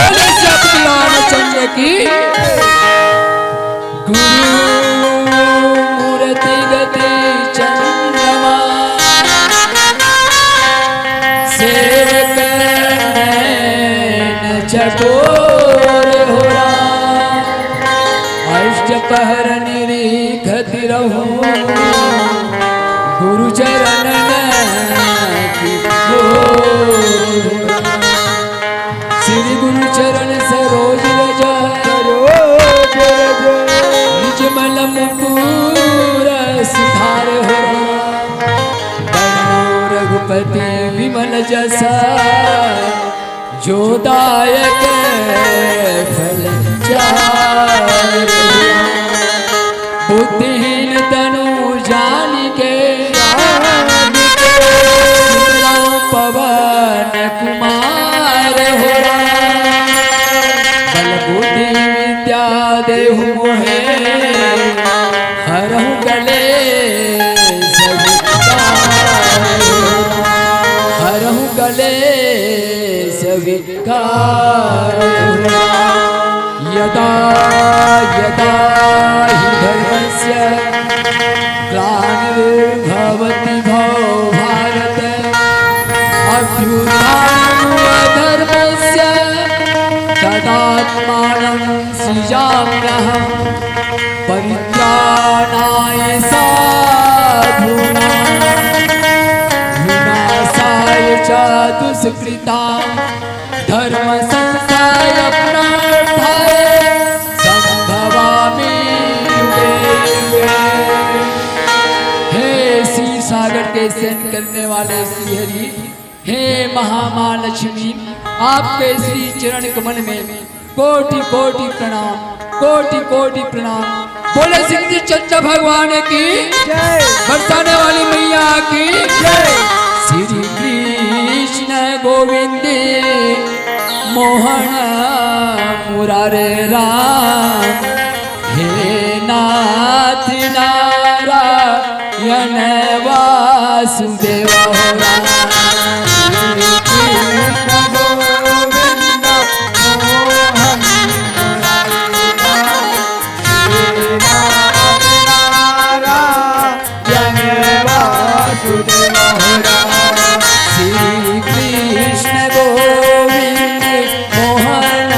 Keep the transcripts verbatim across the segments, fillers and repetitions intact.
बोले सतगुरु रामचंद्र की। गुरु मूरति गति चंद्रमा, सेवक नैन चकोर हो राम। अष्ट पहर निरीखत रहूं, गुरु चरणन की गोर। श्री गुरु चरण सरोज रज, सरोज रज। निज मल मुकुर सुधार हो। बरनउँ रघुपति विमल जस, जो दायक फल चारि। बुद्धिहीन तनु जानिके, सुमिरउँ पवन कुमार हो राम। बल बुद्धि विद्या देहु मोहे, हरहु कलेस विकार हो राम। हरहु कलेस विकार हो राम। यदा यदा हि धर्मस्य ग्लानिर्भवति भो भारत। अभ्युत्थानम् अधर्मस्य तदात्मानं सृजाम्यहम्। परित्राणाय साधूनां विनाशाय च दुष्कृताम्। धर्म संस्थापनार्थाय संभवामि युगे युगे। हे क्षीर सागर के शयन करने वाले श्री हरि, हे महामाँ लक्ष्मी, आपके श्री चरण कमल में कोटि कोटि प्रणाम, कोटि कोटि प्रणाम। बोले श्री चंद्र भगवान की जय। बरसाने वाली मैया की जय। श्री कृष्ण गोविंद मोहन मुरारे राम, हे नाथ नारायण वासुदेव हो राम। श्री कृष्ण गोविंद मोहन मुरारे राम, हे नाथ नारायण वासुदेव हो राम। श्री कृष्ण गोविंद मोहन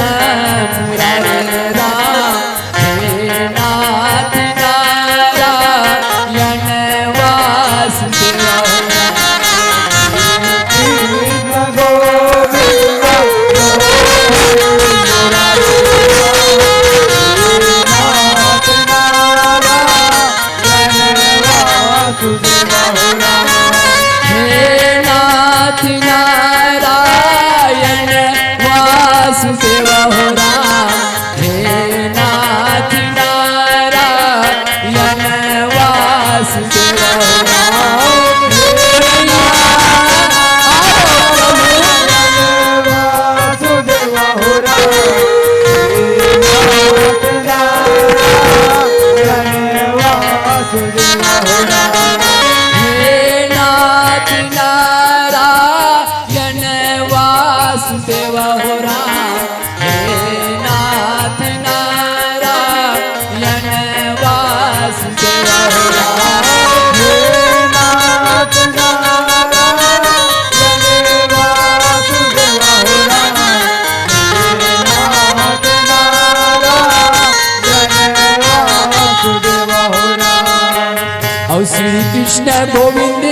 कृष्ण गोविंद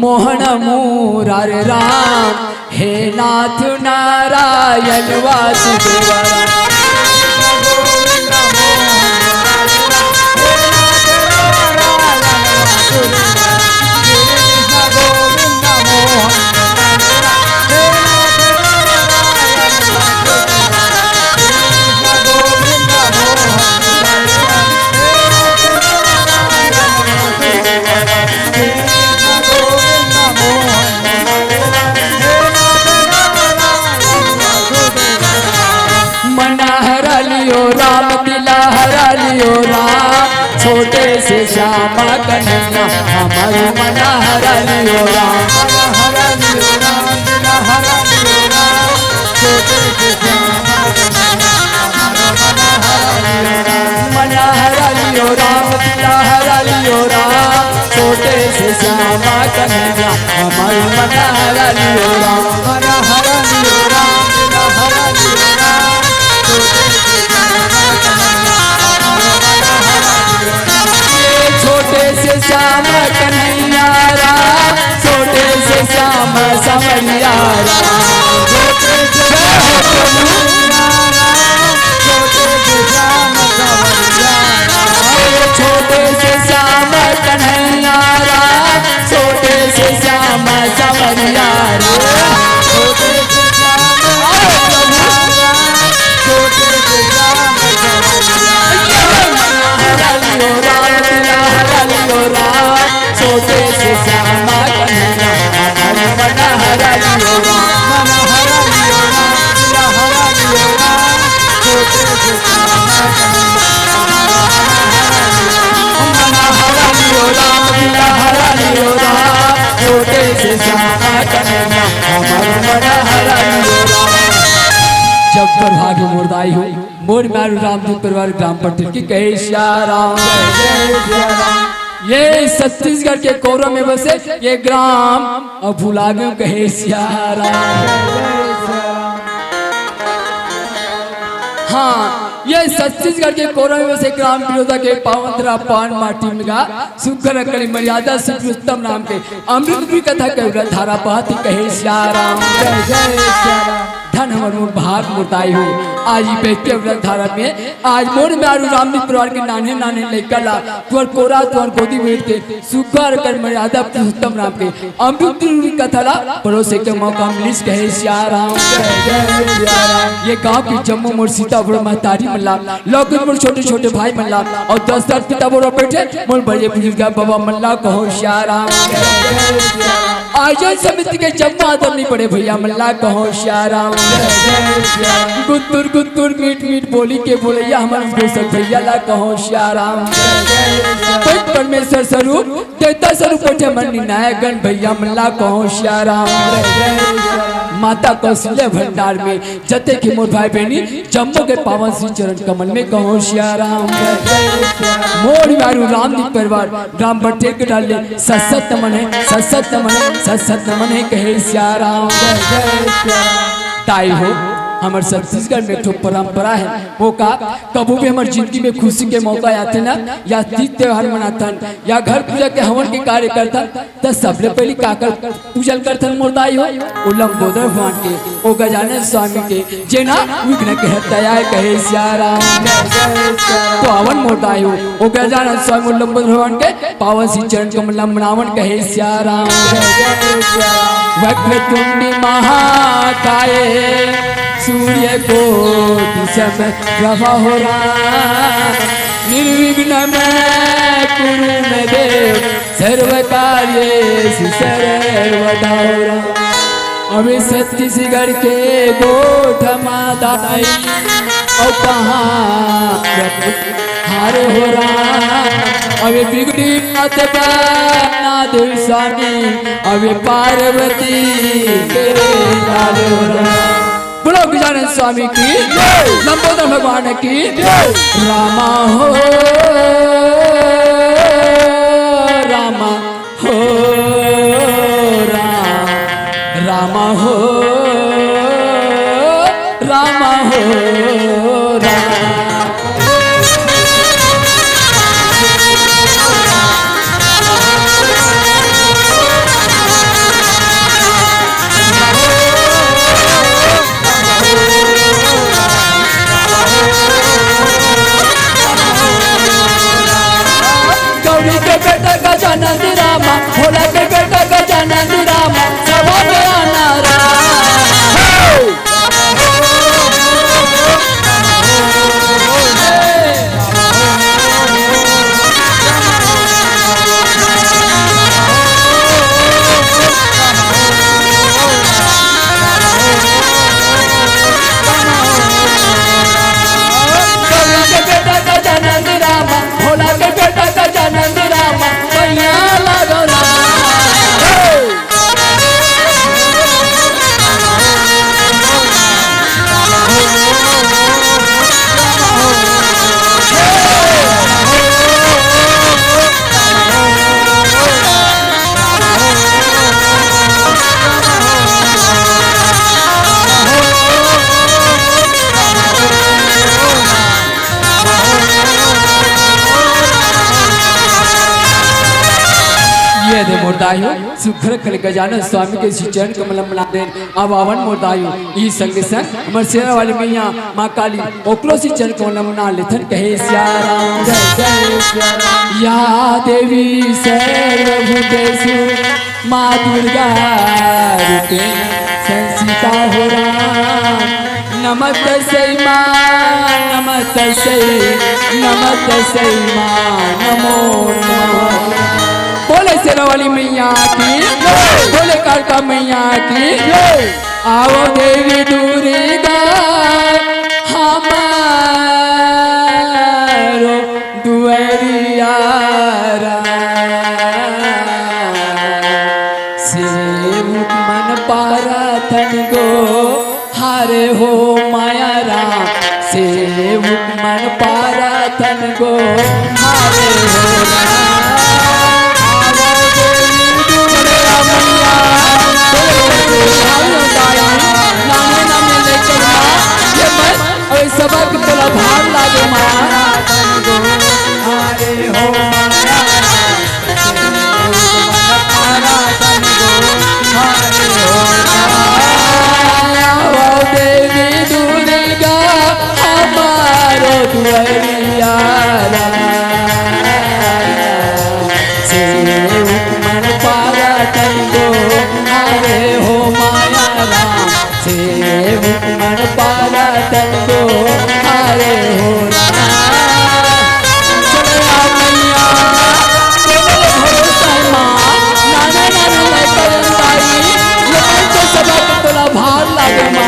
मोहन मुरार राम, हे नाथ नारायण वासुदेव राम। मना हरा लियो राम, दिला हरा लियो राम, छोटे से श्यामा कन्हैया, हमारो मना हरा लियो राम। मना हरा लियो राम, दिला हरा लियो राम, छोटे से श्यामा कन्हैया, हमारो मना हरा लियो राम। ये छोटे से श्याम कन्हैया राम, छोटे से श्याम समरिया राम। ये छोटे से श्याम कन्हैया राम, छोटे से श्याम समरिया राम। हरा लियो राम, छोटे से श्यामा कन्हैया, हमारो मना हरा लियो राम। मना हरा लियो राम, मना हरा लियो राम, छोटे से श्यामा कन्हैया, हमारो मना हरा लियो राम। जब पर भाग मोर दाई हो, मोर मारू रामदूत परिवार ग्राम पटेल की कहे सिया राम। ये छत्तीसगढ़ के कोरबा में बसे ये ग्राम, अब भुला गए कहे सिया राम। हाँ, ये छत्तीसगढ़ के कोरबा में बसे ग्राम बिरोदा के पावन धरा पान माटी में गा सुग्घर अकन मर्यादा से उत्तम नाम के अमृत भी कथा के व्रत धारा बहत ही कहे सिया राम। धन हमर मोर भाग मोर दाई हो। आज ई बहते व्रत धारा में आज मोर मारू रामदूत परिवार के नान्हे नान्हे लइका ला तुहर कोरा तुहर गोदी में बैठ के सुग्घर अकन मर्यादा पुरुषोत्तम राम के अमृत रूपी कथा ला परोसे के मौका मिलिस कहे सिया राम। ये गांव के जम्मो मोर सीता मोर महतारी मन ला, लौकिक मोर छोटे छोटे भाई मन ला, अउ दस दस पिता मोर बैठे मोर बड़े बुजुर्ग बाबा मन ला कहो सिया राम। आयोजन समिति के जम्मो आदरणीय बड़े भैया मन ला कहो सिया राम। गुंतुर गुंतुर मीठ मीठ बोली के बोलैया हमर घोषक भैया ला कहो सिया राम। कोई परमेश्वर स्वरूप देवता स्वरूप बैठे मन निर्णायक गण भैया मन ला कहो सिया राम। माता कौशल्या भंडार में जते के मोर भाई बहनी जम्मो के पावन श्री चरण कमल में कहो सिया राम। मोर मारू रामदूत परिवार ग्राम बटेर के डाले सत सत नमन है, सत सत नमन है, सत सत नमन है कहे सिया राम। दाई हो, हमर छत्तीसगढ़ में एक ठो परंपरा है, वो का कभू भी हमर जिंदगी में खुशी के मौका आथे ना, या तीज त्योहार मनाथन, या घर पूजा के हवन के कार्य करथन, त सबले पहिली काकर पूजन करथन मोर दाई हो? ओ लंबोदर भगवान के, ओ गजानन स्वामी के, जेना विघ्न के हरता आय कहे सिया राम। तो आवन मोर दाई हो, ओ गजानन स्वामी, ओ लंबोदर भगवान के पावन श्री चरण कमल ला मनावन कहे सिया राम। वक्रतुंड महाकाय सूर्य कोटि समप्रभ हो राम। निर्विघ्न में कुरु में देव सर्व कार्य सर्वदा हो राम। अबे छत्तीसगढ़ के गोठ माता आई, अउ कहाँ हार हो राम। अबे बिगड़ी बात बना दे स्वामी, अबे पार्वती के लाल हो राम। बोलो गजानन स्वामी की, लंबोदर भगवान की, रामा हो, रामा हो, राम, रामा हो, रामा हो, राम। दाई हो, सुघर कल गजानन स्वामी के श्री चरण कमल म मना देन। अब आवन मोर दाई हो, ई संगे संग हमर शेरा वाली मैया माँ काली, ओकरो श्री चरण कमल म मना लेथन। कहे सिया राम, जय जय सिया राम। या देवी सर्वभूतेषु माँ दुर्गा रूपेण संस्थिता हो राम। नमस्तस्यै माँ, नमस्तस्यै, नमस्तस्यै माँ, नमो नमः। बोले शेरा वाली मैया की, बोले कालका मैया की। आओ देवी दुर्गा हमारो दुआरिया राम। सेवक मन पारथन गो हारे हो माया राम, सेवक मन पारथन गो हारे हो राम। अरे मैया, नाने नाने लेकर माँ, ये मैं, अरे सबक तोला भार लागे माँ। हारे हो माया राम। आओ देवी दुर्गा हमारो दुआरिया राम। सेवक मन पारथन गो हारे हो माया राम। सेवक मन पारथन गो हारे हो राम। चलो आ मैया, तोरे भरोसा है माँ, नाने नाने लइका अंताई, ये मन तो सदा के तोला भार लागे माँ।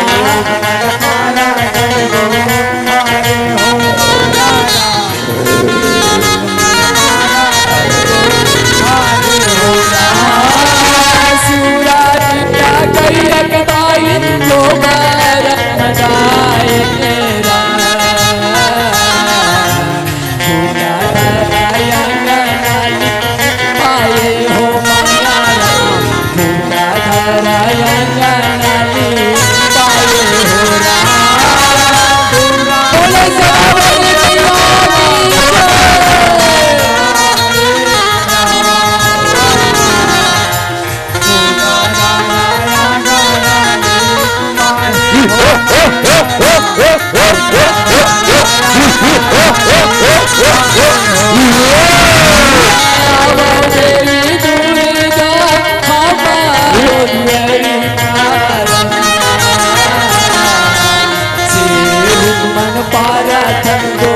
सेवक मन पारथन गो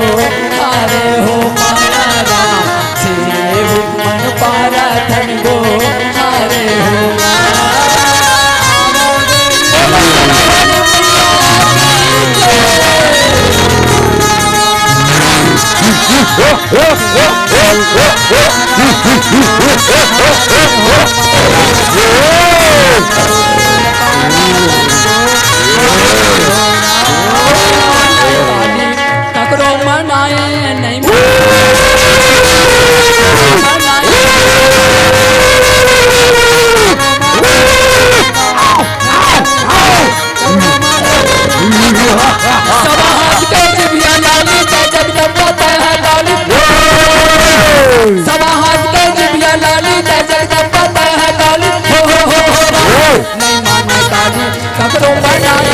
हारे हो माया राम। सेवक मन पारथन गो हारे हो राम। ककरो मनाए नहीं। सवा हाथ के जिभिया लाली, जय जगदम्बा तय है काली। सवा हाथ के जिभिया लाली, जय जगदम्बा तय है काली। हो, हो, हो, हो, हो। नहीं माने काली, ककरो बनाए।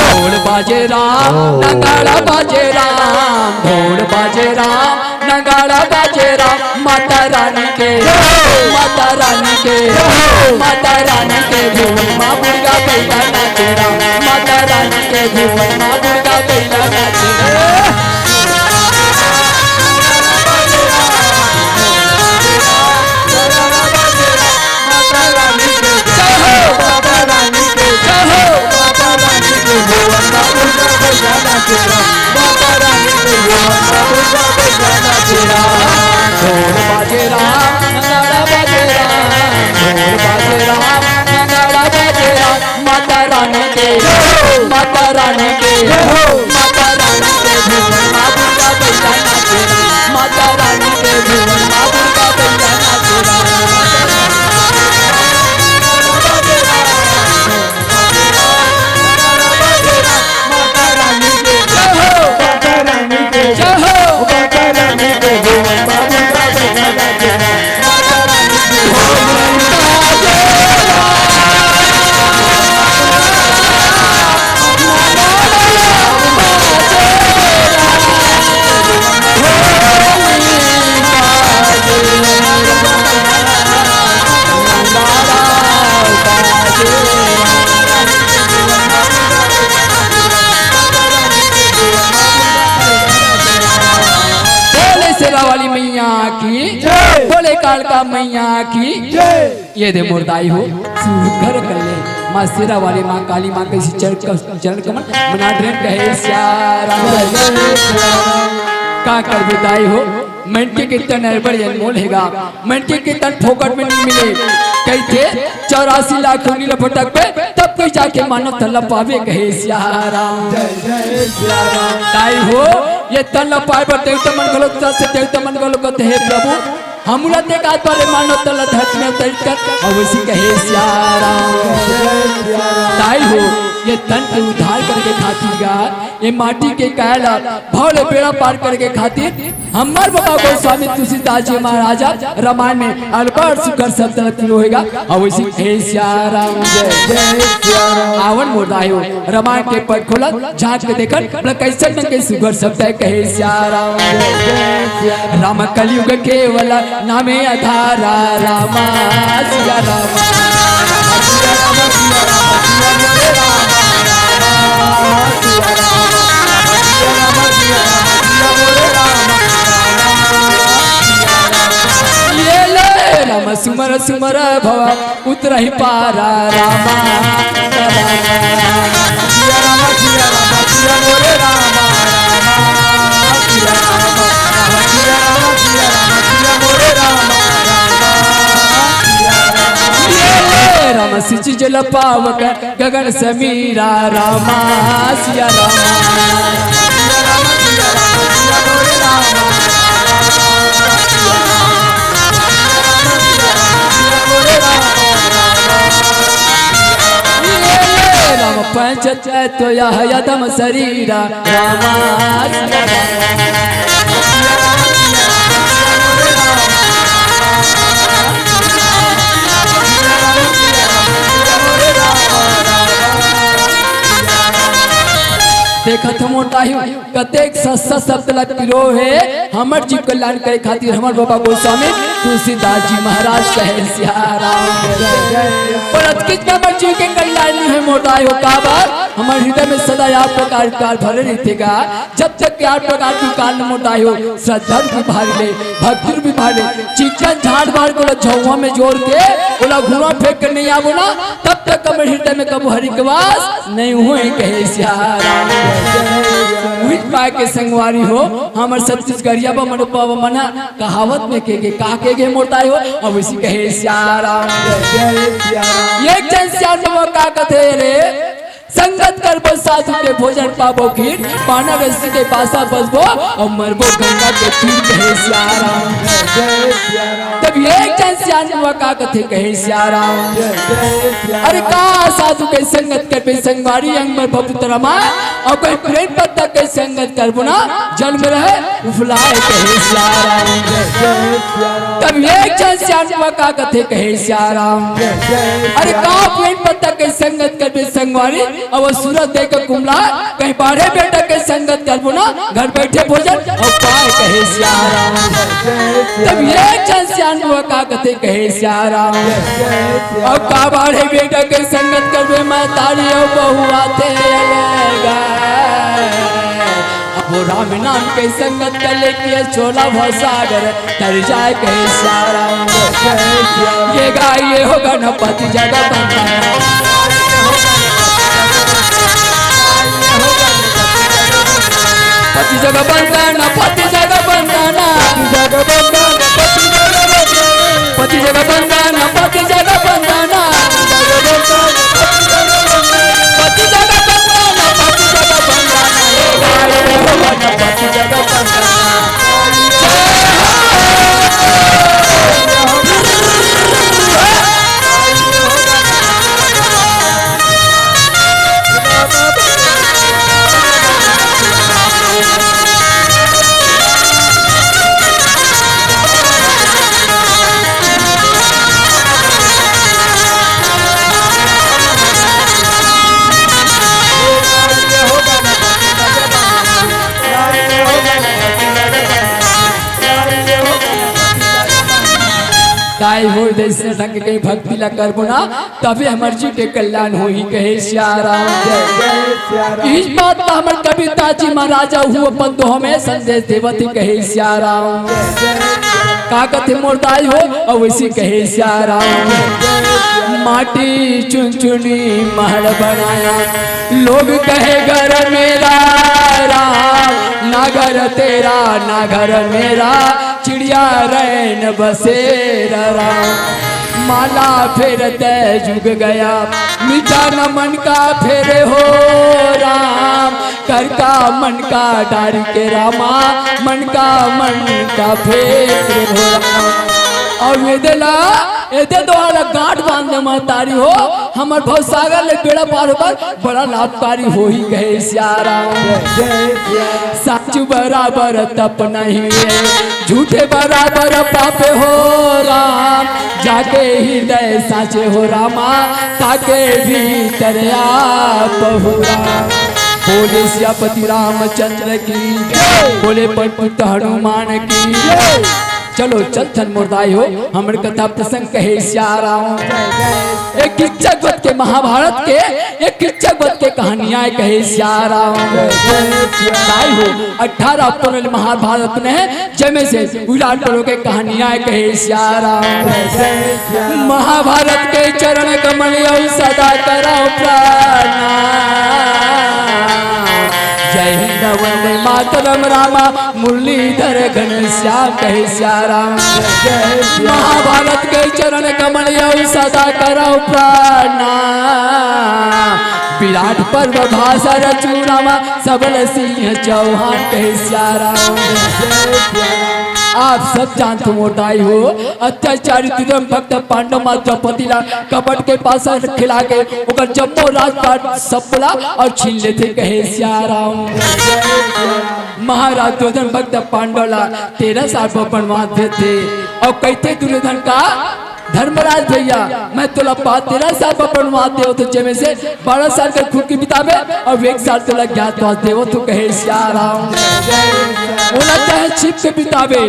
ढोल बाजे राम, नगाड़ा बाजे राम, ढोल बाजे राम, नगाड़ा बाजे राम। माता रानी के, माता रानी के, माता रानी के भुवन माँ दुर्गा बैला नाचे राम। माता रानी के भुवन माँ दुर्गा बैला नाचे राम। जय हो, माता रानी के, जय हो, माता रानी के भुवन माँ दुर्गा बैला नाचे राम। माता रानी के भुवन माँ दुर्गा बैला नाचे राम। माता रानी के, माता रानी के भुवन माँ दुर्गा मैया नाचे। माता रानी के भुवन माँ दुर्गा मैया नाचे। माता रानी के जय हो। माता रानी के जय हो। माता रानी के जय। माता रानी के जय। बोले शेरा वाली मैया की जय। बोले कालका मैया की जय। ये दे मोर दाई हो, सुघर कर ले। माँ शेरा वाली, माँ काली माँ के चरण क-, चरण कमल मना ड्रेन कहे सिया राम। का कर बताई हो, मनखे के तन अड़बड़ अनमोल हे गा, मनखे के तन फोकट में नहीं मिले। कहिथे चौरासी लाख योनि ल भटकबे, तब कोई जाके मानव तन ल पावे कहे सिया राम। जय जय सिया राम। दाई हो, ये तन ल पाए बर देवता मन घलो, से देवता मन घलो कथे, हे प्रभु, हमू ला ते का तोरे मानव तन ल धरती में उतरित कर, अउ वइसी कहे सिया राम। जय सिया राम। दाई हो, ये तन के उद्धार करे के खातिर गा, ये माटी के काया ला भव ले बेड़ा पार करे के खातिर हमर बाबा गोस्वामी तुलसीदास जी महाराज रामायण में अड़बड़ सुघर शब्द ल पिरो हे गा, अउ वइसी कहे सिया राम। जय जय सिया राम। आवन मोर दाई हो, रामायण के पट खोलन, झांक के देखन, बोला कइसन ढंग के सुघर शब्द हे, कहे सिया राम। राम कलयुग केवल नामे आधारा, राम सिया राम। ये ले राम सुमर सुमर भव उतरही पारा रामा। सिया रामा, सिया रामा, सिया मोरे रामा, रामा, सिया रामा, सिया रामा, सिया रामा, सिया मोरे रामा, रामा, सिया रामा। ये ले राम सिंचित जल पावक गगन समीरा रामा, सिया रामा। राम पंच तत्व यह यदम शरीरा, रामा, सिया रामा। देखत हो मोर दाई हो, कतेक सस्ता शब्द ला पिरो हे, हमर जीव कल्याण करे खातिर हमर बाबा गोस्वामी तुलसीदास जी महाराज कहे सिया राम। पर अतकिच में हमर जीव के कल्याण नहीं हे मोर दाई हो, काबर हमर हृदय में सदा या प्रकार काल भरे रहिथे गा। जब तक यार प्रकार के काल मोर दाई हो, श्रद्धा रूपी भार ले, भक्ति रूपी भार ले, चिक्कन झाड़ बार के ओला झउवा में जोर के, ओला घुमा फेंक के नहीं आबो ना, तब तक हमर हृदय में कबू हरि के वास नहीं होय, कहे सिया राम। उहिच पाय के संगवारी हो, हमर छत्तीसगढ़िया बा मन बाबा मना कहावत में के, के का के गे मोर दाई हो, अउ वइसी कहे सिया राम। एक झन सियान बाबा का कथे रे, संगत करबो साधु के भोजन पाबो खीर, पाना रस्सी के पासा बसबो, अउ मरबो गंगा के तीर, कहे सिया राम। तब एक झन सियान बाबा का कथे, कहे सिया राम। अरे का साधु के संगत करबे संगवारी अंग मरबो पुतरमा, अउ कहीं प्रेम पत्ता के संगत करबो ना, जल में रहे उफलाए, कहे सिया राम। तब एक झन सियान बाबा का कथे, कहे सिया राम। अरे का प्रेम पत्ता के संगत करबे संगवारी, अउ सूरज देख के कुमला, कहीं बाढ़े बेटा के संगत करबो ना, घर बैठे भोजन अउ पाए, कहे सिया राम। तब एक झन सियान बाबा का कथे, कहे सिया राम। अउ का बाढ़े बेटा के संगत करबे महतारी अउ बहू आथे अलगा। अब राम नाम के संगत कर लेके छोला भव सागर तर जाए, कहे सिया राम। ये गाइए हो गणपति जगवंदना। पति जगवंदना, पति जगवंदना। पति जगवंदना, पति जगवंदना। पति जगवंदना, पति जगवंदना। पति जगवंदना, पति जगवंदना। तइसने ढंग के भक्ति ला करबो ना, तभे हमर जीव के कल्याण होही, कहे सिया राम। इस बात ला हमर कबीरदास जी महाराज हू अपन दोहा में संदेश देवत हे, कहे सिया राम। का कथे मोर दाई हो, अउ वइसे कहे सिया राम। माटी चुनचुनी महल बनाया, लोग कहे घर मेरा राम, ना घर तेरा ना घर मेरा, चिड़िया रैन बसेरा राम। माला फेरत जुग गया, मिटा न मन का फेरे हो राम। कर का मन का डारी के रामा, मन का मन का फेरे हो राम। अउ एदे ला, एदे दोहा ला गांठ बांध दे महतारी हो, हमर भवसागर ले बेड़ा पार होकर बड़ा लाभकारी होही, कहे सिया राम। साच बराबर तप नहीं है, झूठे बराबर पाप हो राम। जाके हृदय साचे हो रामा, ताके भीतर आप हो राम। बोले सियापति रामचंद्र की, बोले पवन पुत्र हनुमान की। चलो चल थन मोर दाई हो, हमर कथा प्रसंग कहे सिया राम। एक किच्चा के बत के, महाभारत के एक किच्चा के बत के कहानियां हे, कहे सिया राम। दाई हो, अठारह पर्व महाभारत में हे, जेमे से विराट पर्व के कहानियां हे, कहे सिया राम। महाभारत के चरण कमल अउ सदा करव प्रणाम। जय हिंद वंदे मातरम रामा, मुरलीधर घनश्याम कहे सिया राम। महाभारत के चरण कमल अउ सदा करव प्रणाम। विराट पर्व भाषा रचु रामा, सबल सिंह चौहान कहे सिया राम। आप सब जानत हो मोर दाई हो, अत्याचारी दुर्योधन भक्त पांडव माँ द्रौपदी ला कपट के पासा खिला के ओकर जम्मो राजपाट सब ला अउ छीन लेथे कहे सिया राम। महाराज दुर्योधन भक्त पांडव ला तेरह साल बर बनवास देथे अउ कहिथे दुर्योधन का, धर्मराज भैया, मैं तोला पा-, तेरह साल बर बनवास देवत हों, जेमे से बारह साल के खुल के बिताबे अउ एक साल तोला ज्ञातवास देवत हों, कहे सिया राम। मोला चाहे छिप के बिताबे,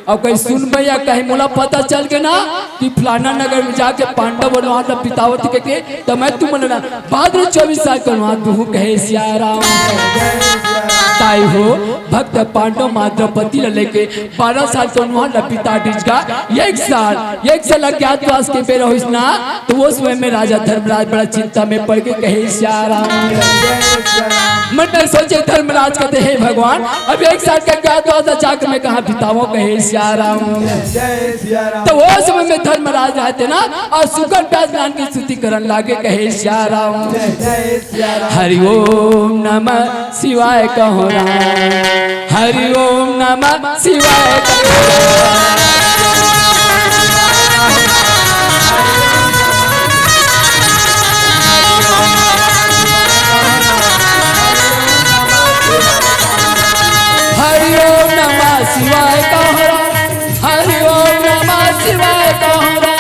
अउ कहीं सुन भैया, कहीं मोला पता चल गे ना कि फलाना नगर में जाके पांडव बनवास ला बितावत हे कहिके, त मैं तुमन ला बादर चौबीस साल के बनवास दूहूं, कहे सिया राम। दाई हो, भक्त पांडव माँ द्रौपदी ला लेके बारह साल के बनवास ला बिता डीस गा। एक साल, एक साल अज्ञातवास के बेरा होइस ना, त ओ समय में राजा धर्मराज बड़ा चिंता में पड़ के कहे सिया राम। मन में सोचे धर्मराज कथे, हे भगवान, अब एक साल के अज्ञातवास ला जाके मैं कहाँ बितावंव, कहे सिया राम। त ओ समय में धर्मराज आथे ना अउ सुग्घर प्यास नाम के स्तुति करन लागे, कहे सिया राम। हरि ओम नमः शिवाय कहो राम, हरि ओम नमः शिवाय कहो राम। हरि ओम नमः शिवाय कहो राम, हरि ओम नमः शिवाय कहो राम।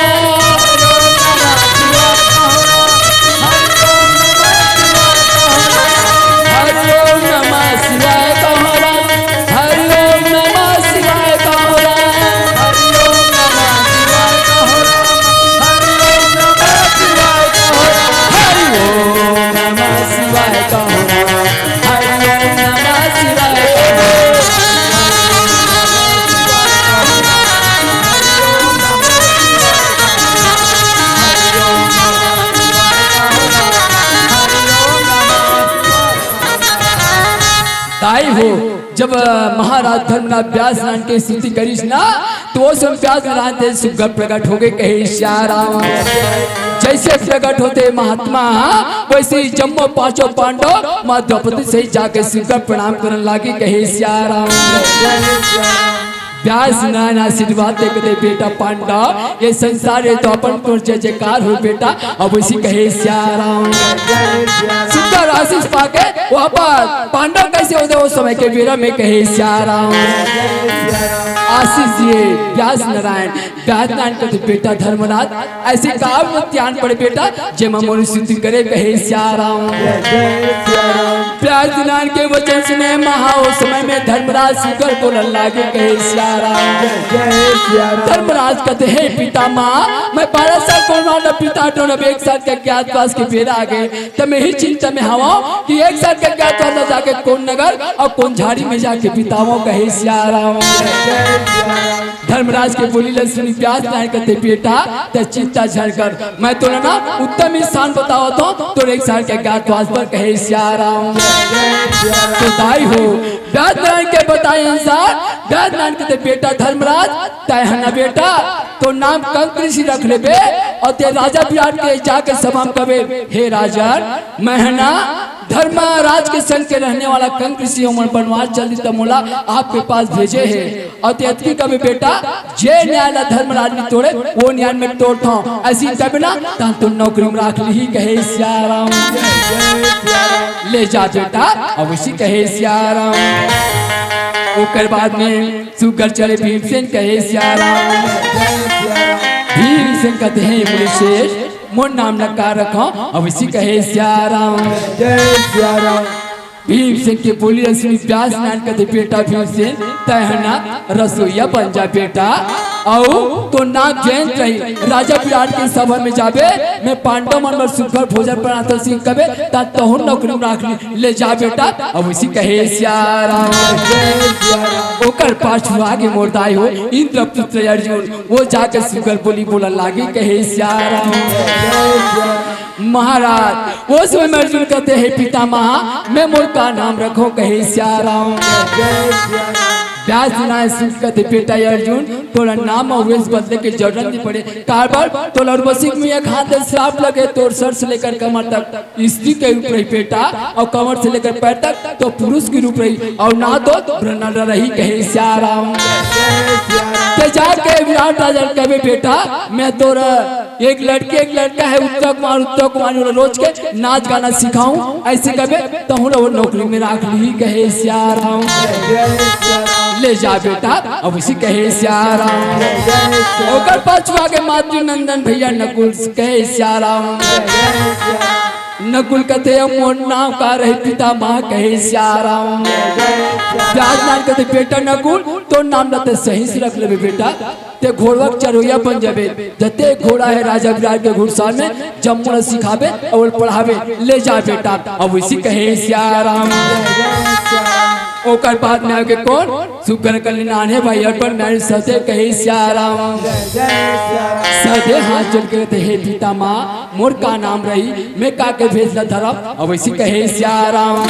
हरि ओम नमः शिवाय कहो राम, हरि ओम नमः शिवाय कहो राम। हरि ओम नमः शिवाय कहो राम, हरि ओम नमः शिवाय कहो राम। हरि ओम नमः शिवाय कहो राम, हरि ओम नमः शिवाय कहो राम। दाई हो, जब, अ, महाराज धर्मराज व्यास नारायण के स्तुति करिस ना, त ओ समय व्यास नारायण तेन सुग्घर प्रगट होगे, कहे सिया राम। जइसे प्रगट होथे महात्मा, वइसे ही जम्मो पांचों पांडव माँ द्रौपदी सहित जाके सुग्घर प्रणाम करन लागे, कहे सिया राम। व्यास नारायण आशीर्वाद दे कथे, बेटा पांडव, ये संसार हे, द्वापर में तोर जय जयकार हो बेटा। अब वइसे कहे सिया राम। सुग्घर आशीष पाके वापस पांडव कइसे होथे ओ समय के बेरा में, कहे सिया राम। आशीष दिए व्यास नारायण, व्यास नारायण कथे, बेटा धर्मराज, अइसे का ध्यान पड़े बेटा, जेमा मोर स्तुति करे, कहे सिया राम। आज नान के वचन सुने महा, ओ समय में धर्मराज सुग्घर बोलन लागे, कहे सिया राम। जय सिया राम। धर्मराज कथे, हे पितामह, मैं बारह साल के उमर में पिता हटों, अब एक साल के अज्ञातवास के बेरा आगे, त मैं ही चिंता में हवं कि एक साल के अज्ञातवास में जाके कोन नगर अउ कोन झाड़ी में जाके बितावं, कहे सिया राम। जय सिया राम। धर्मराज के बोली ल सुनी व्यास नारायण कथे, बेटा, तैं चिंता झन कर, मैं तोला ना उत्तम स्थान बतावत हंव, तोर एक साल के अज्ञातवास बर, कहे सिया राम। तो दाई हो, व्यास नारायण के बताए अनुसार व्यास नारायण कथे, बेटा धर्मराज, तैं ह ना बेटा, तोर नाम कंक ऋषि रख लेबे, अउ तैं राजा विराट के जाके सभा म कबे, हे राजन, मैं ह ना धर्मराज के संग के रहने वाला कंक ऋषि हंव, मोर बनवास चल दिस त मोला आपके पास भेजे हे। अउ तैं अतकी कबे बेटा, जे न्याय ला धर्मराज नइ तोड़े, ओ न्याय मैं तोड़थंव। अइसे कबे ना, त तोला नौकरी में राख लिही, कहे सिया राम। ले जा बेटा, अवश्य, कहे सिया राम। ओकर बाद में सुग्घर चले भीमसेन, कहे सिया राम। भीमसेन कथे, हे मुनिश्रेष्ठ, मोर नाम ला का रखंव? अवश्य, कहे सिया राम। जय सिया राम। भीमसेन के बोली ल सुनी व्यास नारायण कथे, बेटा भीमसेन, तैं ह ना रसोइया बन जा बेटा, अउ तोर नाम जयंत रही। राजा विराट के सभा में जाबे, मैं पांडव मन बर सुग्घर भोजन बनाथंव कबे, त तहूं नौकरी में राख लिही। ले जा बेटा, अवश्य, कहे सिया राम। ओकर पाछू आगे मोर दाई हो इंद्रपुत्र अर्जुन, ओ जाके सुग्घर बोली बोलन लागे, कहे सिया राम। महाराज, ओ समय में अर्जुन कथे, हे पितामह, मैं मोर का नाम रखंव, कहे सिया राम। व्यास नारायण सुन कथे, बेटा अर्जुन, तोला नाम अउ वेश बदले के जरूरत नइ पड़े। काबर? तोला उर्वशी के मुंह ले एक हाथ ले श्राप लगे, तोर सर से लेकर कमर तक स्त्री के रूप रही बेटा, अउ कमर से लेकर पैर तक तो पुरुष के रूप रही, अउ ना तो ब्रह्मांड रही, कहे सिया राम। तैं जाके विराट राजा ल कबे बेटा, मैं तोर एक लड़की एक लड़का हे उत्तम कुमार, उत्तम कुमार, ओला रोज के नाच गाना सिखाहूं, अइसे कबे तहूं ला ओ नौकरी में राख लिही, कहे सिया राम। ले जा बेटा, अवश्य, कहे सिया राम। ओकर पाछू आगे मातृ नंदन भइया नकुल, कहे सिया राम। नकुल कथे, अब मोर नाम का रही पितामह, कहे सिया राम। व्यास नारायण कथे, बेटा नकुल, तोर नाम ला तैं सही से रख लेबे बेटा, तैं घोड़वा के चरवइया बन जाबे। जते घोड़ा हे राजा विराट के घुड़साल में, जम्मो ला सिखाबे अउ पढ़ाबे। ले जा बेटा, अवश्य, कहे सिया राम। ओकर बाद में आगे कोन? सुग्घर कन ले नान्हे भाई अपन नारी सहदेव, कहे सिया राम। सहदेव हाथ जोड़ के कथे, हे पितामह, मोर का नाम रही, मैं काकर भेष ला धरंव? अवश्य, कहे सिया राम।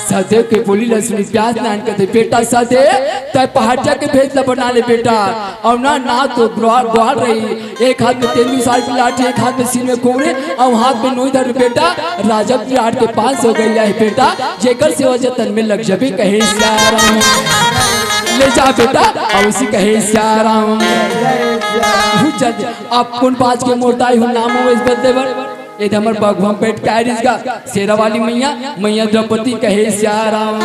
सहदेव के बोली ला सुनी व्यास नारायण कथे, बेटा सहदेव, तैं पहाटिया के भेष ला बना ले बेटा, अउ ना, ना तो ग्वाल, ग्वाल रही, एक हाथ में तेंदूसार की लाठी, एक हाथ में सिर में खुंगरी, अउ हाथ में नोई धर बेटा, राजा विराट के पास हो गई हे बेटा, जेकर सेवा जतन में लग जाबे, कहे सिया राम। ले जा बेटा, अवश्य, कहे सिया राम। बहुत जल्दी आप कोन बाज के मोर दाई हो नाम अउ वेश बदले बर। ए दे हमर बघवा म बइठ के आय रिहिस गा, शेरा वाली मइया, मइया द्रौपदी, कहे सिया राम।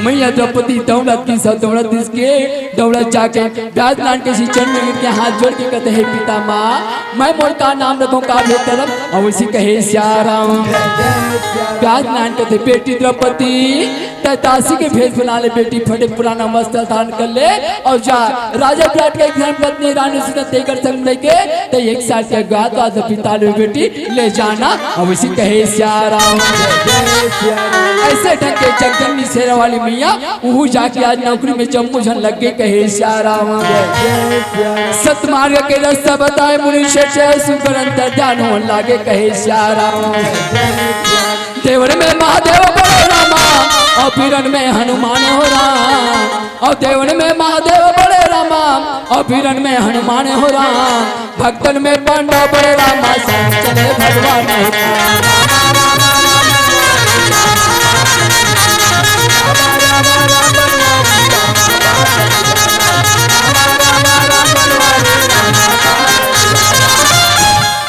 मइया द्रौपदी दौड़त गिस, दौड़त गिस के, दौड़त जाके व्यास नारायण के श्री चरण में गिर के हाथ जोड़ के कथे, हे पितामह, मैं मोर का नाम रखंव, का भेष धरंव? अवश्य, कहे सिया राम। व्यास नारायण कथे, बेटी द्रौपदी, तैं दासी के भेष बना ले बेटी, फटे पुराना वस्त्र धारण कर ले अउ जा राजा विराट के एक धर्म पत्नी रानी सुनंदा तेकर संग लेके तैं एक साल के अज्ञातवास बिता ले बेटी, ले जा ना। अवश्य, कहे सिया राम। अइसे ढंग के जगजननी शेरा वाली मइया उहू जाके आज नौकरी में जम्मो झन लग गे, कहे सिया राम। सतमार्ग के रस्ता बताए मुनि श्रेष्ठ, सुघर अंतर्ध्यान होन लागे, कहे सिया राम। देवन में महादेव बड़े रामा, अउ पीरन में हनुमान हो राम। अउ देवन में महादेव बड़े रामा, अउ पीरन में हनुमान हो राम। भक्तन में पांडव बड़े रामा, संग चले भगवान हो राम।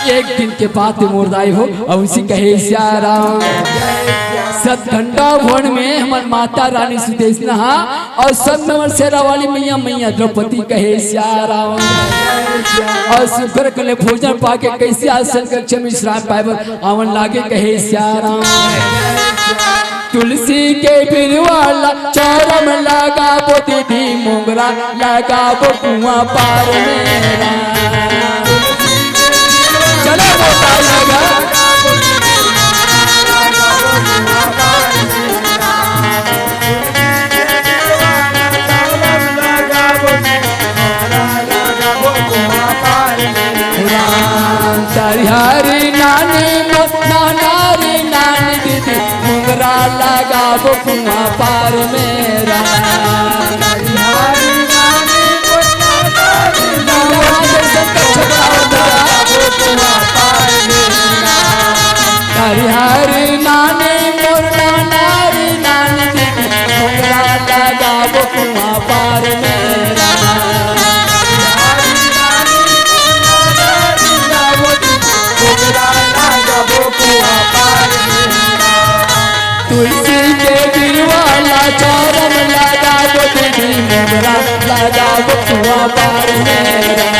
एक दिन के बात मोर दाई हो, अवश्य कहे सिया राम। जब ठंडा भवन में हमर माता रानी सुदेशना हा अउ संग में हमर शेरा वाली मैया, मैया द्रौपदी कहे सियाराम। अउ सुघर कने भोजन पाके कइसे आसन कक्ष में विश्राम पाए बर आवन लागे कहे सियाराम। तुलसी के बिरवा ला चौरा म लगाबो दीदी, मोंगरा लगाबो कुआं पार में। चलो, मोटा लगा। राम तारी हरी नानी मो-, नाना रे नानी दीदी, मोंगरा लगाबो कुआं पार में राम। हरी हरी नानी मोर नाना रे नानी दीदी, मोंगरा लगाबो कुआं पार में राम। तुलसी के बिरवा ला चौरा म लगाबो दीदी, मोंगरा लगाबो कुआं पार में राम।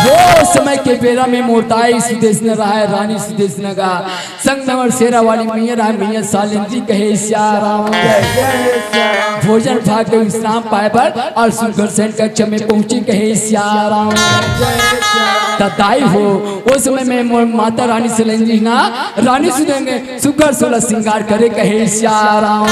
वो समय के बेरा में मोर दाई सुदेशना रहा है, रानी सुदेशना का संग में हमर शेरा वाली मैया रहा, मैया सालेंद्री कहे सियाराम। भोजन खा के विश्राम पाए बर अउ सुघर शयन कक्ष में पहुंची कहे सियाराम। त दाई हो, ओ समय में मोर माता रानी सालेंद्री ना, रानी सुदेशना सुघर सोलह श्रृंगार करे कहे सियाराम।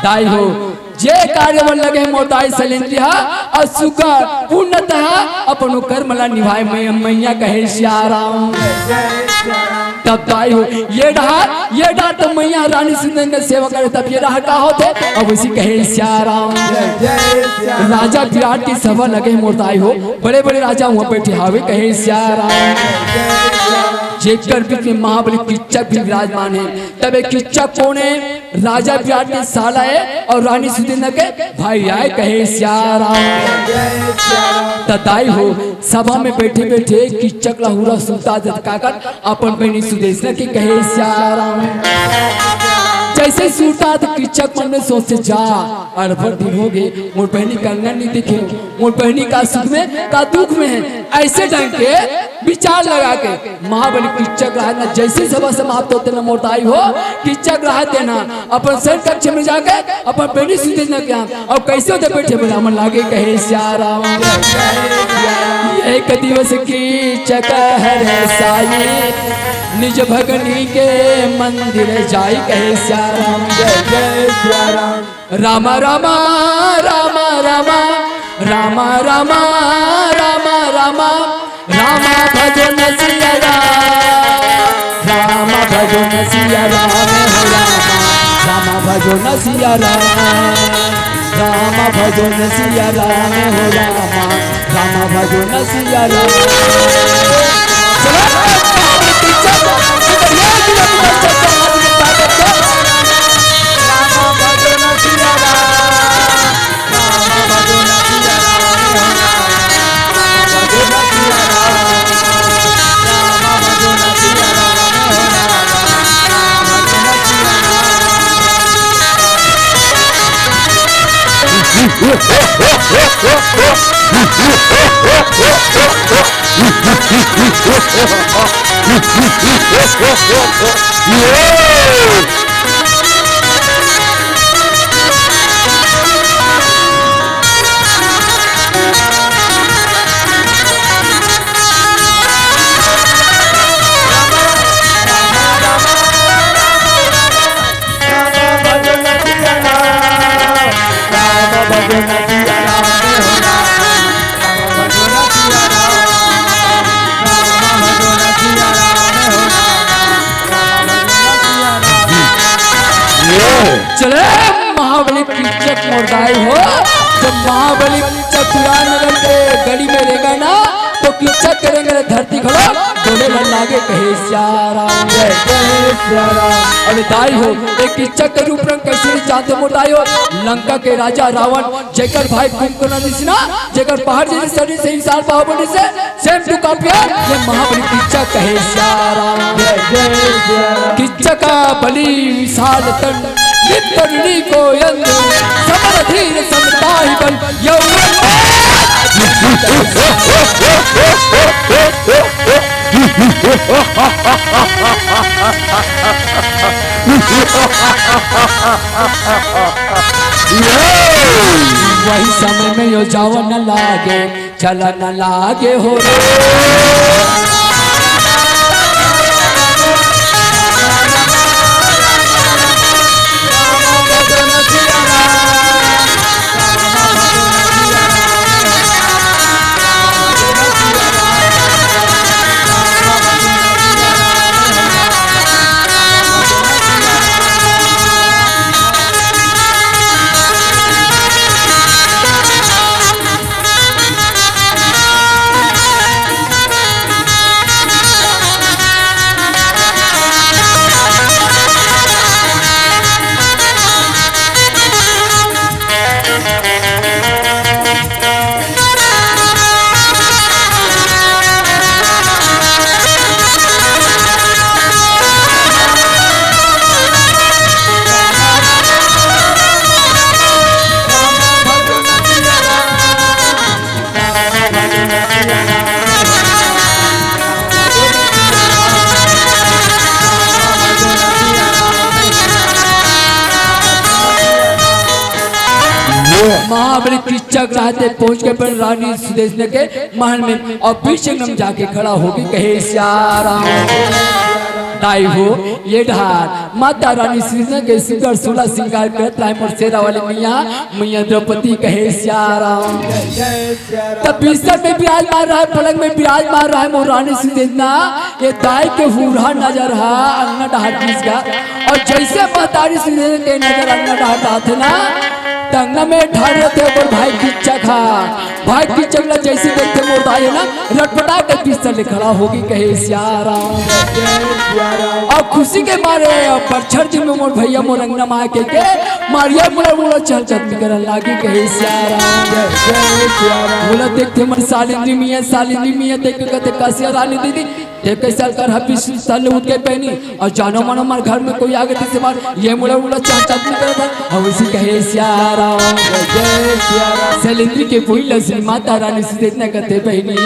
दाई हो, जे कार्य बर लगे मोर दाई सालेंद्री हा, अउ सुघर पूर्णतः अपन कर्म ला निभाए मै-, मैया कहे सियाराम। तब दाई हो, ये डहर, ये डहर तो मैया रानी सुदेशना के सेवा करे, तब ये डहर का होथे? अब उसी कहे सियाराम। राजा विराट के सभा लगे मोर दाई हो, बड़े-बड़े राजा उहाँ बैठे हावे कहे सियाराम। जेकर बीच में महाबली किच्चक भी विराजमान है। तब ये किच्चक कोन है? राजा विराट के साला है अउ रानी सुदेशना के भाई आय कहे सियाराम। त दाई हो, सभा में बैठे-बैठे किच्चक ला हुरा सुरता जतका कर अपन बहिनी सुदेशना के कहे सियाराम। जइसे सुरता त किच्चक मन में सोचे, जा, अड़बड़ दिन होगे, मोर बहिनी के अंगन नइ देखे, मोर बहिनी का सुख में, का दुख में है। अइसे ढंग के विचार लगा के महाबली किच्चक रहा ना, जइसे सभा समाप्त होथे ना मोर दाई हो, किच्चक रहा तेन हा अपन शयन कक्ष में जाके अपन बहिनी सुदेशना के यहाँ, अउ कइसे ओदे बइठे बला मन लागे कहे सियाराम। एक दिवस किच्चक हरे साई, निज भगनी के मंदिर जाई कहे सियाराम। जय जय सियाराम। राम राम राम राम राम राम राम राम राम भजो न सिया राम। राम भजो न सिया राम हो राम। राम भजो न सिया राम। राम भजो न सिया राम हो राम। राम भजो न सिया राम। चलो, चले महाबली किच्चक मोर दाई हो, जब महाबली किच्चक पुरान नगर के गली में रेंगे ना, तो किच्चक के रेंगे धरती घलो तोरे मन लागे कहे सियाराम। जय जय सियाराम। अबे दाई हो, एक किच्चक के रूप रंग कइसे नइ जानथे मोर दाई हो? लंका के राजा रावण, जेकर भाई कुंभकर्ण रिहिस ना, जेकर पहाड़ जइसे शरीर से विशाल बाहुबली से same to copy, ये महाबली किच्चक कहे सियाराम। जय जय सियाराम। किच्चक बलि विशाल तन, निप तरुणी को अंग, समर धीर सम ताहि बल, यौवन वही समय में यो जावन लागे, चलन लागे हो। महाबली किच्चक राहते पहुंच के अपन रानी सुदेष्णा के महल में अउ बीच एकदम जाके खड़ा होके कहे, "सियाराम।" दाई हो, ये डहार माता रानी सुदेष्णा के सुंदर सोलह श्रृंगार करत राहे मोर शेरा वाली मैया, मैया द्रौपदी कहे, "सियाराम।" तब बिस्तर में विराजमान राहे, पलंग में विराजमान राहे मोर रानी सुदेष्णा, ये दाई के हुरहा नजर हा अंगना डहार दिस गा। अउ जइसे महतारी सुदेष्णा के नजर अंगना डहार आथे ना, त अंगना में ठाढ़ रहिथे मोर भाई किच्चक हा। भाई किच्चक ला जइसे देखथे मोर दाई हे ना, रटपटा के बिस्तर ले खड़ा होके कहे, "सियाराम।" अउ खुशी के मारे बरछर जी में मोर भइया मोर अंगना में आके के मारिया मुड़ा मुड़ा चहल कदमी करन लागे कहे, "सियाराम।" मोला देखथे मोर सालिंद्री मिया, सालिंद्री मिया देख के कथे, "का सिया रानी दीदी, ते कइसे कर हबी साल उठ के बहिनी, अउ जानो मानो हमार घर में कोई आगे तइसे मार, ये मुड़ा मुड़ा चहल कदमी करत हे।" अउ उसी कहे, "सियाराम।" जय जय सियाराम। सालिंद्री के पहिला श्री माता रानी सुदेष्णा कथे, "बहिनी,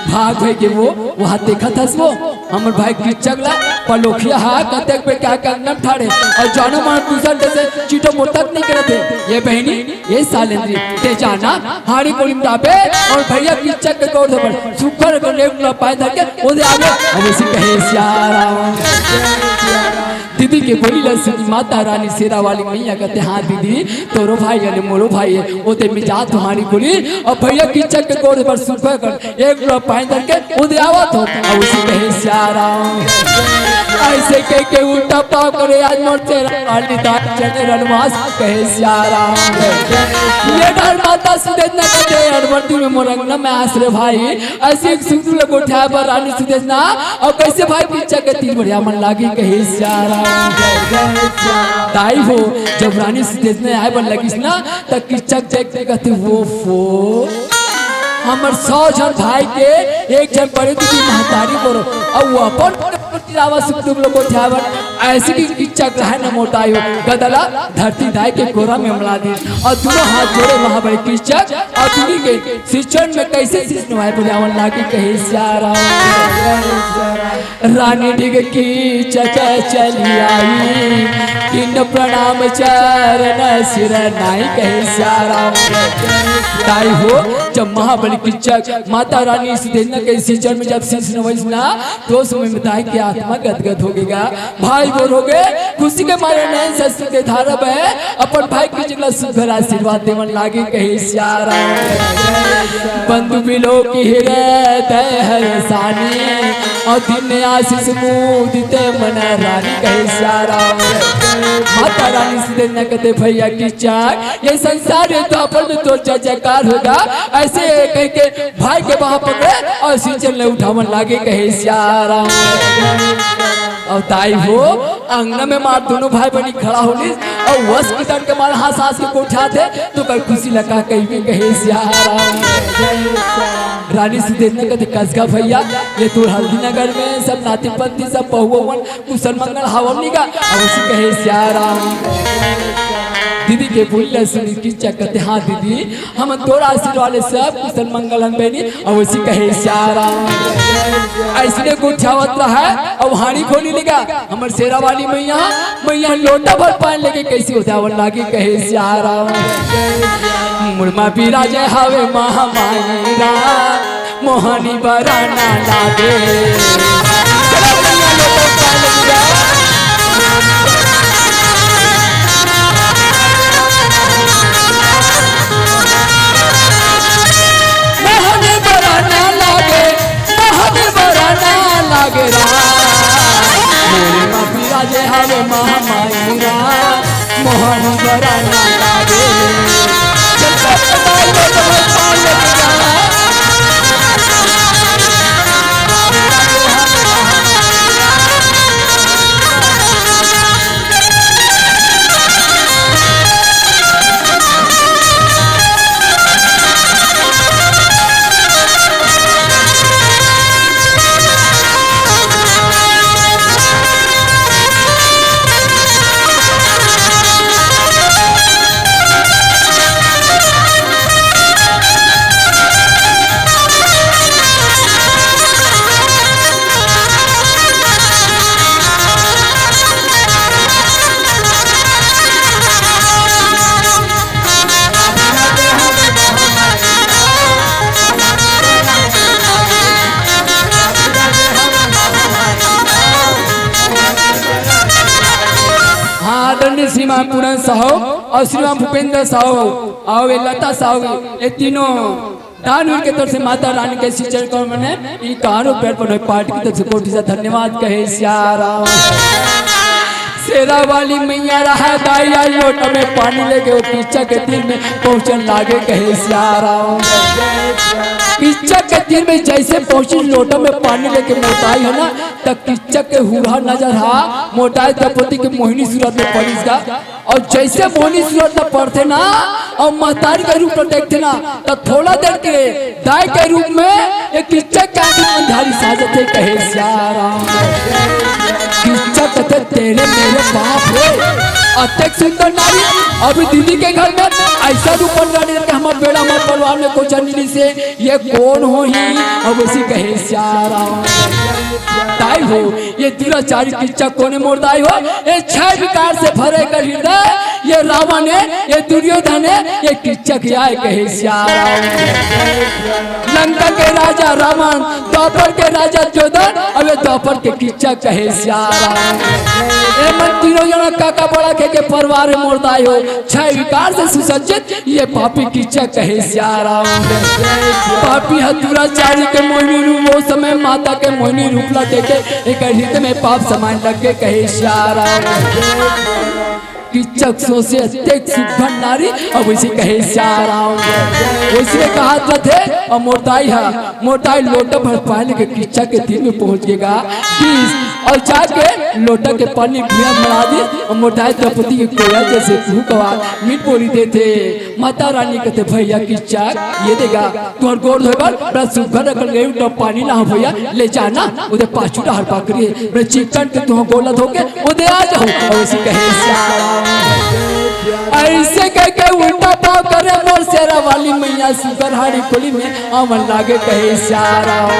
भाग भई के वो, वहाँ देखत हस वो, हमर भाई किच्चक ला पलोखिया हा, कतेक बेर के आके अंगना में ठाढ़े, अउ जानो मानो दूसर जइसे चिटो मोटक नइ करत हे। ये बहिनी, ये सालिंद्री, ते जाना, हाड़ी कोड़ी में जाबे, अउ भइया किच्चक के गोड़ धोबे, सुघर के लेग ला पाँय धर के, ओदे आबे।" अउ उसी कहे, "सियाराम।" दीदी के बोली ला सुनी माता रानी शेरा वाली मैया कथे, "हाँ दीदी, तोरो भाई हे, मोरो भाई हे, ओदे में जात हँव हाड़ी कोड़ी, अउ भइया किच्चक के गोड़ बर सुघर कर, एक लोटा पानी धर के ओदे आवत हँव।" अउ उसी कहे, "सियाराम।" अइसे कहिके उल्टा पाँव करे आज मोर शेरा वाली दाई चले रनवास, कहे, "सियाराम।" ये डहर माता सुदेष्णा कथे, "अड़बड़ती में मोर अंगना में आस रे भाई।" अइसे एक सुंदर ला गोठियाय बर रानी सुदेष्णा, अउ कइसे भाई किच्चक के तीर बढ़िया मन लागी, कहे, "सियाराम।" दाई हो, जब रानी सुदेष्णा आय बर लगिस ना, त किच्चक देख के कथे, "वो फो, हमर सौ झन भाई के एक झन बड़े दीदी महतारी बरो, अउ वो अपन तिरावा सुख दुख ला गोठियाय बर।" अइसे कि किच्चक रहे न मोर दाई हो, गदा ला धरती दाई के कोरा में मला दिस, अउ दूनों हाथ जोड़े वहाँ बड़े किच्चक, अउ दीदी के सिर चरण में कइसे शीश नवाय बर आवन लागी, कहे, "सियाराम।" रानी डिग किच्चक चली आई, कीन्ह प्रणाम चरण सिर नाई, कहे, "सियाराम।" दाई हो, जब महाबली किच्चक माता रानी सुदेष्णा के सिर चरण में जब शीश नवाइस ना, तो समय में दाई के आत्मा म गदगद होगे गा, भाई बोर होगे, खुशी के मारे नैन से आंसू के धारा बहे, अपन भाई के जिगला सुघर आशीर्वाद देवन लागे कहे सियाराम। बंधु बिलो की हृदय हर सानी, अउ दीन आशीष मुदित मन रानी कहे सियाराम। माता रानी से देना कहते भैया की चाक, ये संसार ये द्वापर में तोर जय जयकार होगा। ऐसे कह के भाई के बाँह पकड़े अउ सिंचन ले उठावन लागे कहे सियाराम। अउ दाई हो, अंगना में मार दोनों भाई बहिनी खड़ा होलिस अउ वस कितन के मार हँस हँस के गोठियाथे, तो कर खुशी लगा कही के कहे सियाराम। रानी सुदेतना कहते, "कस गा भैया, ये तोर हल्दी नगर में सब नाती पंती, सब बहुवन कुशल मंगल हवन नी गा?" अउ वइसे कहे सियाराम। दीदी के बोलिया सुनी किच्चक कहते, "हाँ दीदी, हमन तोर आशीर्वाद ले सब कुशल मंगल हन बहिनी।" अउ वइसे कहे सियाराम। अइसने गोठियावत रहय, अउ हांड़ी खोली लेगा हमर शेरा वाली मइया, मइया लोटा भर पानी लेके कइसे उठावन लागे कहे सियाराम। मुड़ म बिराजे हवे महामाई राम, मोहनी बराना लागे। चलो भैया लोग, ताली बजाओ। मोहनी बराना लागे, मोहनी बराना लागे राम। मोरे म बिराजे हवे महामाई राम, मोहनी बराना लागे। चल, चल, चल, चल, चल, चल, चल, चल। हाँ, आदरणीय श्रीमान पूरन साहू अउ श्रीमान भूपेंद्र साहू अउ ये लता साहू, ये तीनों दान उनके तरफ से माता रानी के श्री चरण कमल में इन कारो पैर पर पार्टी की तरफ से कोटि से धन्यवाद कहे सियाराम। शेरा वाली मइया रहय दाई, लोटा में पानी लेके वो किच्चक के तीर में पहुँचन लागे कहे सियाराम। किच्चक के तीर में जइसे पहुँचिस लोटा में पानी लेके मोर दाई ह ना, त किच्चक के हुरहा नजर हा मोर दाई द्रौपदी के मोहिनी सूरत में परिस गा। अउ जइसे मोहिनी सूरत ला पढ़थे ना, अउ महतारी के रूप ला देखथे ना, त थोड़ा देर के दाई के रूप में एक किच्चक के आँखी में अंधारी छा जाथे कहे सियाराम। किच्चक कहथे, "तेरे मेरे बाप रे, अतेक सुंदर नारी, अभी दीदी के घर में अइसन रूप बन रहे के हमर बेड़ा, हमर परिवार में कोई जनी नइ से, ये कोन होही?" अउ वइसे कहे सियाराम। दाई हो, ये दुराचारी किच्चक कोन हे मोर दाई हो? ये छै विकार से भरे कर हृदय, ये रावण हे, ये दुर्योधन हे, ये किच्चक आय कहे सियाराम। लंका के राजा रावण, द्वापर के राजा दुर्योधन, अउ ये द्वापर के किच्चक कहे सियाराम। ये मन तीनों जना काका बड़ा के, के परिवार हे मोर दाई हो, छै विकार से सुसज्जित ये पापी किच्चक कहे सियाराम। पापी ह दुराचारी के मोहिनी रूप, वो समय माता के मोहिनी रूप ला देखे, एकर हृदय में पाप समाय लगे कहे सियाराम। किच्चक सोचे अतेक सुघर नारी, अउ वइसे कहे सियाराम। वइसे कहात रथे, अउ मोर दाई ह मोर दाई लोटा भर पानी लेके किच्चक के तीर में पहुँच गे गा। बीस, अउ जाके लोटा के पानी भुइयाँ मरा दिस, अउ मोर दाई द्रौपदी के कोयल जइसे कुहू कवा मीठ बोली देथे। माता रानी कहथे, "भैया किच्चक, ये दे गा, तोर गोड़ धोए बर बड़ा सुघर रखल गई, उठा पानी ला भैया, ले जाना, उधर पाछू डहर पाखरी हे, बड़ा चिक्कन के तुँहर गोड़ ला धो के उधर आ जाहू।" अउ वइसे कहे सियाराम। अइसे कहिके उल्टा पाँव करे मोर शेरा वाली मइया सुघर हाड़ी खोली में आवन लागे कहे सियाराम।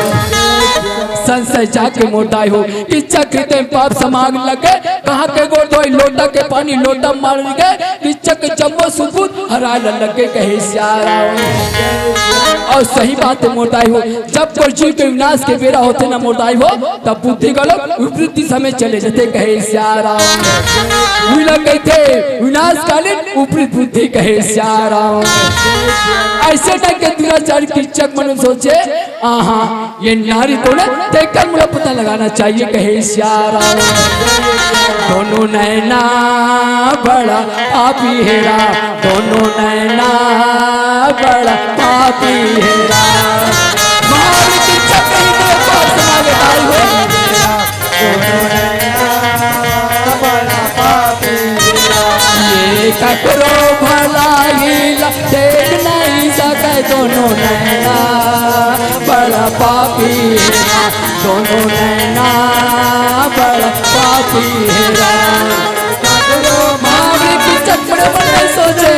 संशय जाके मोर दाई हो, किच्चक हृदय पाप समाग लगे, कहाँ के गोड़ धोई लोटा के पानी लोटा मार गे, किच्चक जम्मो सुरपुत हराय ल लगे कहे सियाराम। अउ सही बात हे मोर दाई हो, जब कोई जीव के विनाश के बेरा होथे ना मोर दाई हो, तब बुद्धि घलो विपरीत दिशा में चले जाथे कहे सियाराम। उही ला कहिथे विनाशकालीन विपरीत बुद्धि कहे सियाराम। अइसे ढंग के दुराचारी किच्चक मन सोचे, आहा, ये नारी तो ना, तेकर मोला पता लगाना चाहिए कहे सियाराम। दोनों नैना बड़ा पापी हे राम, दोनों नैना बड़ा पापी हे राम। महावीर किच्चक कहीं तो पाप समाज बताई हो। ये ककरो भलाई ला देख नहीं सके दोनों नैना बड़ा पापी हे राम, दोनों नैना बड़ा पापी हे राम। महावीर किच्चक मन में सोचे।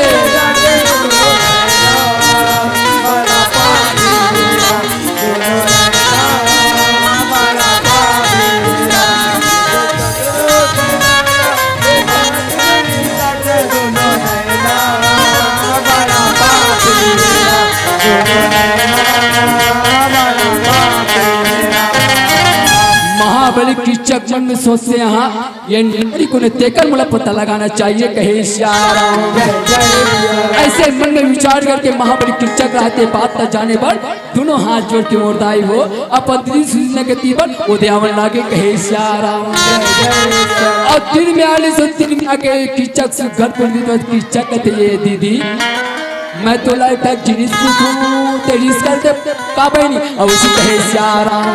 महाबली किच्चक मन में सोचथे, हाँ, ये नारी कोन हे तेकर मोला पता लगाना चाहिए, कहे सियाराम। अइसे मन में विचार करके महाबली किच्चक राहत हे बात ला जाने बर दुनों हाथ जोड़ के मोर दाई हो, अपन दीदी सुदेष्णा के ती बर ओदे आवन लागे, कहे सियाराम। अउ तीर में आने से तीर में आके किच्चक सुघर पुरवी तो किच्चक कथे, ए दीदी, मैं तोला एक ठक जिनिस पूछूं, ते रिस कर दे का बहिनी? अउ अइसे कहे सियाराम।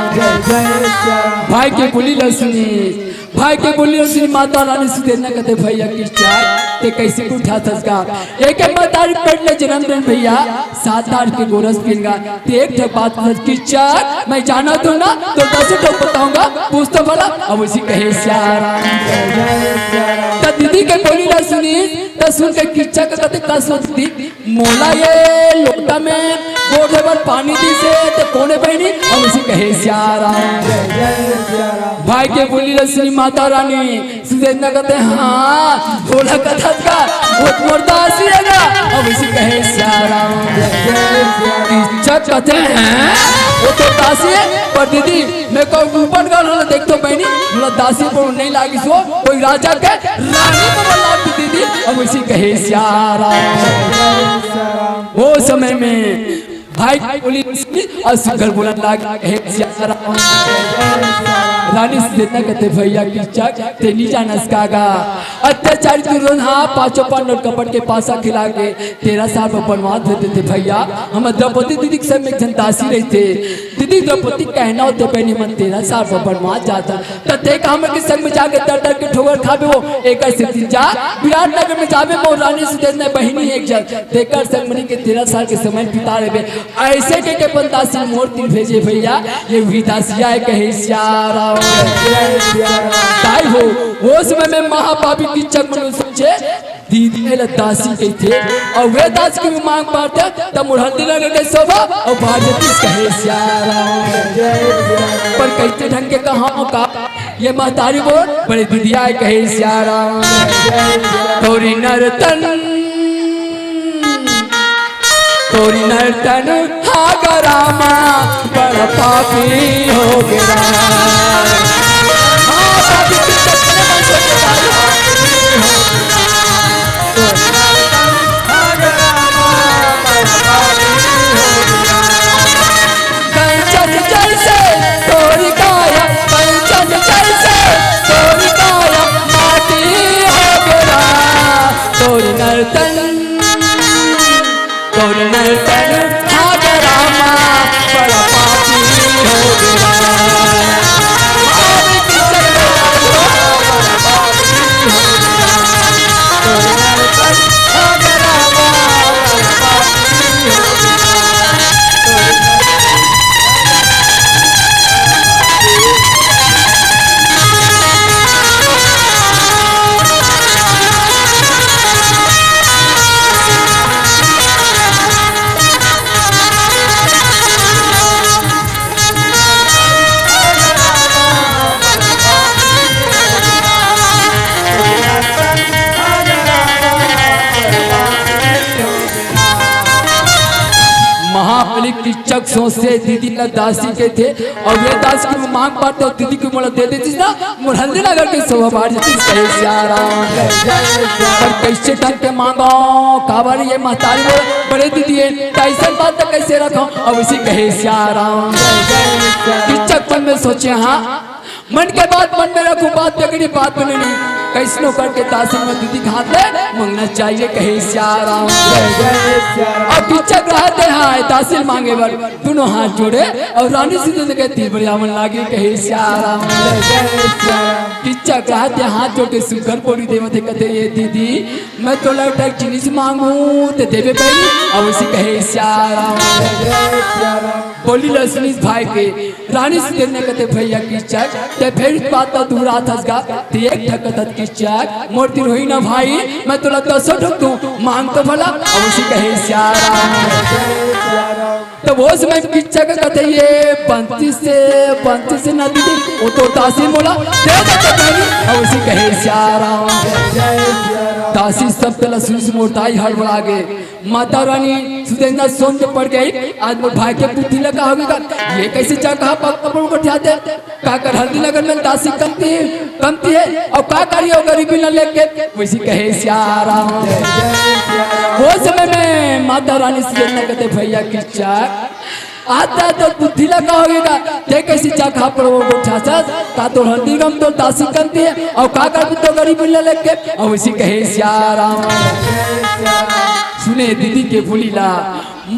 भाई के बोली ला सुनिस, भाई के बोली ला सुनिस माता रानी सुदेष्णा कथे, भइया किच्चक, ते कइसे उठाथस गा? एक एक महतारी पेट ले जनम देन भइया, सात आठ के गोरस पियन गा। ते एक ठक बात पूछ किच्चक, मैं जानथों ना, तो दस ठक बताहूं गा, पूछ तो भला। अउ अइसे कहे सियाराम। त दीदी के बोली ला सुनिस, त सुन के किच्चक कथे, का सोचती? मोला ये लोटा में गोड़ धोए बर पानी दिस हे, ते कोन हे बहिनी? अउ अइसे कहे सियाराम। भाई के बोली ला सुनिस माता रानी सुदेष्णा कथे, हाँ, तोला कथस का, ओ मोर दासी हे गा। अउ अइसे कहे सियाराम। किच्चक कथे, हैं, ओ तो दासी हे, पर दीदी, मैं कहूं ऊपर का लोग देखथों बहिनी, मोला दासी पर नहीं लागिस हो, कोई राजा के रानी पर लाग दीदी। अउ अइसे कहे सियाराम। ओ समय में भाई के बोली अउ सुघर बोलन लागे, कहे सियाराम। रानी सुदेष्णा कथे, भइया किच्चक, ते नी जानस का गा? अत्याचारी दुर्योधन हा पांचों पांडव कपट के पासा खिला के तेरह साल बर बनवास भेज देथे भइया। हमर द्रौपदी दीदी के संग में एक झन दासी रहिथे। दीदी द्रौपदी कहना होथे बहिनी मन तेरह साल बर बनवास जात हन। त ते का हमर के संग में जाके दर दर के ठोकर खाबे हो, एकर सेती जा विराटनगर में जाबे मोर रानी सुदेष्णा बहिनी एक झन, तेकर संग में के तेरह साल के समय बिता लेबे। अइसे कहिके अपन दासी मोर ती भेजे भइया, ये उही दासिया हे कहे सियाराम। दाई हो, ओ समय में महापापी किच्चक मन सोचे, दीदी हे ला दासी कहिथे, अउ वे दासी के भी मांग पारथे, त मोर हल्दी रंग के शोभा, अउ बाजतिस कहे सियाराम। पर कइसे ढंग के कहां का, ये महतारी बोल, बड़े दीदिया हे कहे सियाराम। तोरी नरतन, तोरी नरतन, हा गा रामा, बड़ा पापी हो गे राम। हाँ, पापी के चक्कर में फंस के भाई। कंचन जैसे तोरी काया, कंचन जैसे तोरी काया, माटी हो गे राम। तोरी नरतन, तोरी नरतन, हा गा रामा, बड़ा पापी हो गे राम। किच्चक सोचथे दीदी ला दासी कहिथे, अउ ये दासी के मांग पाथे त दीदी के मोला दे देतिस ना, मोर हल्दी नगर के शोभा बाढ़ जतिस। कहे सियाराम। पर कइसे ढंग के मांगों, काबर ये महतारी मोर बड़े दीदी हे, त अइसन बात त कइसे रखों, अउ अइसे कहे सियाराम। किच्चक मन में सोचे, हाँ, मन के बात मन में रखों, बात बिगड़ी बात बने नहीं। कइसनो करके दासी ल दीदी के हाथ ले मांगना चाहिए, कहे सियाराम। अब किच्चक रहत हे, हाँ, दासी ल मांगे बर दूनों हाथ जोड़े अउ रानी सुदेन के तीर बरिया मन लागे, कहे सियाराम। किच्चक रहत हे, हाथ जोड़ के सुघर पोरी देवत हे, कथे, ये दीदी, मैं तोला एक ठक जिनिस मांगहूं, त देबे परी, अउ अइसे कहे सियाराम। बोली ल सुनिस भाई के, रानी सुदेन कथे, भइया किच्चक, तैं फेर बात ला दुहराथस गा, तैं एक ठक कथस किच्चक, मोर तीर होही ना भाई, मैं तोला दसों ठक दूं, मांग तो भला, अउ अइसे कहे सियाराम। तब ओ समय किच्चक कथे, ये बंसी से, बंसी से ना दीदी, ओ तो दासी मोला दे दे तो बनी, अउ अइसे कहे सियाराम। दासी शब्द ला सुनिस मोर दाई हड़बड़ा गे। माता रानी सुदेन ला सोच पड़ गे, आज मोर भाई के बुद्धि ला का होगे गा, ये कइसे जगह पर कपड़ा उठा दे, काकर हल्दी नगर में दासी कमती हे, कमती हे, अउ का करियो गरीबी ला लेके, अइसे कहे सियाराम। ओ समय में माता रानी सुदेन कथे, भइया किच्चक, आता तो बुद्धि ला का होगे गा, तैं कइसे जगह पर वो उठाथस, का तोर हल्दी गम तोर दासी कमती हे, अउ का करबे तो गरीबी ला लेके, अउ अइसे कहे सियाराम। सुने दीदी के बोली ला,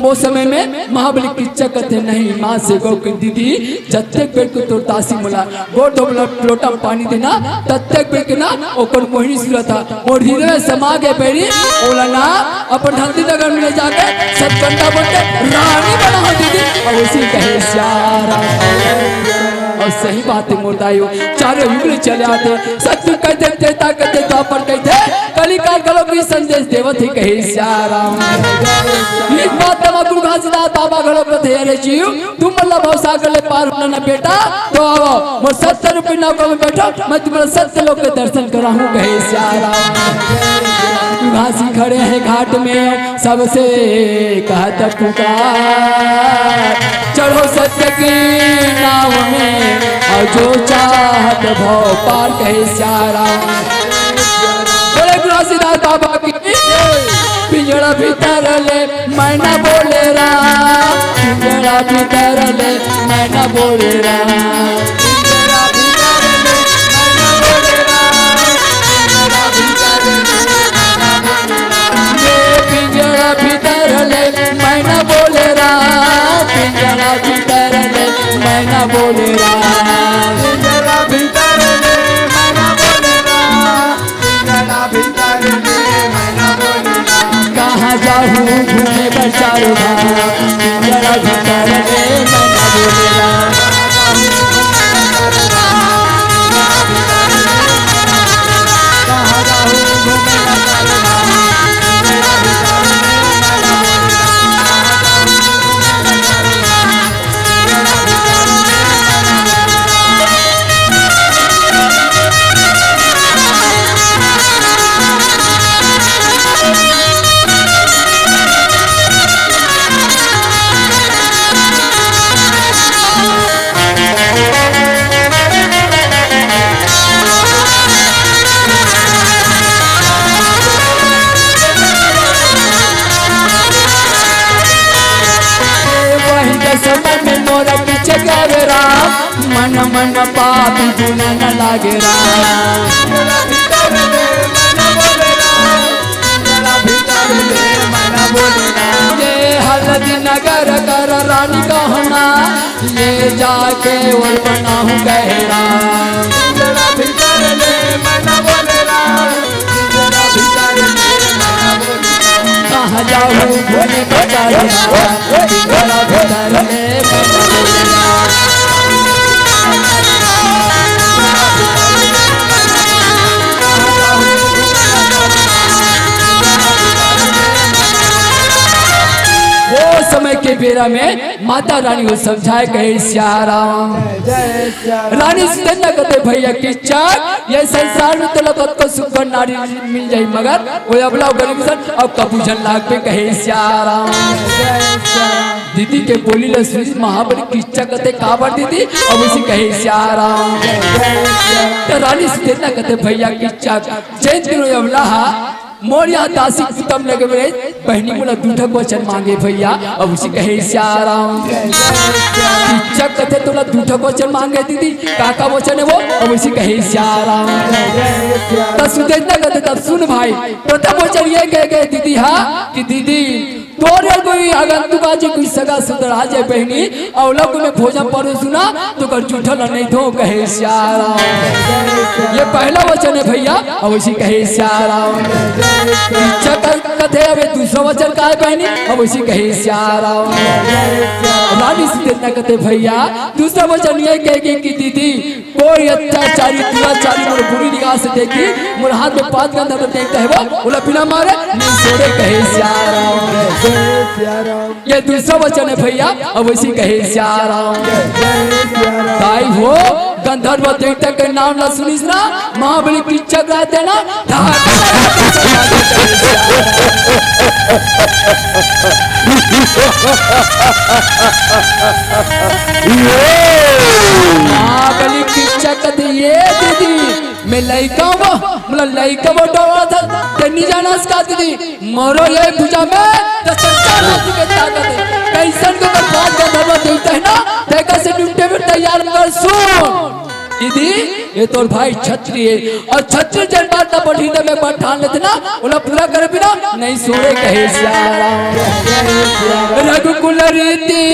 ओ समय में महाबली किच्चक कथे, नहीं, मां से कहो कि दीदी, जतेक बेर के तोर दासी मोला गोड़ धोबला लोटा म पानी देना, ततेक बेर के ना ओकर मोहिनी सुरत हा मोर हृदय में समा गे बइरी, ओला ना अपन हल्दी नगर में ले जाके सतकंडा बन के रानी बनाहूं दीदी, अउ अइसे कहे सियाराम। अउ सही बात हे मोर दाई हो, चारों युग ले चले आथे, सतयुग कहिथे, त्रेता कहिथे, द्वापर कहिथे, कलिकाल घलो भी संदेश देवत हे, कहे सियाराम। एक बात तमा गुरु घासीदास बाबा घलो कथे, अरे जीव, तुम मन ला भवसागर ले पार होना ना बेटा, तो आओ, मोर सत्य रूपी नौका में बैठो, मैं तुम्हारा सत्य लोक के दर्शन कराहूं, कहे सियाराम। घासी खड़े हैं घाट में, सबसे कहत पुकार, चढ़ो सत्य की नाव में, अउ जो चाहत भव पार, कहे सियाराम। बोले गुरु घासीदास बाबा की। पिंजड़ा भीतर ले मैना बोले राम, पिंजड़ा भीतर ले मैना बोले राम। ये पिंजड़ा भीतर ले मैना बोले राम, पिंजड़ा भीतर ले मैना बोले राम। कहाँ जाहूँ घूमे बर चारों धाम, पिंजड़ा भीतर ले मैना बोले राम। कहाँ जाहूँ घूमे बर चारों धाम, पिंजड़ा भीतर ले मैना बोले राम। वही के समय में मोरा पीछे गावे राम, मन मन पापी गुना न लागे राम। ये हल्दी नगर कर रानी कहना, ये जाके और बनाहूँ कहना। कहाँ जाहूँ घूमे बजारे, भीतर ले मैना बोले राम। ओ समय के बेरा में माता रानी ल समझाए, कहे सियाराम। जय सियाराम। रानी सुदेंद्र कथे, भैया किच्चक, ये संसार में तोला कतको सुघर नारी मिल जाही, मगर वो अबला गरीब सन अउ कभू झन लागबे, कहे सियाराम। जय सियाराम। दीदी के बोली ल सुनिस महाबली किच्चक कथे, काबर दीदी? अउ वइसे कहे सियाराम। जय सियाराम। त रानी सुदेंद्र कथे, भैया किच्चक, जेन दिन वो अबला हा मोर इहाँ दासी कुतम लगे रहे, बहिनी मोला दू ठक वचन मांगे भैया, अउ वइसे कहे सियाराम। किच्चक कथे, तोला दू ठक वचन मांगे दीदी, का का वचन हे वो? अउ वइसे कहे सियाराम। त सुदेंद्र कथे, तब सुन भाई, प्रथम वचन ये कहे गे दीदी हा कि दीदी, तोर कोई आगंतुक आ जाए, कोई सगा सुंदर आ जाए बहिनी, अउ ओला कोई मैं भोजन परोसहूं ना, त ओकर जूठा ल नइ धोंव, कहे सियाराम। ये पहला वचन हे भैया, अउ वइसे कहे सियाराम। किच्चक कथे, अब ये दूसरा वचन का हे बहिनी? अउ वइसे कहे सियाराम। रानी सुदेंद्र कथे, भैया, दूसरा वचन ये कहे गे कि दीदी, कोई अत्याचारी, दुराचारी मोर बुरी निगाह से देखही, मोर हाथ में पांच गंधर्व देवता हे वो, ओला बिना मारे नइ छोड़ेंव, कहे सियाराम। जय सियाराम। ये दूसरा वचन हे भैया, अउ वइसे कहे सियाराम। जय सियाराम। दाई हो, गंधर्व देवता के नाम ला सुनिस ना, महाबली किच्चक रहते ना, धाक। महाबली किच्चक कथे, ये दीदी, मैं लइका हंव, मोला लइका बर डरावत हस, तैं नइ जानस का दीदी? मोरो ये भुजा में त संसार हाथी के ताकत हे। कइसन के ओकर पांच गंधर्व देवता हे ना, तेकर से निपटे बर तैयार। मगर सुन दीदी, ये तोर भाई क्षत्रिय हे, अउ क्षत्रिय जेन बात ला बढ़ी त मैं बर ठान लेथे ना, ओला पूरा करबे ना, नइ छोड़ेंव, कहे सियाराम। रघुकुल रीति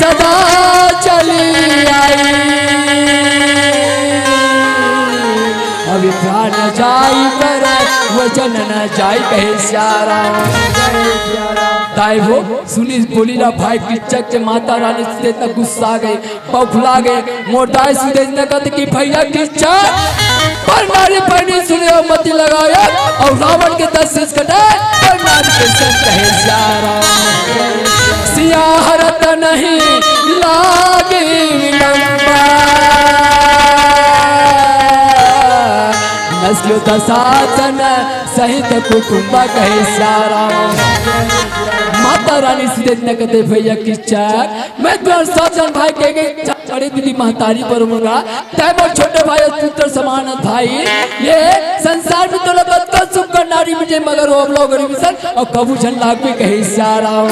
सदा चली आई, अविद्या न जाई पर वचन न जाई, कहे सियाराम। दाई हो, सुनिस बोली ला भाई किच्चक के, माता रानी सुदेंद्र गुस्सा गे, बौखला गे। मोर दाई सुदेंद्र कथे कि भैया किच्चक, पर नारी बहिनी सुने अउ मति लगाए, अउ रावण के दस शीश कटाए, पर नारी के संग, कहे सियाराम। सिया हरत नहीं लागी विलंबा, नस्यो दशासन सहित कुटुंबा, कहे सियाराम। माता रानी सुदेंद्र कथे, भैया किच्चक, मैं तोर सौ झन भाई कहे गे, बड़े दीदी महतारी बर होगा, तैं मोर छोटे भाई अस, पुत्र समान अस भाई। ये संसार में तोला कतको सुघर नारी मिले, मगर वो अबला गरीब सन अउ कभू झन लागबे, कहे सियाराम।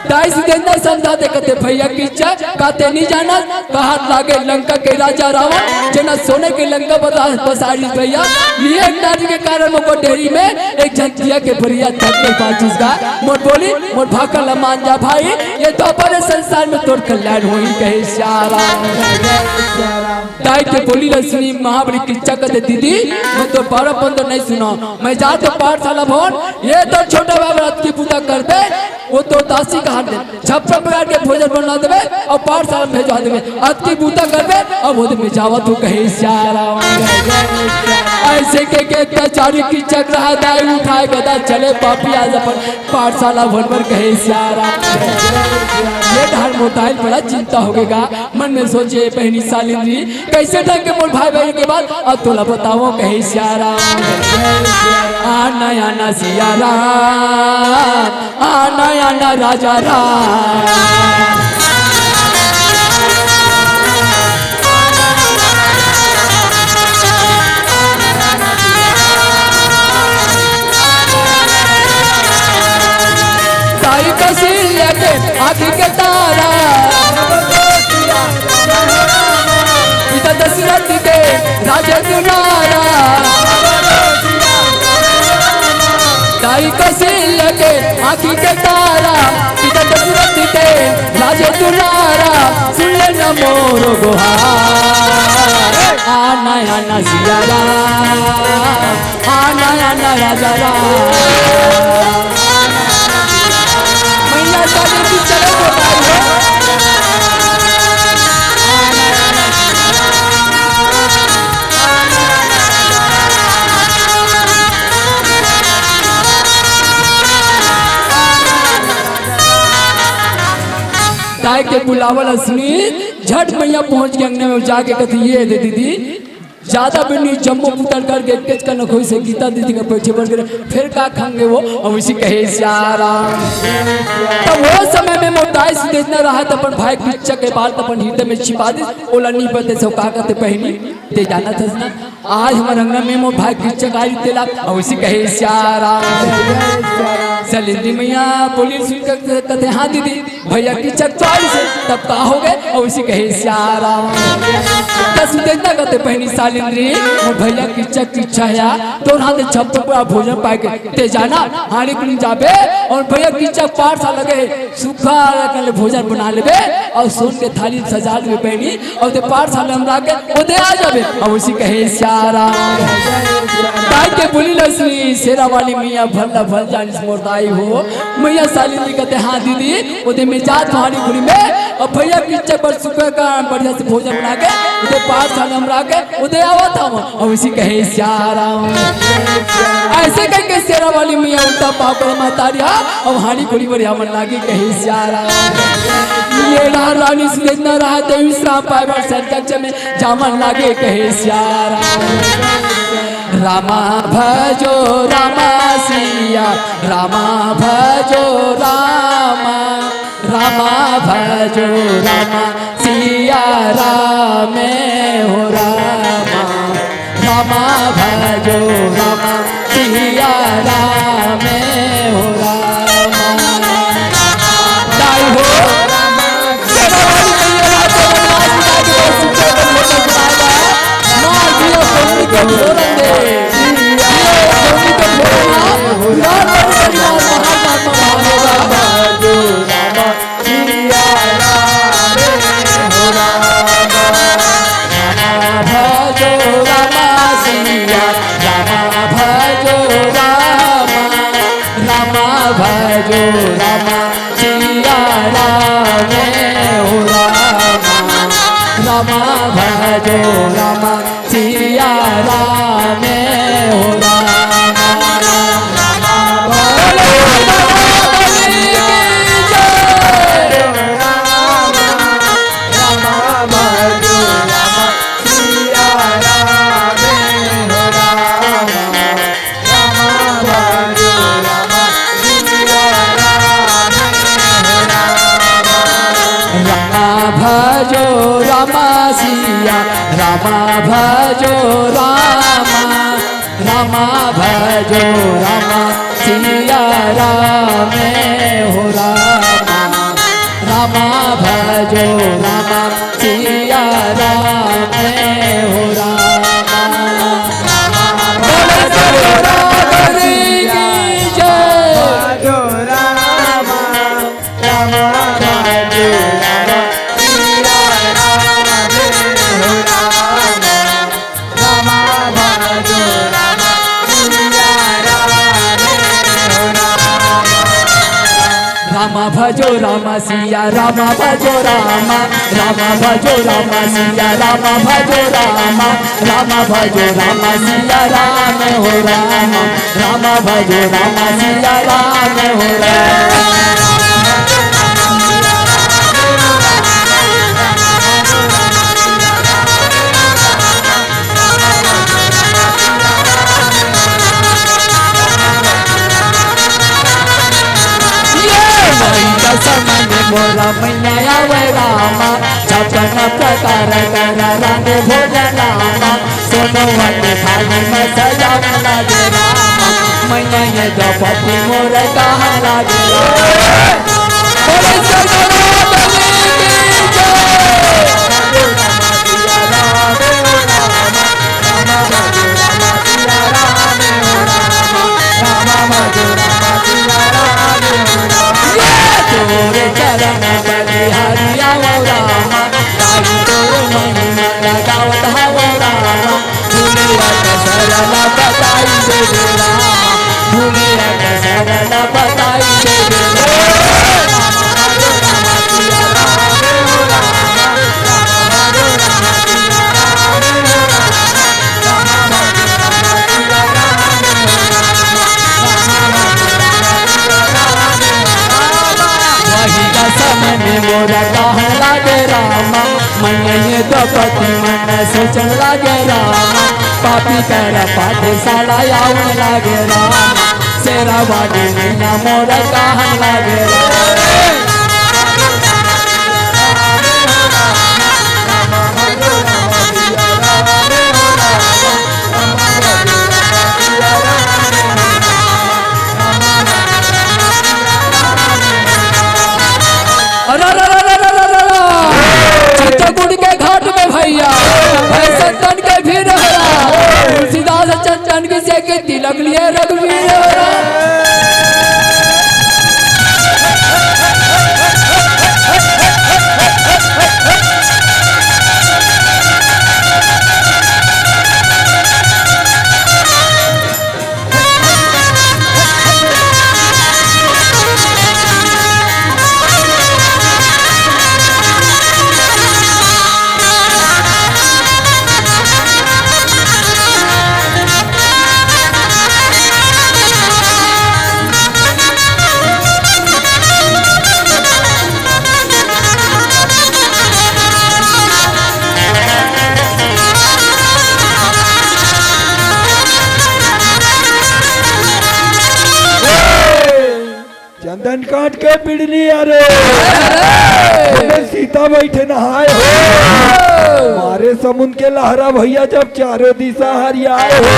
दाई सुदेंद्र समझाथे, कथे, भैया किच्चक, का तैं नइ जानस, कहात लागे लंका के राजा रावण, जेन सोने के लंका बसा-, बसारिस भैया, ये एक नारी के कारण मोर डेहरी में एक झन जिया के बरिया तक नइ बांचिस गा। मोर बोली, मोर भाखा ल मान जा भाई, ये द्वापर संसार में तोर कल्याण होही, कहे सियाराम। दाई के बोली ल सुनिस महाबली किच्चक कथे, दीदी, मैं तोर बारह पंद्रह नइ सुनंव, मैं जाथंव पाठशाला भवन, ये तोर छोटा बाबा अतकी बूता करबे, वो तोर दासी कहात हे, छप्पन प्रकार के भोजन बना देबे अउ पाठशाला में भेजवा देबे। अतकी बूता करबे, अब ओदे में जावत हंव, कहे सियाराम। अइसे कहिके अत्याचारी किच्चक रहा दाई उठाए गदा चले पापी आज अपन पाठशाला भवन बर, कहे सियाराम। ये डहर मोर दाई ल बड़ा चिंता होगे गा। मन में सोचे, बहिनी सालिंद्री, कइसे ढंग के मोर भाई बहिनी के बात अब तोला बतावंव, कहे सियाराम। आना आना सियाराम, आना आना राजा राम। दाई कौशल्या के आँखी के तारा, पिता दशरथ के राज दुलारा। दाई कौशल्या के आँखी के तारा, पिता दशरथ के राज दुलारा, सुन ले ना मोर गोहार। आना आना सियाराम, आना आना राजा राम। मैया साली की चलो गोपाल हो। के बुलावा ल सुनिस, झट मइया पहुंच के अंगना में जाके कथे, "ये दे दीदी, जादा बेर नइ, जम्मो पुतन करके एकेच कन खोइस हे, गीता दीदी के बइठे बर करे, फेर का खंगे वो?" अउ अइसे कहे सियाराम। तब वो समय में मोर दाई सुदेतना रहय, त अपन भाई किच्चक के बात अपन हृदय में छिपा दिस, ओला नइ बतेस। अउ का कथे बहिनी, ते जानत हस ना, आज हमर अंगना में मोर भाई किच्चक आइस तेला, अउ अइसे कहे सियाराम। सलिंद्री मइया बोलिस सुन के कथे, "हाँ दीदी, भइया किच्चक तो आइस हे, तब का होगे?" अउ अइसे कहे सियाराम। त सुदेतना कथे, "बहिनी सलिंद्री, मोर भइया किच्चक के इच्छा हे, तोर हाथ ले छप्पन प्रकार भोजन पाए के, ते जा ना, हांड़ी कुनी जाबे, अउ भइया किच्चक पारसा लगे हे, सुग्घर अकन ले भोजन बना लेबे, अउ सोन के थाली सजा लेबे बहिनी, अउ ते पारसा ल हमर आके ओदे आ जाबे।" अउ अइसे कहे सियाराम। दाई के बोली ल सुनिस शेरा वाली मइया, भल ल भल जानिस मोर दाई हो। मइया सलिंद्री कथे, "हाँ दीदी, ओदे में जात हंव हांड़ी कुनी में, अउ भइया किच्चक बर सुग्घर अकन बढ़िया से भोजन बना के, ओदे पारसा ल हमर आके ओदे आवत हंव।" अउ अइसे कहे सियाराम। अइसे कहिके शेरा वाली मइया उल्टा पाँव करे महतारी हा, अउ हांड़ी कुनी बर जामन लागे कहे सियाराम। ये रानी सुदेतना रहय त विश्राम पाए बर संकट में जामन लागे कहे सियाराम। रामा भजो रामा सिया, रामा भजो रामा, रामा भजो रामा सिया रामे हो रामा, रामा भजो रामा सिया रामे हो रामा। दाई हो, भजो रामा सिया रामा भजो रामा, रामा भजो रामा सिया रामे हो रामा, रामा भजो रामा सिया रामे हो रामा। बोलो रामा की जय। रामा भजो रामा सिया, रामा भजो रामा, रामा भजो रामा सिया रामे हो रामा, रामा भजो रामा सिया रामे हो रामा। बोलो सतगुरु रामचंद्र की जय। रामा भजो रामा सिया, रामा भजो रामा, रामा भजो रामा सिया, रामा भजो रामा, रामा भजो रामा सिया राम हो रामा, रामा भजो रामा सिया राम हो रामा। ये वही दशा में मोरा मैया आवे रामा, छप्पन प्रकार कर रांधे भोजन रामा, सोनवा के थाली में सजावन लागे रामा, मैया ये द्रौपदी मोर कहा लागे रामा। बोले सतगुरु रामचंद्र की जय। ये तोरे चरण बलिहारी आवो रामा, ताई तोर महिमा लगावत हवो रामा। दुनिया के सरना बताई दे दे रामा, दुनिया के सरना बताई दे दे रामा। मोरा कहन लागे रामा, मन ये तो पति मन सोचन लागे रामा, पापी कर पाठशाला आवन लागे रामा, शेरावाली मैया मोरा कहन लागे रामा। अरे, अरे, अरे, अरे, अरे, अरे, अरे। चित्रकूट के घाट में भैया, भैसनतन के भीड़ हो रहा। तुलसीदास चंचन के से के तिलक लिए रघुवीर हो रहा। चंदन काट के बिड़नी, अरे। अरे। हमें सीता बैठे नहाए हो। मारे समुंद के लहरा भैया जब चारों दिशा हरियाए हो।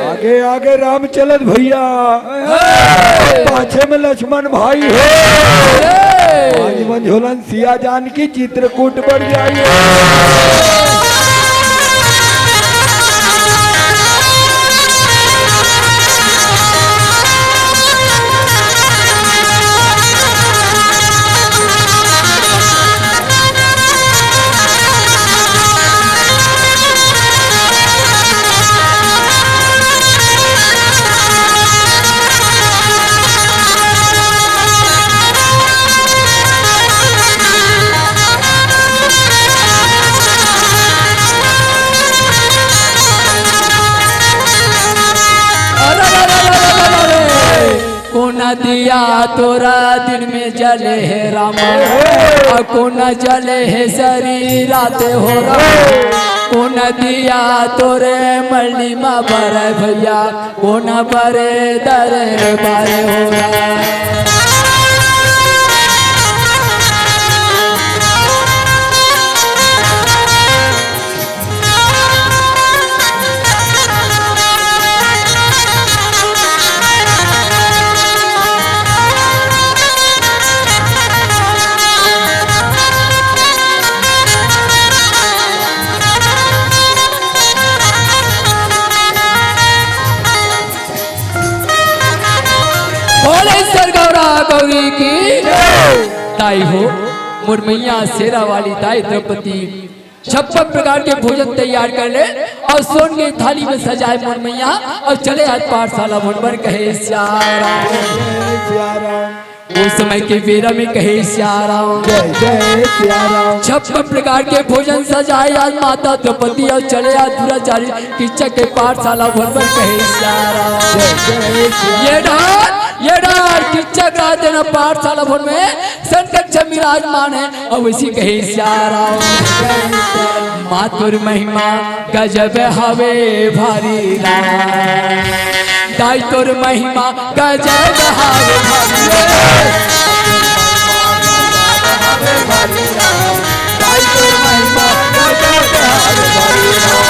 आगे आगे राम चलत भैया, पाछे में लक्ष्मण भाई हो। आज मंझोलन सिया जान की चित्रकूट बढ़ जाई। अरे, अरे, अरे, अरे, अरे, अरे। कोन दिया तोरा दिन में जले हे रामा, अउ कोन जले हे सरी रात हो रामा। कोन दिया तोरे मल्ली मा बरे भैया, कोन बरे दरबार हो रामा। बोले सर गौरा गौरी की। दाई हो, मोर मैया शेरावाली दाई द्रौपदी छप्पन प्रकार के भोजन तैयार कर ले अउ सोन के थाली में सजाए मोर मैया, अउ चले आज पाठशाला भवन बर कहे सिया राम। जय सिया राम। ओ समय के बेरा में कहे सिया राम। जय जय सिया राम। छप्पन प्रकार के भोजन सजाए आज माता द्रौपदी अउ चले आज दुराचारी किच्चक के पाठशाला भवन बर कहे सिया राम। जय जय सिया राम। ये डार, ये डार किच्चक रात देना पाठशाला भवन में संकट से विराजमान हे। अउ इसी कहे सिया राम। माँ तोर महिमा गजब हवे भारी राम। दाई तोर महिमा गजब हवे भारी राम। दाई तोर महिमा गजब हवे भारी राम।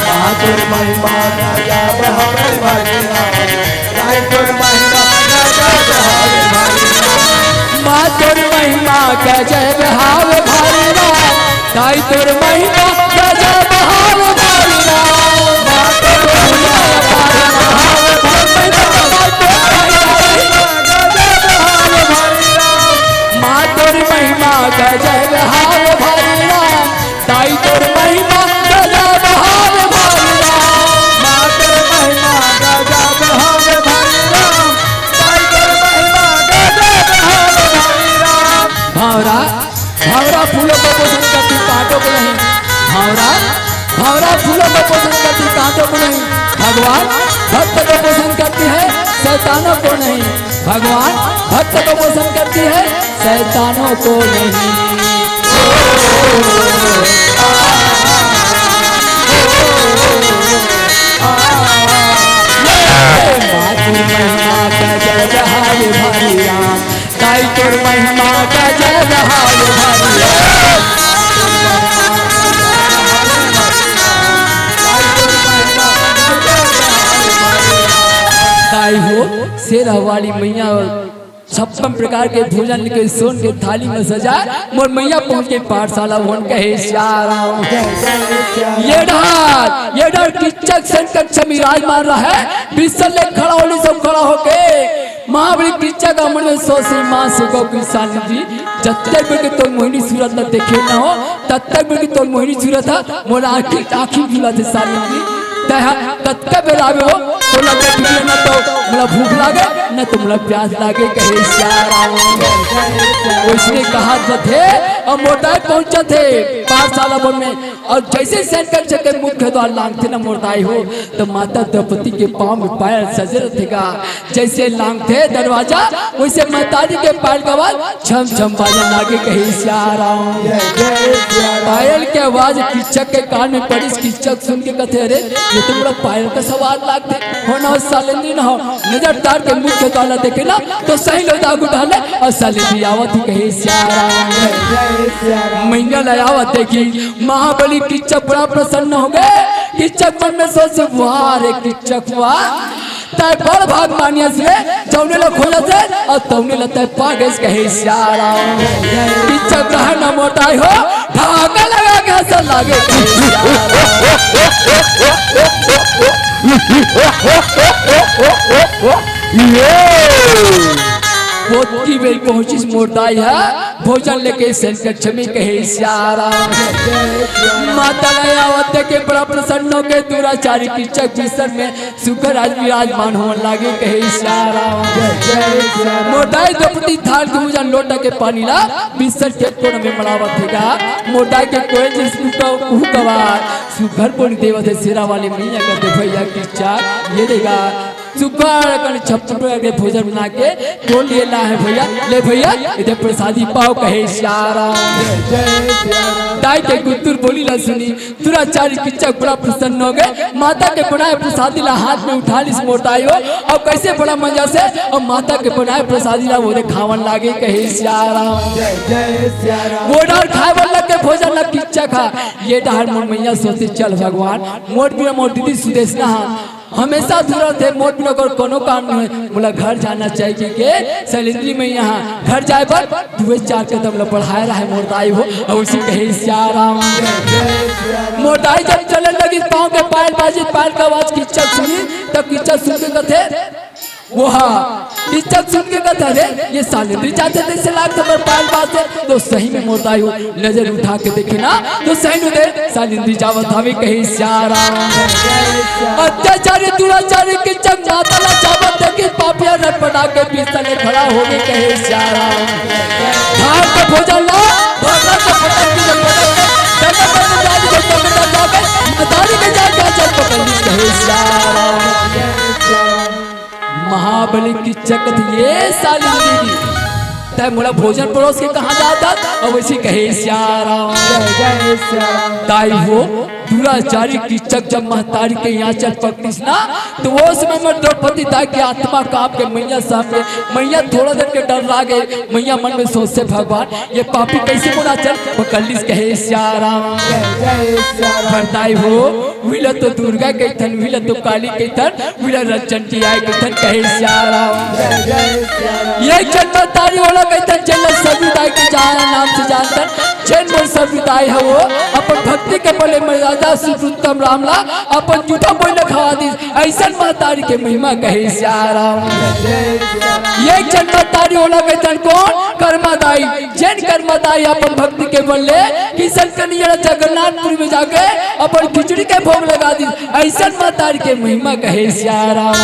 माँ तोर महिमा गजब हवे भारी राम। दाई तोर महिमा गजब हवे भारी राम। माँ तोर महिमा गजब हवे भारी राम। दाई तोर महिमा गजब हवे भारी राम। माँ तोर महिमा गजब हवे तोर महिमा गजब हावे भारी राम, दाई तोर महिमा गजब हावे भारी राम। माँ तोर महिमा गजब हावे भारी राम, दाई तोर महिमा गजब हावे भारी राम। भंवरा, भंवरा फूलों को पसंद करती, कांटों को नहीं। भंवरा, भंवरा फूलों को पसंद करती, कांटों को नहीं। भगवान भक्त को पसंद करती है, शैतानों को नहीं। भगवान भक्त को पसंद करती है, शैतानों को नहीं। माँ तोर महिमा गजब हावे भारी राम, दाई तोर महिमा गजब हावे भारी राम। दाई हो, शेरा वाली मैया छप्पन प्रकार के भोजन लेके सोन के थाली में सजाय, मोर मैया पहुंच के पाठशाला भवन, कहे सिया राम। ये डहर, ये डहर किच्चक संकट से विराजमान रहय, बिस्तर ले खड़ा होली, सब खड़ा होके महाबली किच्चक मन में सोचे माँ से गो किसान जी, जत्ते बेर के तोर मोहिनी सूरत ला देखे न हो, तत्ते बेर के तोर मोहिनी सूरत ह मोर आँखी, आँखी झूलत हे साली जी। तैं ह कतका बेर आबे हो, तोला देख लिये न तो मोला भूख लागे, न तो मोला प्यास लागे, कहे सिया राम। वइसने कहा जथे, अउ मोर दाई पहुँचत हे पाठशाला भवन में, अउ जइसे संकट से के मुख्य द्वार लांघथे न मोर दाई हो, त माता द्रौपदी के पाँव में पायल सजे रथे गा। जइसे लांघथे दरवाजा, वइसे महतारी के पायल के आवाज छम छम बाजे लागे, कहे सिया राम। जय जय सिया राम। पायल के आवाज किच्चक के कान में पड़िस, किच्चक सुन के कथे, "अरे, ये तो मोला पायल के सवार लागथे।" हो न हो सालेंद्री न हो, नजर तार के मुख्य द्वार ला देखे ना, त सही लो दागू डाले अउ सालेंद्री आवत हे, कहे सिया राम। जय जय सिया राम। मैया ला आवत देखिस, महाबली किच्चक बड़ा प्रसन्न होगे। किच्चक मन में सोचे, "वाह रे किच्चक, वाह।" तैं बड़ भाग मानियस रे, जउने ला खोजत हे अउ तउने ला तैं पा गेस, कहे सिया राम। किच्चक रहय न मोर दाई हो, ठहाका लगा के हंसन लागे, कहे सिया राम। ये। ओतकी बेर पहुंचिस मोर दाई ह, भोजन लेके संकट से में, कहे सिया राम। माता ला आवत देखे बड़ा प्रसन्न होके दुराचारी किच्चक बिस्तर में सुघर आज विराजमान होवन लागे, कहे सिया राम। जय जय सिया राम। मोर दाई द्रौपदी थाल के भोजन लोटा के पानी ला बिस्तर के कोना में मलावत हे गा। मोर दाई के कोई जिस उठो उहू कवार सुघर बोली देवत हे शेरा वाली मैया, कथे भैया किच्चक ये दे गा। सुघर कन छप्पन प्रकार के भोजन बना के तोर लिए लाए हंव भैया, ले भैया, एदे प्रसादी पाव, कहे सिया राम। जय जय सिया राम। दाई के गुंतुर बोली ला सुनी, दुराचारी किच्चक बड़ा प्रसन्न होगे। माता के बनाए प्रसादी ला हाथ में उठा लिस मोर दाई हो, अउ कइसे बड़ा मजा से अउ माता के बनाए प्रसादी ला ओदे खावन लागे, कहे सिया राम। जय जय सिया राम। ओ डहर खाय बर लगे भोजन ला किच्चक ह, ये डहर मोर मैया सोचे, चल भगवान, मोर बिना मोर दीदी सुदेशना ह हमेशा दूर रथे, मोर बिना ओकर कोनो काम नइ होय, मोला घर जाना चाहिए, कहिके सालेंद्री मैया ह घर जाय बर दुए चार कदम ला बढ़ाय रहय मोर दाई हो, अउ ओइसे कहे सिया राम। मोर दाई जब चले लगिस, पाँव के पायल बाजिस, पायल के आवाज किच्चक सुनिस, तब किच्चक सुन के कथे, ओ हा, किच्चक सुन के कथे, "अरे, ये सालेंद्री जाथे तइसे लागथे मोर पायल बाजथे।" त सही में मोर दाई हो नजर उठा के देखे ना, त सही में दे सालेंद्री जावत हवे, कहे सिया राम। अत्याचारी दुराचारी किच्चक माता ला जावत देखिस, पापिया रटपटा के बिस्तर ले खड़ा होगे, कहे सिया राम। धान के भोजन ला, भोजन के भोजन की जब भोजन के, डंडा पर में जाके जब डंडा जाके, मदारी के जाके जब पकड़ ली, कहे सिया राम। महाबली किच्चक कथे, "ये सालेंद्री, तैं मोला भोजन परोस के कहाँ जात हस?" अउ ओइसे कहे सिया राम। जय जय सिया राम। दाई हो, दुराचारी किच्चक जब महतारी के आँचल पकड़िस ना, त ओ समय में द्रौपदी दाई के आत्मा काँप के मैया सामने, मैया थोड़ा देर के डर लागे, मैया मन में सोचे, "भगवान, ये पापी कइसे मोर आँचल पकड़ लिस?" कहे सिया राम। जय जय सिया राम। पर दाई हो, उही ला तो दुर्गा कहिथन, उही ला तो काली कहिथन, उही ला रंचंटी आय कहिथन, कहे सिया राम। जय जय सिया राम। ये जन्म तारी ओला कहिथन, जेला सगुर दाई के जान नाम से जानथन, जेन मोर सब बिदाई हवो, अपन भक्ति के बल ले मर्यादा सुपुरुषोत्तम राम ला अपन जूठा बोइला खवा दिस। अइसन महतारी के महिमा कहे सियाराम। एक झन महतारी ओला कहिथन कोन? कर्मा दाई। जेन कर्मा दाई अपन भक्ति के बल ले किशन कन्हैया जगन्नाथपुरी में जाके अपन खिचड़ी के भोग लगा दिस। अइसन महतारी के महिमा कहे सियाराम।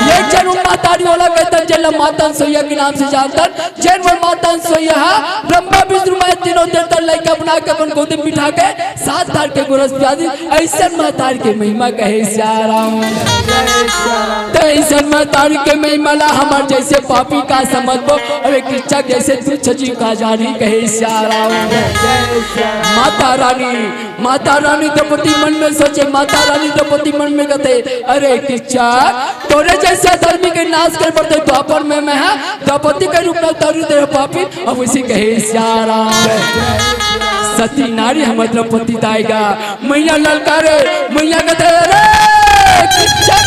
एक झन उन महतारी ओला कहिथन जेन ला माता अनसुइया के नाम से जानथन। जेन मोर माता अनसुइया ह ब्रह्मा विष्णु महेश तीनों देवता लइका बना के अपन गोदी में बिठा के सात धार के गोरस पिया दिस। अइसन महतारी के महिमा कहे सियाराम। त अइसन महतारी के महिमा ला हमर जइसे पापी का समझबो, अउ एक किच्चक जइसे तुच्छ जीव का जानही कहे सियाराम। माता रानी, माता रानी द्रौपदी मन में सोचे, माता रानी द्रौपदी मन में कथे, अरे किच्चक, तोरे जइसे अधर्मी के नाश करे बर द्वापर में मैं ह द्रौपदी के रूप में अवतरित हे पापी। अब उही कहे सियाराम। सती नारी हमर द्रौपदी दाई गा, मइया ललकारे, मइया कथे, अरे किच्चक,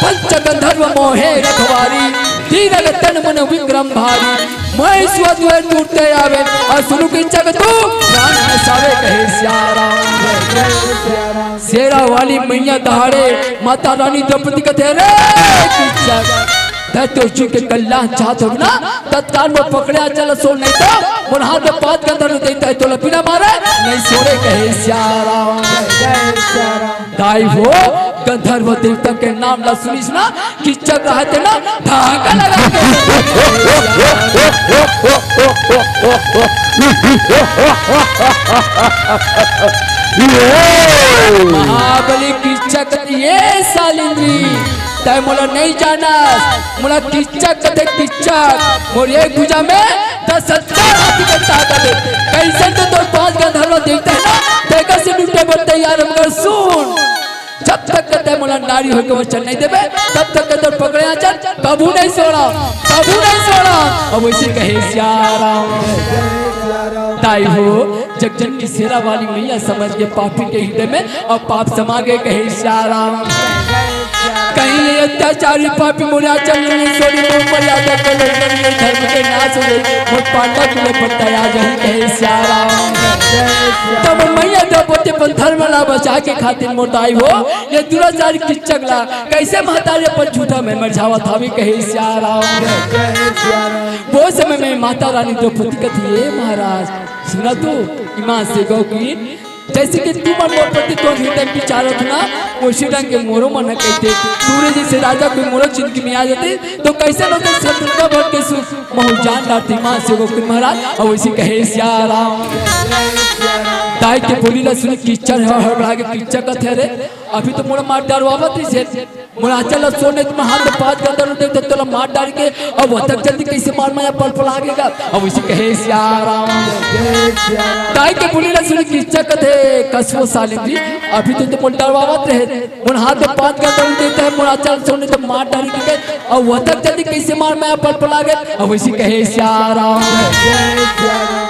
पंच गंधर्व मोहे रखवारी, तीनग तन मन विक्रम भारी, महेश्वर तुहे टूटते आवे, अउ सुनु किच्चक तू प्राण बचावे कहे सियाराम। शेरा वाली मइया दहाड़े माता रानी द्रौपदी कथे, अरे किच्चक, तैं तो जीव के कल्याण चाहत हस ना, तत्काल मोर पकड़े आँचल ला छोड़, नहीं तो मोर हाथ में पाँच गंधर्व देवता हे, तोला बिना मारे नहीं छोड़े कहे सियाराम। दाई हो, गंधर्व देवता के नाम ला सुनिस ना, किच्चक रहत ना, धागा लगा के महाबली किच्चक, ए सालिंद्री, तैं मोला नहीं जानस, मोला किच्चक कथे किच्चक, मोर एक भुजा में दस हजार हाथी के ताकत हे। कइसन तो तोर पाँच गंधर्व देवता हे ना, तेकर से लूटे बर तैयार हे, मगर सुन, जब तक के तैं मोला नारी होय के वचन नहीं देबे, तब तक के तोर पकड़े आँचल कभू नहीं छोड़ंव, कभू नहीं छोड़ंव। अब उही कहे सियाराम। दाई हो, जगजननी शेरा वाली मइया समझ गे पापी के हृदय में अउ पाप समा गे कहे सियाराम। कहीं ये अत्याचारी पापी मोर आँचल नहीं छोड़ही, मोर मर्यादा के लोग नहीं, धर्म के नाश हो जाही, मोर पांडव कुल पर दया आ जाही कहे सियाराम। तब मइया द्रौपदी अपन धर्म ला बचाय के खातिर मोर दाई हो, ये दुराचारी किच्चक ला कइसे महतारी अपन जूठा में मरझावत हावे कहे सियाराम। वो समय में माता रानी द्रौपदी कथे, ए महाराज, सुना तो, ईमान से गो कि जइसे कि तुमन मोर प्रति तोर हृदय विचारत ना, वइसे ढंग के मोरो मन ह कहिथे, तोरे जइसे राजा कोई मोरो जिनगी में आ जाते, तो कइसे होते शत्रुता भर के सुख, महूँ जान डारतेंव ईमान से गो कि महाराज, अउ उही कहे सियाराम। दाई के बोली ला सुन किच्चक ह हड़बड़ा गे, किच्चक कथे, अरे, अभी तो मोला मार डारवावत रहिसे, मोर आँचल ला छोड़, नहीं तो मैं हाथ में पाँच गंधर्व देवता हे, तोला मार डारही के, अउ अतक जल्दी कइसे मार माया पल पल आ गे गा, अउ उही कहे सियाराम। दाई के बोली ला सुन किच्चक कथे, कस वो सालिंद्री, अभी तो, तो मोला डरवावत रहे, मोर हाथ में पाँच गंधर्व देवता हे, मोर आँचल ला छोड़, नहीं तो मार डारही के, अउ अतक जल्दी कइसे मार माया पल पल आ गे, अउ उही कहे सियाराम।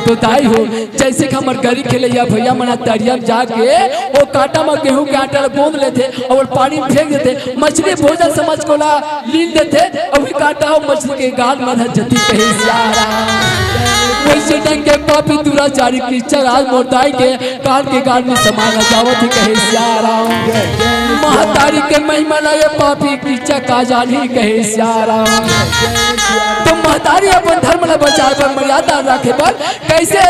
तो दाई हो, जइसे कि हमर गरी खेलइया भइया मन ह तरिया में जाके ओ कांटा म गेहूं के आटा ल गोंद लेथे अउ पानी में फेंक देथे, मछली भोजन समझ के ओला लीन देथे, अउ उही कांटा ह मछली के गाल म रह जथे कहे सियाराम। वइसे ढंग के पापी दुराचारी किच्चक आज मोर दाई के कान के गाल में समा न जावत हे कहे सियाराम। महतारी के महिमा ला ये पापी किच्चक का जानही कहे सियाराम। तो महतारी अपन धर्म ला बचाय बर, मर्यादा राखे बर कइसे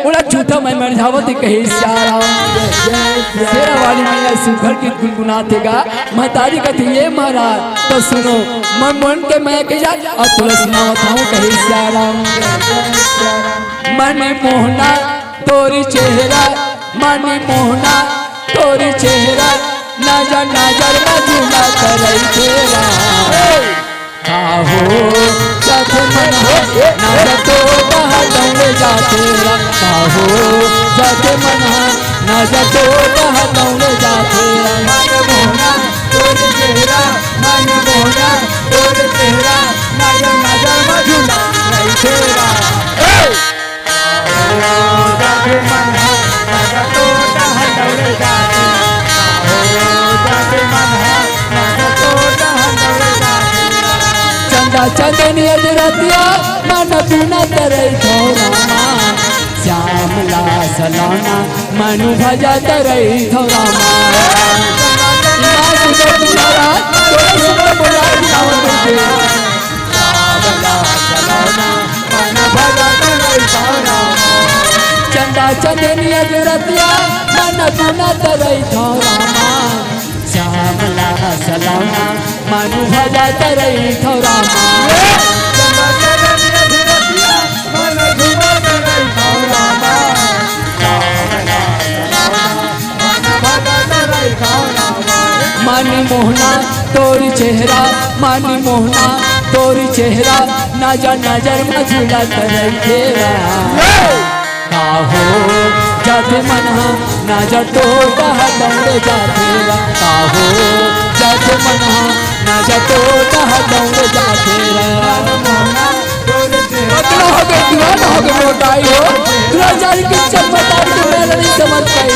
ओला जूठा में मरझावत हे कहे सियाराम। शेरा वाली मइया सुघर गीत गुनगुनाथे गा, महतारी कथे, ए महाराज, तो सुनो, मैं मन के मया के जात अउ तोला सुनावत हंव कहे सियाराम। मन मोहना तोर चेहरा, मन मोहना तोर चेहरा, नजर नजर में झूला करई तेरा। काहो जाथे मन हा, नजर तो बहलौले जाथे रा। काहो जाथे मन हा, नजर तो बहलौले जाथे रा। मन मोहना तोर चेहरा, मन मोहना तोर चेहरा, नजर नजर में झूला करई तेरा। चंदा चंदनी अधरतिया, मन बिना तरई थोरा मा। श्याम चलाना मनु भजत रहिथव रामा। इलाज हो तुम्हारा, तोरे सुंदर बोला गाँव में। चंदा चंदनिया के रतिया मन गुनत रहिथव रामा। श्यामला सलामा मनु भजत रहिथव रामा। मनी मोहना तोर चेहरा, मनी मोहना तोर चेहरा, नजर नजर में झूलत रहिथे रा। काहो जाथे मन हा, नजर तो डहर दौड़े जाथे रा। काहो जाथे मन हा, नजर तो डहर दौड़े जाथे रा। पतला हो गए, दीवाना हो गए, मोटाई हो। दुराचारी के चमत्कार के मैं नहीं समझ पाई।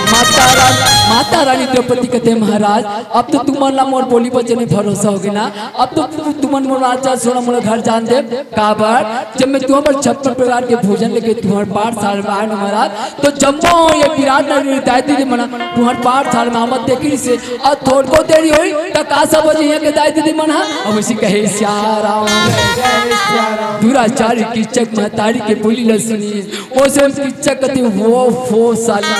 माता रानी, माता रानी द्रौपदी कथे, महाराज, अब तो तुमन ला मोर बोली वचन में भरोसा होगे ना। अब तो तु-, तुमन मोर बात ला सुना, मोला घर जान दे। काबर, जब मैं तुमन बर छप्पन प्रकार के भोजन लेके तुमन पाठशाला में आए ना महाराज, तो जम्मो ये विराट नगरी दाई दीदी मन तुमन पाठशाला में आमत देखिस हे, अउ थोड़को देरी होही त का सब हो जाही के दाई दीदी मन हा। अब उसी कहे सियाराम। दुराचारी किचक महतारी के बोली ल सुनिस। ओसे किचक कथे, वो फो साली,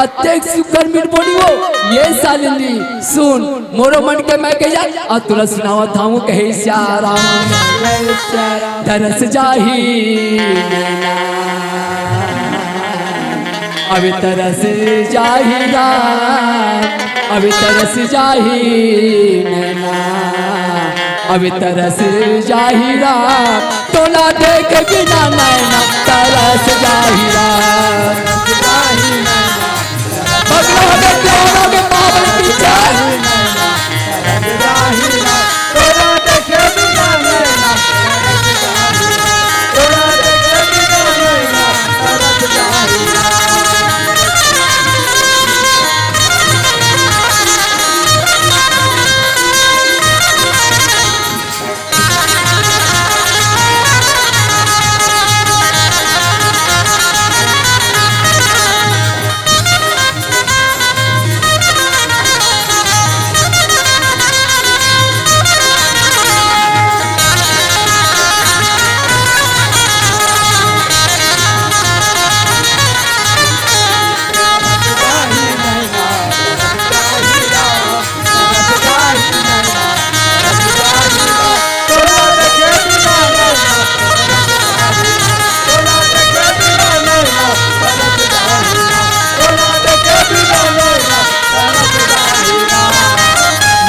अतेक सुकर मीठ बोली हो, ये साली ली, सुन, मोरो मन के मैं कह जा, अउ तुला सुनावत हूँ, कहे सियाराम। तरस जाही नैना, अब तरस जाही राम, अब तरस जाही नैना, अब तरस जाही राम, तोला देखे बिना नैना तरस जाही राम। पगला हो गए, दीवाना हो गए, बाबल पीछे।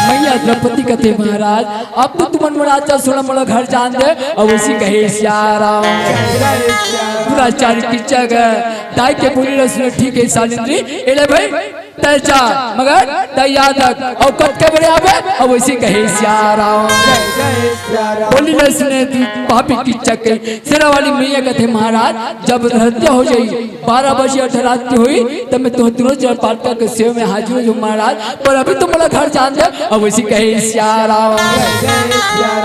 मैया द्रौपदी कथे, महाराज, अब तो तुमन मोर बात ला सुना, मोला घर जान दे। अब उसी कहे सियाराम। दुराचारी किचक दाई के बोली ल सुने, ठीक है साली ली, एले भाई, तय जा, मगर तय याद रख, अउ कतके बड़े आबे, अब उसी कहे सियाराम। बोली ल सुने, पापी किचक के शेरा वाली मैया कथे, महाराज, जब हत्या हो जाही, बारह बजे अर्धरात्रि होही, तब मैं तुमन दुनों जन पाटका के सेवा में हाजिर हो जाहूँ महाराज, पर अभी तो मोला घर जान दे। अब उसी कहे सियाराम।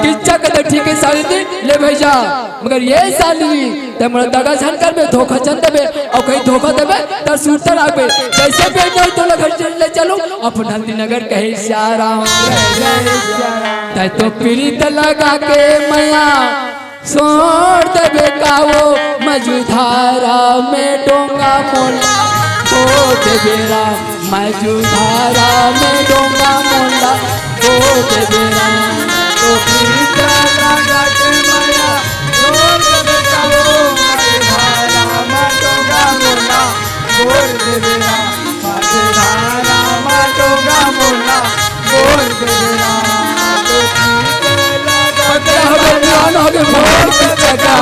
किचक कथे, ठीक है साली ली, ले भाई जा, मगर ये साली ली, तैं मोला दगा झन करबे, धोखा झन देबे, अउ कहीं धोखा देबे, त सुरता राखबे, जैसे भी नहीं तोला घर चल ले चलूँ, अपन हल्दी नगर कहे सियाराम। तैं तो पीड़ित लगा के मैया छोड़ देबे का वो मझधारा में डोंगा मोला, छोड़ देबे राम मझधारा में डोंगा मोला, छोड़ देबे राम। तो पीता लगा के मैया छोड़ देबे का वो मझधारा में डोंगा मोला, छोड़ देबे राम मझधारा में डोंगा मोला। बोल दे बेरा, तो ठीक लगा। पतला हो गए, दीवाना हो गए, बोल के चका।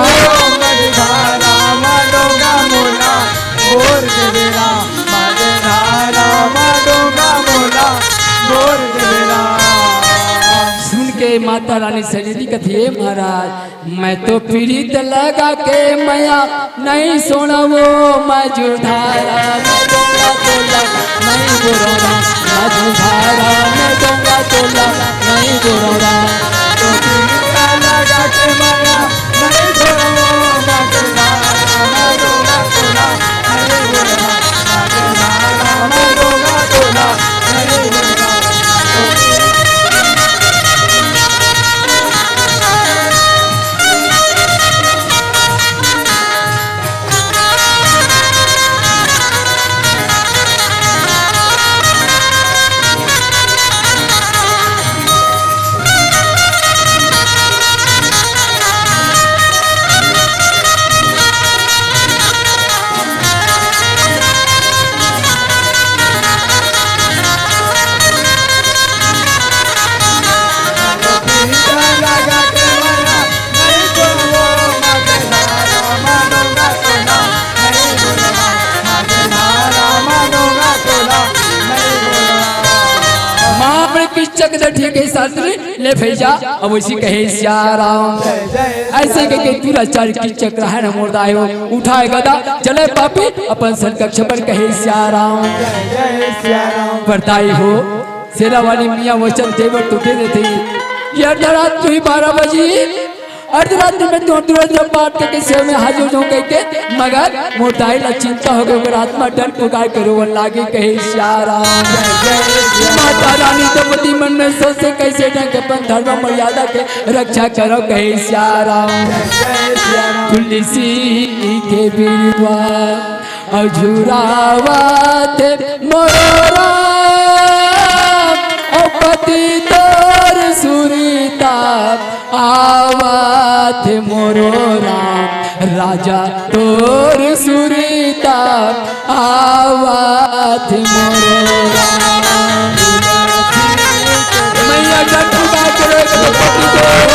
मझधारा मा डोंगा मोला, बोल दे बेरा, मझधारा मा डोंगा मोला, बोल दे बेरा। माता रानी सैलेंद्री कथे, "हे महाराज, मैं तो पीड़ित लगा के मया नहीं सोना वो मझधारा में डोंगा तोला, नहीं डोंगा, मझधारा में डोंगा तोला, नहीं डोंगा।" तो पीड़ित लगा के मया नहीं सोना वो मझधारा में डोंगा तोला, नहीं डोंगा, मझधारा में डोंगा तोला, नहीं डोंगा। माँ अपने किच्चक दे ठीक हे शास्त्री, ले भैया, अब वैसी कहे सिया राम। ऐसे कहिके पूरा चार किच्चक रहे न मोर दाई हो, उठाए गदा, चले पापी, अपन संकट छपन कहे सिया राम। परदाई हो, शेरा वाली मियाँ वचन देवर तो दे देथे। ये अर्धरात तू ही बारह बजी, अर्धरात्रि में तो तुरंत जब बात करके सेवा में हाजिर हो कहिके, मगर मोर दाई ला चिंता हो गई, ओकर आत्मा डर पुकार के रोवन लागे, कहे सिया राम। माता रानी द्रौपदी मन में सोचे, कैसे ढंग के अपन धर्म मर्यादा के रक्षा करो, कहे सिया राम। तुलसी के बिरवा अझुरावत मोरो राम, ओ पति तोर सुरता आवत मोरो राम, राजा तोर सुरता आवत मोरो राम। मैया डंडू का करे पति तोर।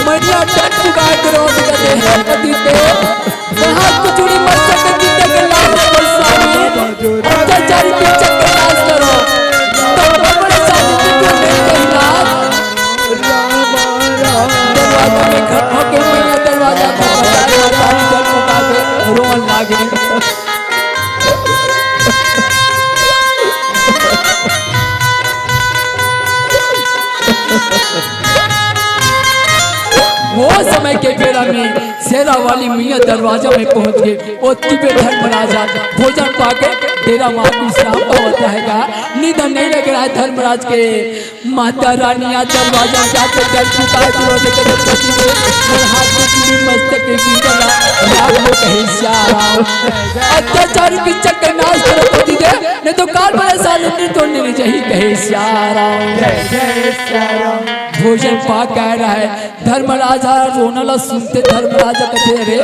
मैया डट चुका है क्रोध का देह पति पे। हाथ को चूड़ी मस्तक के चित्त के लाल पर स्वामी। अत्याचारी के चक्कर नाश करो। तो बड़े साधु की जो नहीं कही नाथ। दरवाजा में खड़ा होके मैया दरवाजा को बजा, माता रानी डट चुका के रोन लागे। वो समय के बेरा में शेरा वाली मैया दरवाजा में पहुंच गए। ओ तिबे धर्मराजा भोजन पाके डेरा माँ विश्राम पावत रहेगा। निधन नहीं लग रहा है धर्मराज के। माता रानी आ दरवाजा जाके डर चुका है, दरवाजे के पति दे और हाथ में चूड़ी मस्तक के बीच लगा, राम वो कहे सिया राम। अत्याचारी की चक्कर नाश करो पति दे, नहीं तो काल बड़े साल में तो नहीं जही कहे सिया राम। जय जय सिया राम। भोजन पाक कह रहा है, धर्मराजा रोना ला सुनते धर्मराजा कथे, "अरे,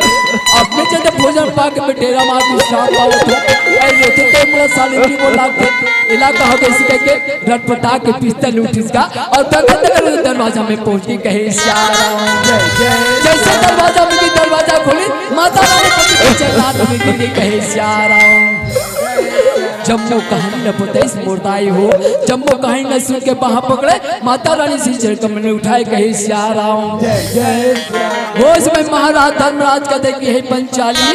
अपने जब भोजन पाक में डेरा मार विश्राम पावत हो, ऐ रोते तो पूरा साल की बोला के इलाका हो गई सिकह के।" रटपटा के पिस्तल उठ इसका और दगल दगल दरवाजा में पहुंच के कहे, "सिया राम।" जय जय। जैसे दरवाजा में की दरवाजा खोली, माता रानी पति के चरणारविंद में गिर के कहे, "सिया राम।" जम्मो कहानी ल बताइस मोर दाई हो, जम्मो कहानी ल सुन के बाह पकड़े, माता रानी श्री चरण कमल में उठाए कहे, "सिया राम।" जय जय सिया राम। वो समय महाराज धर्मराज कथे कि हे पंचाली,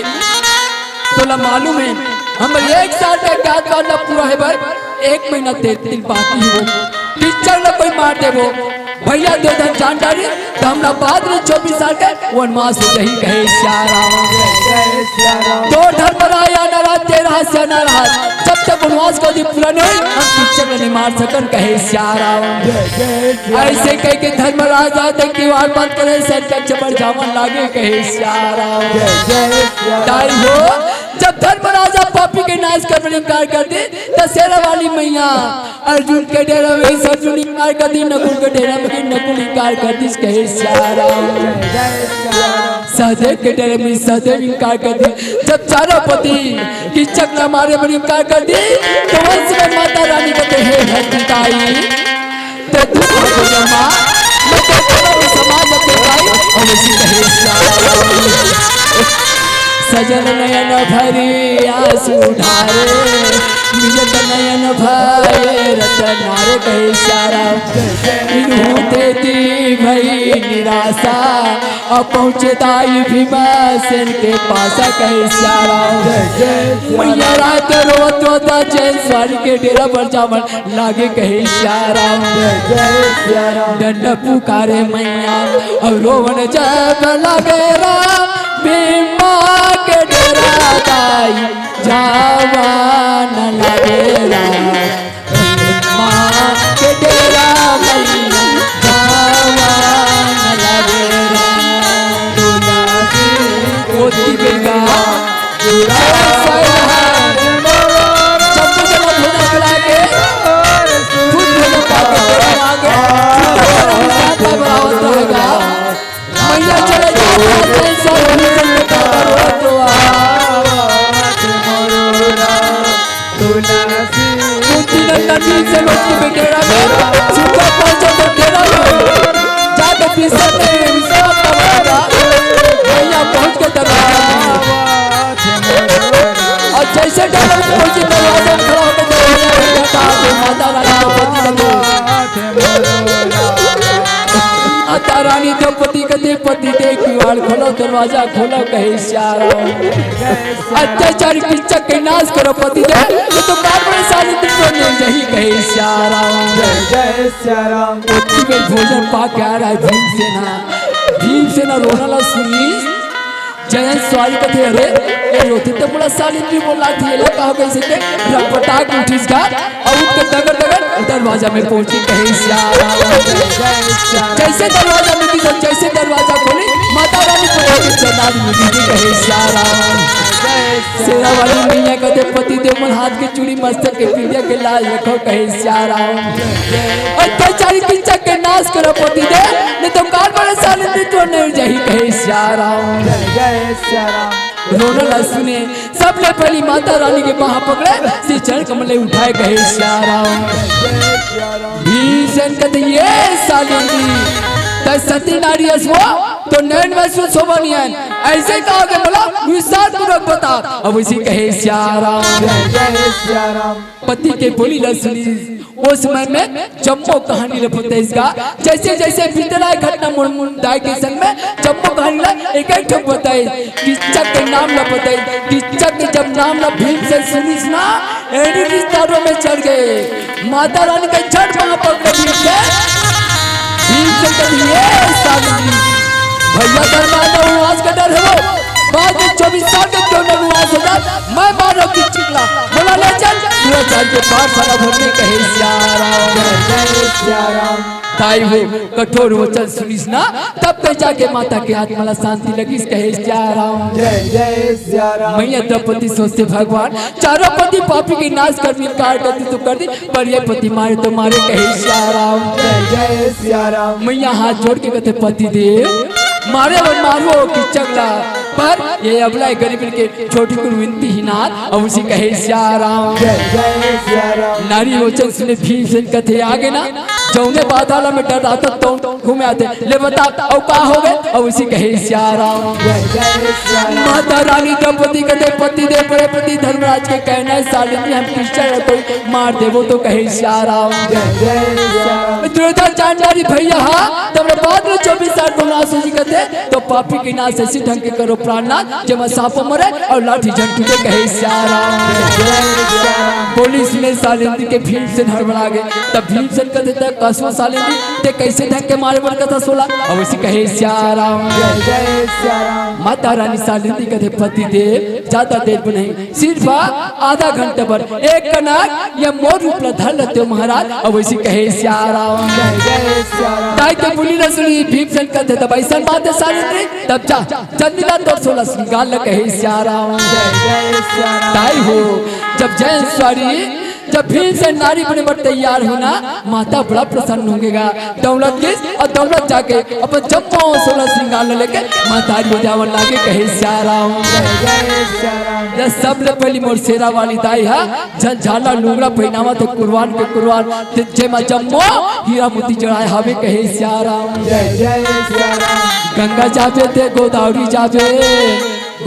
तोला मालूम है, हमर एक साल के अज्ञातवास ला पूरा होय बर एक महीना तेरह दिन बाकी हो। पिक्चर ला कोई मार देबो, भैया दो झन जान डारी, त हमला बाद में चौबीस साल के वनवास हो जाही, कहे सिया राम। जय सिया राम। तो धर्मराज आना रहा, तेरा हाथ से आना रहा, जब तक वनवास का दिन पूरा नहीं, हम पिक्चर ला नहीं मार सकन, कहे सिया राम। जय जय सिया राम। ऐसे कह के धर्मराज आते की वार बात करे, सर का चमड़ जावन लागे, कहे सिया राम। जय जय सिया राम। ताई हो, जब धर्मराजा पापी नाश कर बर इनकार कर दे, त शेरा वाली मैया अर्जुन के डेरा में अर्जुन इनकार कर दी, नकुल के डेरा में नकुल इनकार कर दी, कहे सिया राम। सहदेव के डेरा में सहदेव इनकार कर दी। जब चारों पति किचक ला मारे बर इनकार कर दी, तो वंश में माता रानी कहते, हे भक्तिताई, तो तू हो गया माँ, मैं तो तेरा भी समाज में भाई, और इसी कहे सिया राम। सजल नयन भरी आंसू ढारे, मिलत नयन भये रतन हारे, कहे सिया राम। इनहू देती भई निराशा, अब पहुँचे ताई भीमसेन के पासा, कहे सिया राम। मैया रात रोत रोत जैन स्वारी के डेरा पर जावन लागे, कहे सिया राम। डंड पुकारे मैया, अब रोवन जब लागे राम, भीमा के डेरा दाई जावन लागे राम। भीमा के डेरा मैया जावन लागे राम। ओती बेगा, जय साईं। चप्पू चला भोजन खिला के, खुद भोजन पा के, भोजन आ के, खुद भोजन के साथ में बनावत रहेगा। मैया चले जात है, जय साईं। कुंती नंदन जी से लोग की बेटेरा में, सुबह पहुंचे तो डेरा में, जाके पीछे से विश्राम करवाएगा। मैया पहुंच के दरवाजा में। और जैसे डेरा में पहुंची, दरवाजा में खड़ा होकर दरवाजा में कहता है, माता रानी द्रौपदी का दूत। माता रानी द्रौपदी कहते, पति देव किवाड़ खोलो, दरवाजा खोलो, कहे सिया राम। अत्याचारी किचक के नाश करो पति देव, ये तो काल में साली दिन को नहीं यही, कहे सिया राम। जय जय सिया राम। ओती बेर भोजन पा के आ रहा है भीमसेना। भीमसेना रोना ला सुनी, जयंत स्वारी कथे, अरे, ये रोते तो बड़ा साली भी बोला थी, ये लगा हो गई से के रपटा के उठिस गा, और उठ के दगड़ दगड़ दरवाजा में पहुंची, कहे सिया राम। जैसे दरवाजा में घुसा, जैसे दरवाजा खोली, माता रानी को देख के चंदारी में गिरी, कहे सिया राम। शेरा वाली मैया कहते, पति देव मन हाथ के चूड़ी मस्तक के पीढ़िया के लाल रखो, कहे सिया राम। अत्याचारी किचक के नाश करो पति देव, नहीं तो काल बड़े साले दिन तो नहीं जाही, कहे सिया राम। जय सिया राम। रोना ला सुने, सबले पहली माता रानी के बाह पकड़े, श्री चरण कमल ले उठाए, कहे सिया राम। भीमसेन कहते, ये साली जी, तै सती नारी अस वो, तो नैन में सु शोभा नहीं है। ऐसे कहा के बोला, विस्तार पूर्वक बता। अब इसी कहे सिया राम। जय जय सिया राम। पति के बोली ला सुनी, वो समय में जम्मो कहानी ला बताइस गा। जैसे जैसे बीतला घटना मोर दाई के संग में, जम्मो कहानी ला एक एक ठो बताइस। किचक के नाम ला बताइस। किचक के जब नाम ला भीमसेन सुनिस ना, एड़ी रिश्तेदारों में चढ़ गए। माता रानी के झट वहां पर कभी से भीमसेन कभी, ये साली, भैया धर्मा का वनवास का डर है वो। बाद में चौबीस साल के क्यों ना वनवास हो जाए, मैं मारो की चिकला बोला ले चल। दो हजार के पार साला भरने कहे सिया राम। जय सिया राम। ताई वो कठोर वचन सुनिस ना, तब तो जाके माता के आत्मा ला शांति लगिस, कहे सिया राम। जय जय सिया राम। मैया द्रौपदी सोचते, भगवान, चारों पति पापी के नाश कर दी, कार कर दी तो कर दी, पर ये पति मारे तो मारे, कहे सिया राम। जय जय सिया राम। मैया हाथ जोड़ के कहते, पति देव, मारे बर मारो किचक ला, पर ये अबला गरीब के छोटी कुल विनती ही नाथ, अब उसी कहे सिया राम। जय जय सिया राम। नारी वचन सुने भीमसेन कथे आगे ना, जौने बाधा ला में डर रहता तो घूमे आते, ले बता, अब का हो गए, अब उसी कहे सिया राम। जय जय सिया राम। माता रानी द्रौपदी कथे पति देव बड़े पति धर्मराज के कहना है, साली जी हम कृष्ण है, कोई मार देवो तो कहे सिया राम। जय जय सिया राम। दुर्योधन चांडाली भैया हा, तब बाद में चौबीस साल को नाश हो जी कथे, तो पापी के नाश ऐसी ढंग के करो प्राणनाथ, जेमा सांप मरे और लाठी झन टूटे, कहे सिया राम। बोली सुने सालेंद्र के भीमसेन हड़बड़ा गए। तब भीमसेन कहते, तब असो सालेंद्री, ते कइसे धक्के मारे बर कथा सोला? अउ वइसे कहे सियाराम। जय जय सियाराम। माता रानी सालेंद्री कथे, पति देव, जादा देर बर नहीं, सिर्फ आधा घंटा बर एक कनक ये मोर रूप ला धर लेते हो महाराज। अउ वइसे कहे सियाराम। जय जय सियाराम। दाई के बोली ला सुनी भीमसेन कथे, तब अइसन बात हे सालेंद्री, तब जा, जल्दी ला तोर सोला सिंगार ला, कहे सियाराम। जय जय सियाराम। दाई हो, जब जय सॉरी जब भीमसेन नारी बने बर तैयार होही ना, माता बड़ा प्रसन्न होगे गा। दउड़त गिस अउ दउड़त जाके अपन जम्मो सोला सिंगार ल लेके महतारी हो जावन लागे, कहे सियाराम। जय जय सियाराम। ये सबले पहिली मोर शेरा वाली दाई हा, झलझाला लुगड़ा पहिनावत हे कुरवान के कुरवान, ते जेमा जम्मो हीरा मोती जड़ाए हावे, कहे सियाराम। जय जय सियाराम। गंगा जाबे ते गोदावरी जाबे,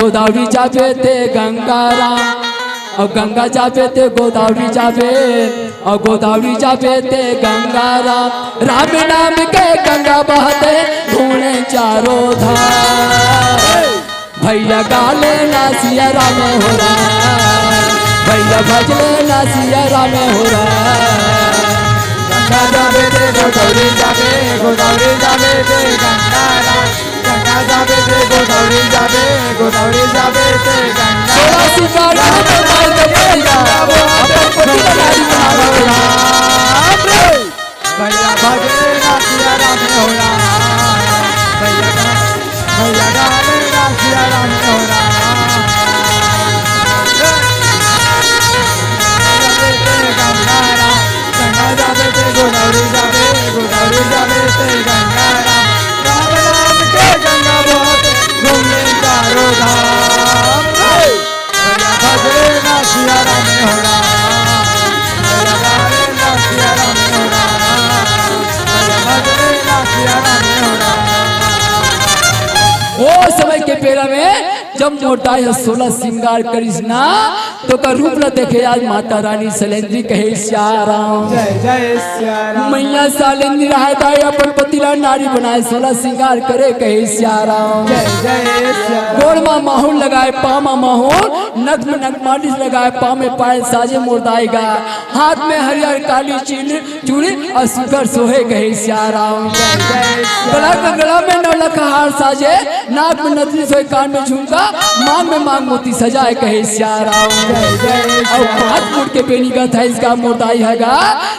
गोदावरी जाबे ते गंगाराम, अउ गंगा जाबे ते गोदावरी जाबे, अउ गोदावरी जाबे ते गंगाराम। राम नाम के गंगा बहत हे, धुने चारों धाम। भइया गा लेना सियाराम हो राम, भइया भज लेना सियाराम हो राम। गंगा जाबे ते गोदावरी जाबे, गोदावरी जाबे ते गंगाराम। गंगा जाबे ते गोदावरी जाबे, गोदावरी जाबे ते गंगा। सोला सिंगार में मार के भइया, अपन पति ला नारी बनावे। राम रे। भइया भजे ना सियाराम हो राम। भइया गा-, भइया गा लेना सियाराम हो राम। गंगा जाबे ते गंगाराम। गंगा जाबे ते गोदावरी जाबे, गोदावरी जाबे ते गंगाराम। राम नाम के गंगा बहत हे, धुने चारों धाम। भइया भजे ना सियाराम हो राम, भइया गा लेना सियाराम हो राम, भइया भजे ना सियाराम हो राम। ओ समय के बेरा में जब मोर दाई ह सोला सिंगार करिस ना, त ओकर रूप ला देखे आज माता रानी सैलेंद्री, कहे सियाराम। जय जय सियाराम। मइया सैलेंद्री राहय दाई अपन पति ला नारी बनाए, सोला सिंगार करे, कहे सियाराम। जय जय सियाराम। गोड़ मा माहुर लगाए, पाँव मा माहुर, नक में नकमालिस लगाए, पाँव में पायल साजे मोर दाई गा, हाथ में हरियर काली चीन चूड़ी अउ सुघर सोहे, कहे सियाराम। जय जय सिया गला के गला में नौ लख हार साजे, नाक में नथनी सोहे, कान में झुमका, मांग में मांग मोती सजाए, कहे सियाराम। जय जय अउ सिया। पाँच फुट के बेनी गा थाइस गा मोर दाई ह गा,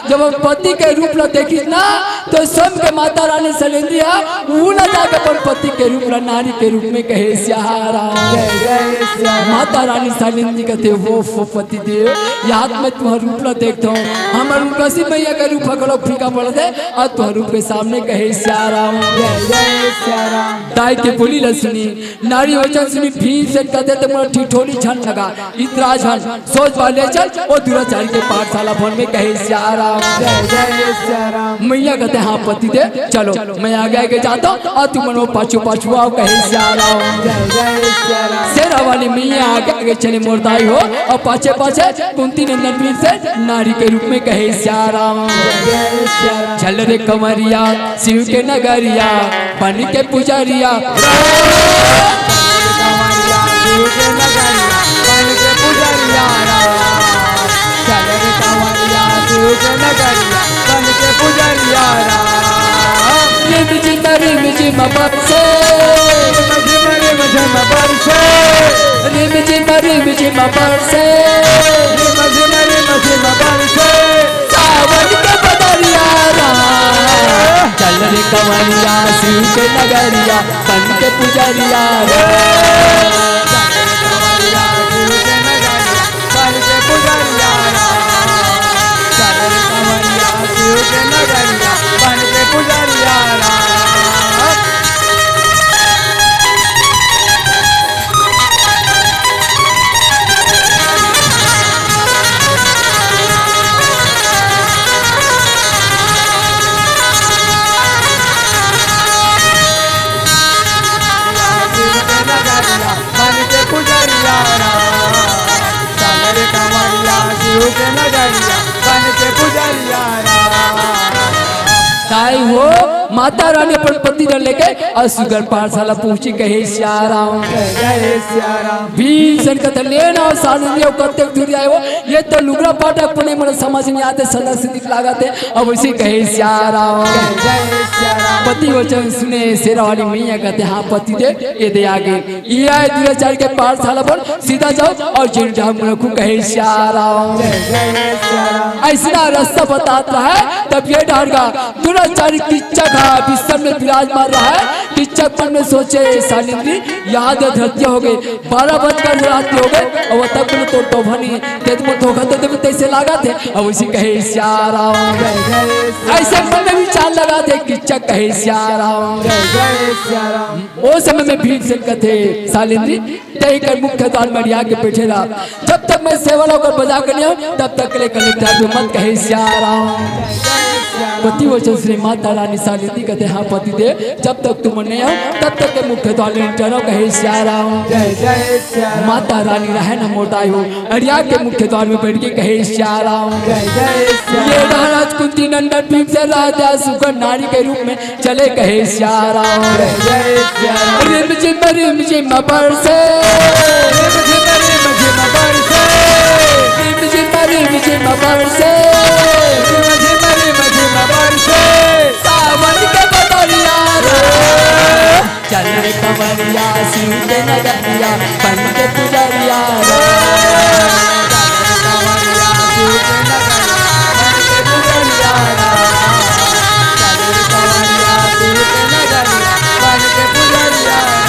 जब अपन पति के रूप ला देखिस ना, त सोच के माता रानी सैलेंद्री ह, उहू ला जाके अपन पति के रूप ला नारी के रूप में कहे सियाराम। जय जय सिया। माता रानी सैलेंद्री कथे, वो, वो पति देव, याद में तुंहर रूप ला देखत हंव, हमर उर्वशी मइया के रूप ह घलो फीका पड़त हे, अउ तुंहर रूप के सामने कहे सियाराम। जय जय सियाराम। दाई के बोली ला सुनी, नारी वचन सुनी, भीमसेन कथे ते मोला ठिठोली झन लगा, इतरा झन, सोझ बा ले चल, ओ दुराचारी के पाठशाला भवन में, कहे सियाराम। जय जय सियाराम। मइया कथे, हाँ पति देव, चलो, मैं आगे आगे जात हंव, अउ तुमन ओ पाछू पाछू आओ, कहे सियाराम। जय जय सियाराम। शेरा वाली मइया आगे आगे चले मोर दाई हो, अउ पाछे पाछे कुंती नंदन भीमसेन नारी के रूप में, कहे सियाराम। जय जय सियाराम। चल रे कंवरिया शिव के नगरिया, बन के पुजरिया। कंवरिया शिव के नगरिया, बन के पुजरिया। चल रे कंवरिया शिव के नगरिया, बन के पुजरिया। रिम झिम रिम झिम बरसे। रिम झिम रिम झिम बरसे। रिम झिम रिम झिम बरसे। रिम झिम रिम झिम बरसे। सावन के बदरिया राम। चल रे कंवरिया शिव के नगरिया, बन के पुजरिया राम। चल रे कंवरिया शिव के नगरिया, बन के पुजरिया राम। चल रे कंवरिया शिव के नगरिया, बन के पुजरिया राम। माता रानी अपन पति ला लेके अउ सुघर पाठशाला पहुंची, कहे सियाराम। जय सियाराम। भीमसेन कथे, "ले ना सालिंदी, अउ कतेक दूर आए हो, ये तो लुगरा फाटक पने मोला समझ नहीं आते, सदा से दिख लागत हे।" अउ वइसे कहे सियाराम। जय सियाराम। पति वचन सुने शेरावाली मैया कथे, "हाँ पति देव, ये दे आगे।" ये आए दुराचारी के पाठशाला पर, सीधा जाओ अउ जेन डहर मुड़हू, कहे सियाराम। जय जय सियाराम। अइसना रस्ता बतात रहा हे, तब ये डहर गा दुराचारी किच्चक हा बिस्तर में विराजमान रहा हे। किच्चक मन में सोचे, "सालिंदी, ये आधा धरतिया हो गे, बारह बजकर रात हो गे, अउ तक ले तोर डोभा नहीं हे, ते मोला धोखा दे देबे तइसे लागत हे।" अउ वइसे कहे सियाराम। जय जय सियाराम। अइसे मन में विचार लगाथे किच्चक, कहे सियाराम। जय जय सियाराम। ओ समय में भीमसेन कथे, "सालिंदी, तैं एकर मुख्य द्वार में अड़िया के बइठे रह। जब तक मैं सेवल ला ओकर बजा के नइ आंव, तब तक ले कलेक्टर भी मत, कहे सियाराम।" पति वचन सुने माता रानी सालिंदी कथे, "हाँ पति देव, जब तक तुमन नइ आओ, तब तक के मुख्य द्वार ले नइ टरंव," कहे सियाराम। जय जय सियाराम। माता रानी रहे न मोटाई हो, अड़िया के मुख्य द्वार में बइठ के कहे सियाराम। जय जय सियाराम। ये महाराज कुंती नंदन भीमसेन राजा सुघर नारी के रूप में चले, कहे सियाराम। जय सियाराम। रिम झिम रिम झिम बरसे। रिम झिम रिम झिम बरसे। रिम झिम रिम झिम बरसे। रिम झिम रिम झिम बरसे। सावन के बदरिया रे। चल रे कंवरिया शिव के नगरिया, बन के पुजरिया रे। चल रे कंवरिया शिव के नगरिया, बन के पुजरिया रे। चल रे कंवरिया शिव के नगरिया, बन के पुजरिया रे।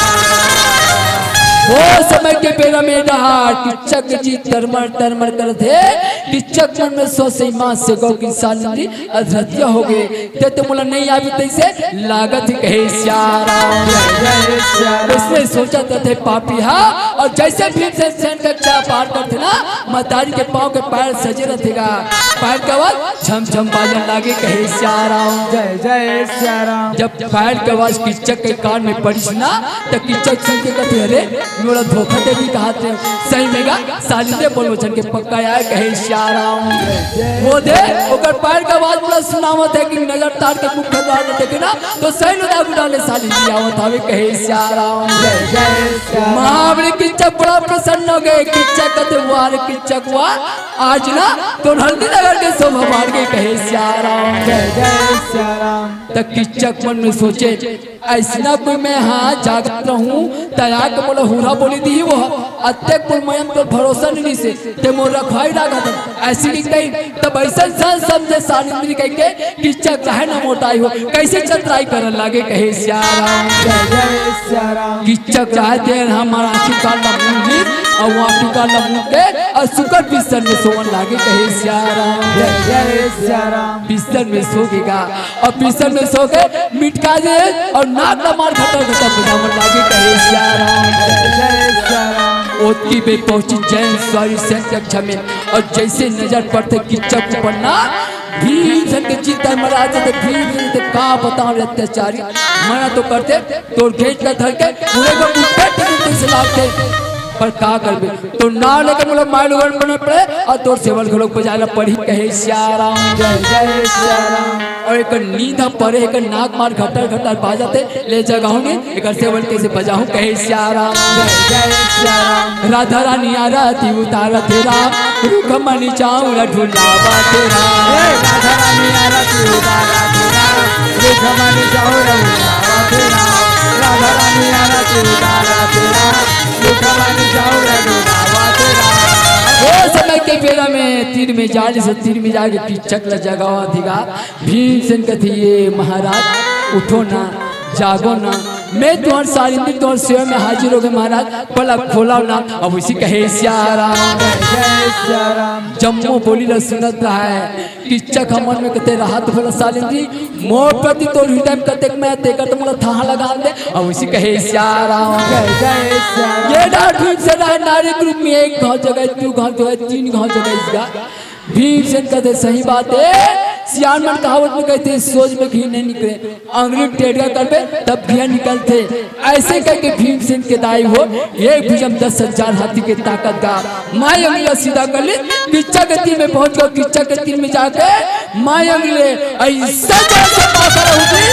ओ समय के बेरा में डहर किच्चक जी तरमर तरमर करत हे। किच्चक मन में सोचे, माँ से गौ की सालिंदी अधरतिया हो गे, ते तो मोला नइ आबे तइसे लागत हे, कहे सियाराम। जय सियाराम। उसने सोचा तो थे पापी हा, अउ जइसे भीमसेन सेन के कक्षा पार करथे ना, मतारी के पाँव के पैर सजे रहिथे गा, पैर के आवाज झम झम बाजन लागे, कहे सियाराम। जय जय सियाराम। जब पैर के आवाज किच्चक के कान में पड़िस ना, त किच्चक सुन के कथे, "अरे, मोला धोखा दे दिही कहाथे।" सही में गा, सालिंदी अपन वचन के पक्का आय, कहे सियाराम। वो दे, ओकर पैर के आवाज मोला सुनावत हे कि नजर तार के मुख्य द्वार में देखे ना, तो सही में दागू डाले सालिंदी आवत हवे, कहे सियाराम। जय जय सियाराम। महाबली किच्चक बड़ा प्रसन्न हो गे, किच्चक कथे, "वाह रे किच्चक वाह, आज ना तोर हल्दी नगर के शोभा बाढ़ गे," कहे सियाराम। जय जय सियाराम। त किच्चक मन में सोचे, अइसना कोई मैं हा जागत रहूं, त आके मोला हुरहा बोली दिही वो, अतेक कुल मयम तोर भरोसा नइ रिहिसे, ते मोर रखवारी लागत हे। अइसे कहिथे, तब अइसन सन समझे सालिंदी कहिके, किच्चक चाहे न मोटाई हो, कइसे चतराई करन लागे, कहे सियाराम। जय जय सियाराम। किच्चक चाहे तेन हमर आँखी कान ला मूंद लिस, अउ आँखी कान ला मूंद के, अउ सुघर बिस्तर में सोवन लागे, कहे सियाराम। जय जय सियाराम। बिस्तर में सो गे गा, अउ बिस्तर में सो के मिटका दे अउ नाक ला मार घटा घटा बजावन लागे, कहे सियाराम। जय सियाराम। ओतकी बेर पहुंची जैन सवारी सेन के कक्षा में, अउ जइसे नजर पड़थे किच्चक ऊपर ना, भीमसेन के चित्त मरा जाथे। भीमसेन कथे, "का बतावंव रे अत्याचारी, मना तो करते तोर घेंच ला धर के पूरे को कुत्ते टिकट से लागते।" पर का करबे, तोर नाव लेके मोला माय लोगन बने पड़े अउ तोर सेवल घलोक बजाय ला पड़ही, कहे सियाराम। जय जय सियाराम। अउ एकर नींद ह परे, एकर नाक मार घटर घटर बाजत हे, ले जगाहूं नहीं, एकर सेवल कइसे बजाहूं, कहे सियाराम। जय जय सियाराम। राधा रानी आरती उतारत हे राम, रुखमनी चाउर ढुलावत हे राम। ए, राधा रानी आरती उतारत हे राम, रुखमनी चाउर ढुलावत हे राम। राधा रानी आरती उतारत हे राम, ओ समय के बेरा में तीर में जाली से तीर में जाके किच्चक ला जगावत हे गा। भीमसेन कथे, "ये महाराज, उठो ना, जागो ना, मैं तुम्हार सालिंदी तुम्हार सेवा में हाजिर हो गे महाराज, पलक खोलाव ना।" अउ वइसे कहे सियाराम। जय सियाराम। जम्मो बोली ला सुनत रहा हे। किच्चक ह मन में कथे, "रहत भला सालिंदी, मोर प्रति तोर हृदय में कतेक मया तेकर त मोला थाह लगान दे।" अउ वइसे कहे सियाराम। जय जय सियाराम। ये डहर भीमसेन ह नारी के रूप में एक घांव जगाइस, दू घांव जगाइस, तीन घांव जगाइस गा। भीमसेन कथे, "सही बात हे, सियान मन कहावत में कहिथे, "सोज में घी नहीं निकले, अंगरी टेढ़ा करबे तब घी निकलथे।" अइसे कहिके भीमसेन के दाई हो, एक भुजा म दस हजार हाथी के ताकत गा माई अंगरी ला सीधा कर ले। किच्चक के तीर में पहुंच गे। किच्चक के तीर में जाके माई अंगरी ले अइसे जोर से पाखा उठी,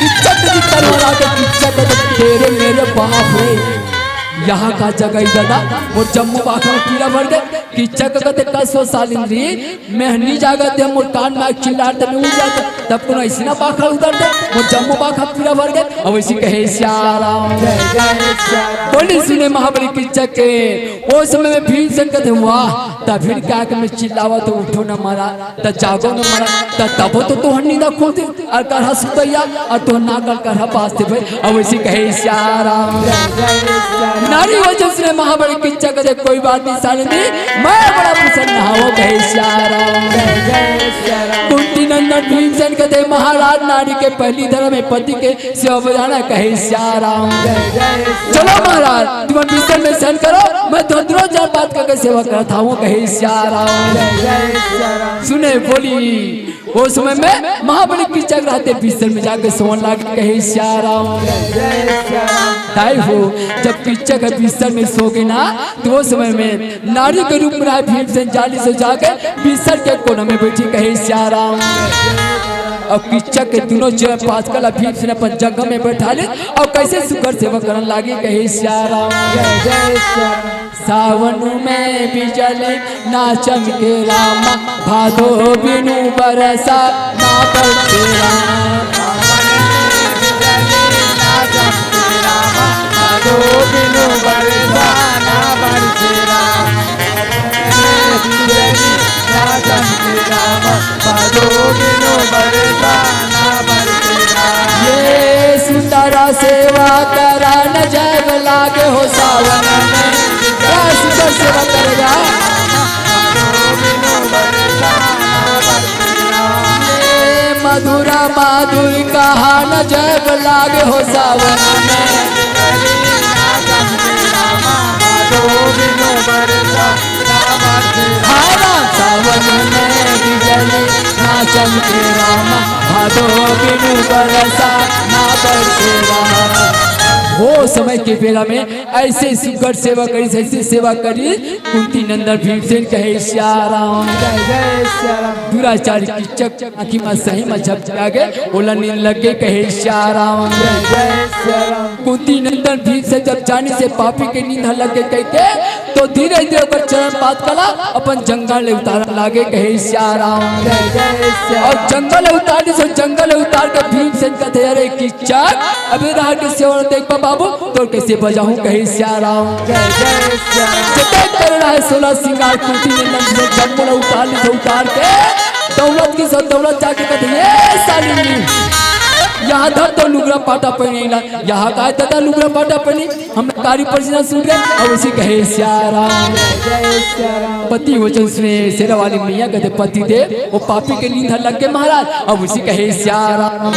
किच्चक के तीर तलवार आके किच्चक के, तेरे मेरे बाप रे, यहाँ का जगह ही दादा, मोर जम्मो बाखा म पीरा भर गे। किच्चक कथे, "कस हो सालिंद्री, मैं ह नी जागत हे, मोर कान में चिल्लात हे, मैं उठ जात हे, तब कोनो अइसना बाखा उदर दे, मोर जम्मो बाखा पीरा भर गे।" अउ अइसे कहे सियाराम। बोली सुने महाबली किच्चक के, ओ समय में भीमसेन कथे, "वाह, त फिर का के मैं चिल्लावत हों, उठो न महाराज, त जागो न महाराज, त तभो तो तोहर नींद खुलथे।" अउ करहा सुतइया, अउ तोहर नाक अउ करहा बाजथे भाई, अउ अइसे कहे सियाराम। नारी वचन सुने महाबली किच्चक कथे, "कोई बात नहीं सालिंद्री, मैं बड़ा प्रसन्न हवं," कहे सियाराम। कुंती नंदन भीमसेन कथे, "महाराज, नारी के पहली धरम हे पति के सेवा बजाना," कहे सियाराम। "चलो महाराज, तुमन बिस्तर में शयन करो, मैं तुमन दूनों झन बात करके सेवा करत हवं," कहे सियाराम। सुने बोली ओ समय में महाबली किच्चक रहते बिस्तर में जाके सोवन लागे, कहे सियाराम। दाई हो, जब किच्चक ह बिस्तर में सो गे ना, त ओ समय में नारी के रूप में रहे भीमसेन जाली से जाके बिस्तर के कोना में बइठे, कहे सियाराम। अउ किच्चक के दूनों चरण पात कला भीमसेन अपन जंघा में बइठा ले अउ कइसे सुघर सेवा करन लागे, कहे सियाराम। सावन में बिजली ना चमके रामा, भादो बिनु बरसा ना बरसे रामा। भादो बिनु बरसा ना बरसे रामा। बिजली ना चमके रामा, भादो बिनु बरसा ना बरसे रामा। ये सुंदरा सेवा करा न जब लागे हो सावन में। क्या सुंदर सेवा करेगा। ये मधुरा माधुरी कहा न जब लागे हो सावन में। भादो बिनु बरसा ना बरसे रामा। सावन में बिजली ना चमके रामा, भादो बिनु बरसा ना बरसे रामा। ओ समय के बेरा में अइसे सुघर सेवा करिस, अइसे सेवा करिस कुंती नंदन भीमसेन, कहे सियाराम। दुराचारी किच्चक आँखी म सही म झपकिया गे, ओला नींद लग गे, कहे सियाराम। कुंती नंदन भीमसेन जब जानिस हे पापी के नींद ह लग गे कहिके, त धीरे धीरे ओकर चरण पात कला अपन जंघा ले उतारन लागे, कहे सियाराम। अउ जंघा ले उतार दिस, जंघा ले उतार के भीमसेन कथे, "अरे किच्चक, अभी राह के सेवा देख पा बाबू, तोर कइसे बजाहूं," कहे सियाराम। जतेक करे रहे सोलह सिंगार कुंती नंदन भीमसेन जम्मो ला उतार दिस, उतार के दउड़त गिस, दउड़त जाके कथे, "ए सालिनी, यहाँ धर तोर लुगरा पाटा पहिने ला।" "यहाँ काय दादा लुगरा पाटा पहिने, हमर कारी पसीना सूख गे।" अउ अइसे कहे सियाराम। पति वचन सुने शेरा वाली मैया कथे, "पति देव, ओ पापी के नींद ह लग गे महाराज।" अउ अइसे कहे सियाराम।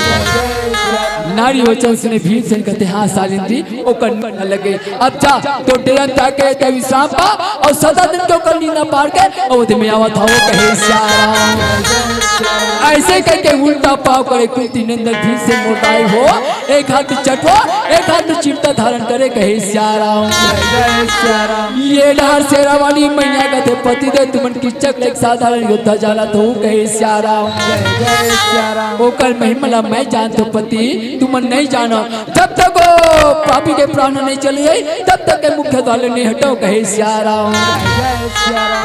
नारी वचन सुने भीमसेन कथे, "हाँ सालिंद्री, ओकर नींद ह लग गे। अब जा, तोर डेरा म जाके तैं विश्राम पा, अउ सदा दिन के ओकर नींद पार के अवध में आवत हवं," कहे सियाराम। अइसे कहिके उल्टा पाँव करे कुंती नंदन भीमसेन मोर दाई हो, एक हाथ में चटवा, एक हाथ में चिमटा धारण करे, कहे सियाराम। ये डहर शेरा वाली मैया कथे, "पति देव, तुमन किच्चक ले एक साधारण योद्धा जानत हो," कहे सियाराम। "ओकर महिमा ला मैं जानत हों पति, तुमन नहीं जानो। जब तक ओ पापी के प्राण नहीं चले जाई, तब तक के मुख्य द्वार ले नहीं हटो," कहे सियाराम।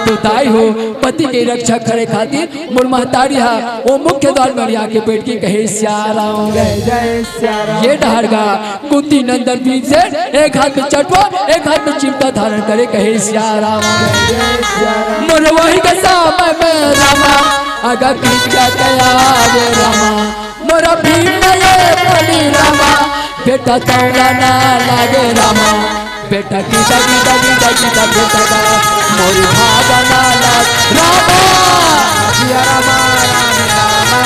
त दाई हो, पति के रक्षा करे खातिर मोर महतारी हा ओ मुख्य द्वार में आके बइठ गे, कहे सियाराम। ये डहर गा कुंती नंदन भीमसेन एक हाथ में चटवा, एक हाथ में चिमटा धारण करे, कहे सियाराम। मोर वही के समय में रामा, अगर किच्चक आवे रामा, मोर भीम ये बोली रामा, बेटा तौला ना लागे रामा, बेटा गीता गीता गीता गीता बेटा का, मोर भागा ना लाग रामा। जिया रामा, राम रामा,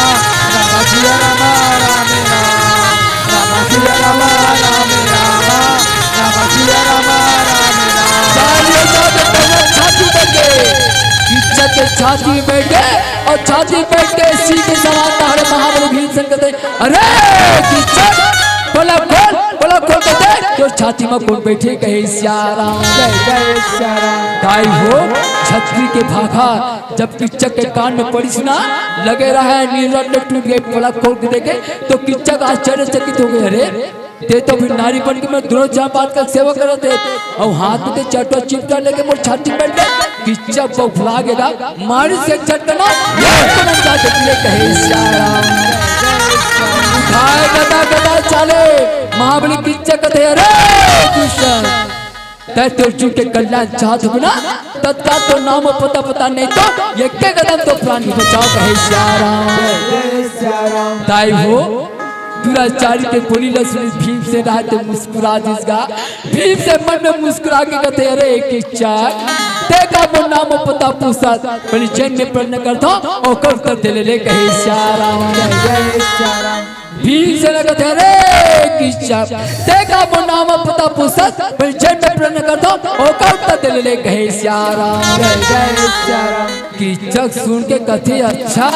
रामा जिया रामा, राम रामा, रामा जिया रामा, राम रामा, रामा जिया रामा, राम रामा। तालियों से पहले छाती बन गए, इज्जत के छाती में बैठ गए। अउ छाती पटक के सिंह के समान दहाड़े महाबली भीमसेन कथे, "अरे किचक, पलक खोल, पलक खोल के देख, तोर छाती म कोन बइठे?" कहे सिया राम। जय जय सिया राम। दाई हो, छतरी के भाखा जब किचक के कान में पड़िस ना, लगे रहय नींद ले टूट गे, पलक खोल के देखे त किचक आश्चर्यचकित हो गे, "अरे, तें तो अभी नारी बन के मोर दूनों झन बात के सेवा करत हे, अउ हाथ में तें चटवा चिमटा लेके मोर छाती में बइठ गे।" किचक बउखला गे गा, मारिस एक झटका ना, एक कदम जाके गिरे, कहे सिया राम। उठाय गदा, गदा चाले, महाबली किचक कथे, "अरे दुष्ट, तैं तोर जीव के कल्याण चाहत होबे ना, तत्काल तोर नाम अउ पता बता, नहीं तो एके कदम तोर प्राण के बचाव," कहे सिया राम। जय सिया राम। दाई हो, दुराचारी के बोली ल सुनिस भीमसेन राय त मुस्कुरा दिस गा। भीमसेन मन में मुस्कुरा के कथे, "अरे किचक, तें का मोर नाम अउ पता पूछत, पहिली जेल में प्रयत्न करथंव, ओकर उत्तर दे ले," कहे सिया राम। जय सिया राम। भीमसेन कथे, "अरे किचक, तें का मोर नाम अउ पता पूछत, पहिली जेल में प्रयत्न करथंव, ओकर उत्तर दे ले," कहे सिया राम। जय जय सिया राम। किचक सुन के कथे, "अच्छा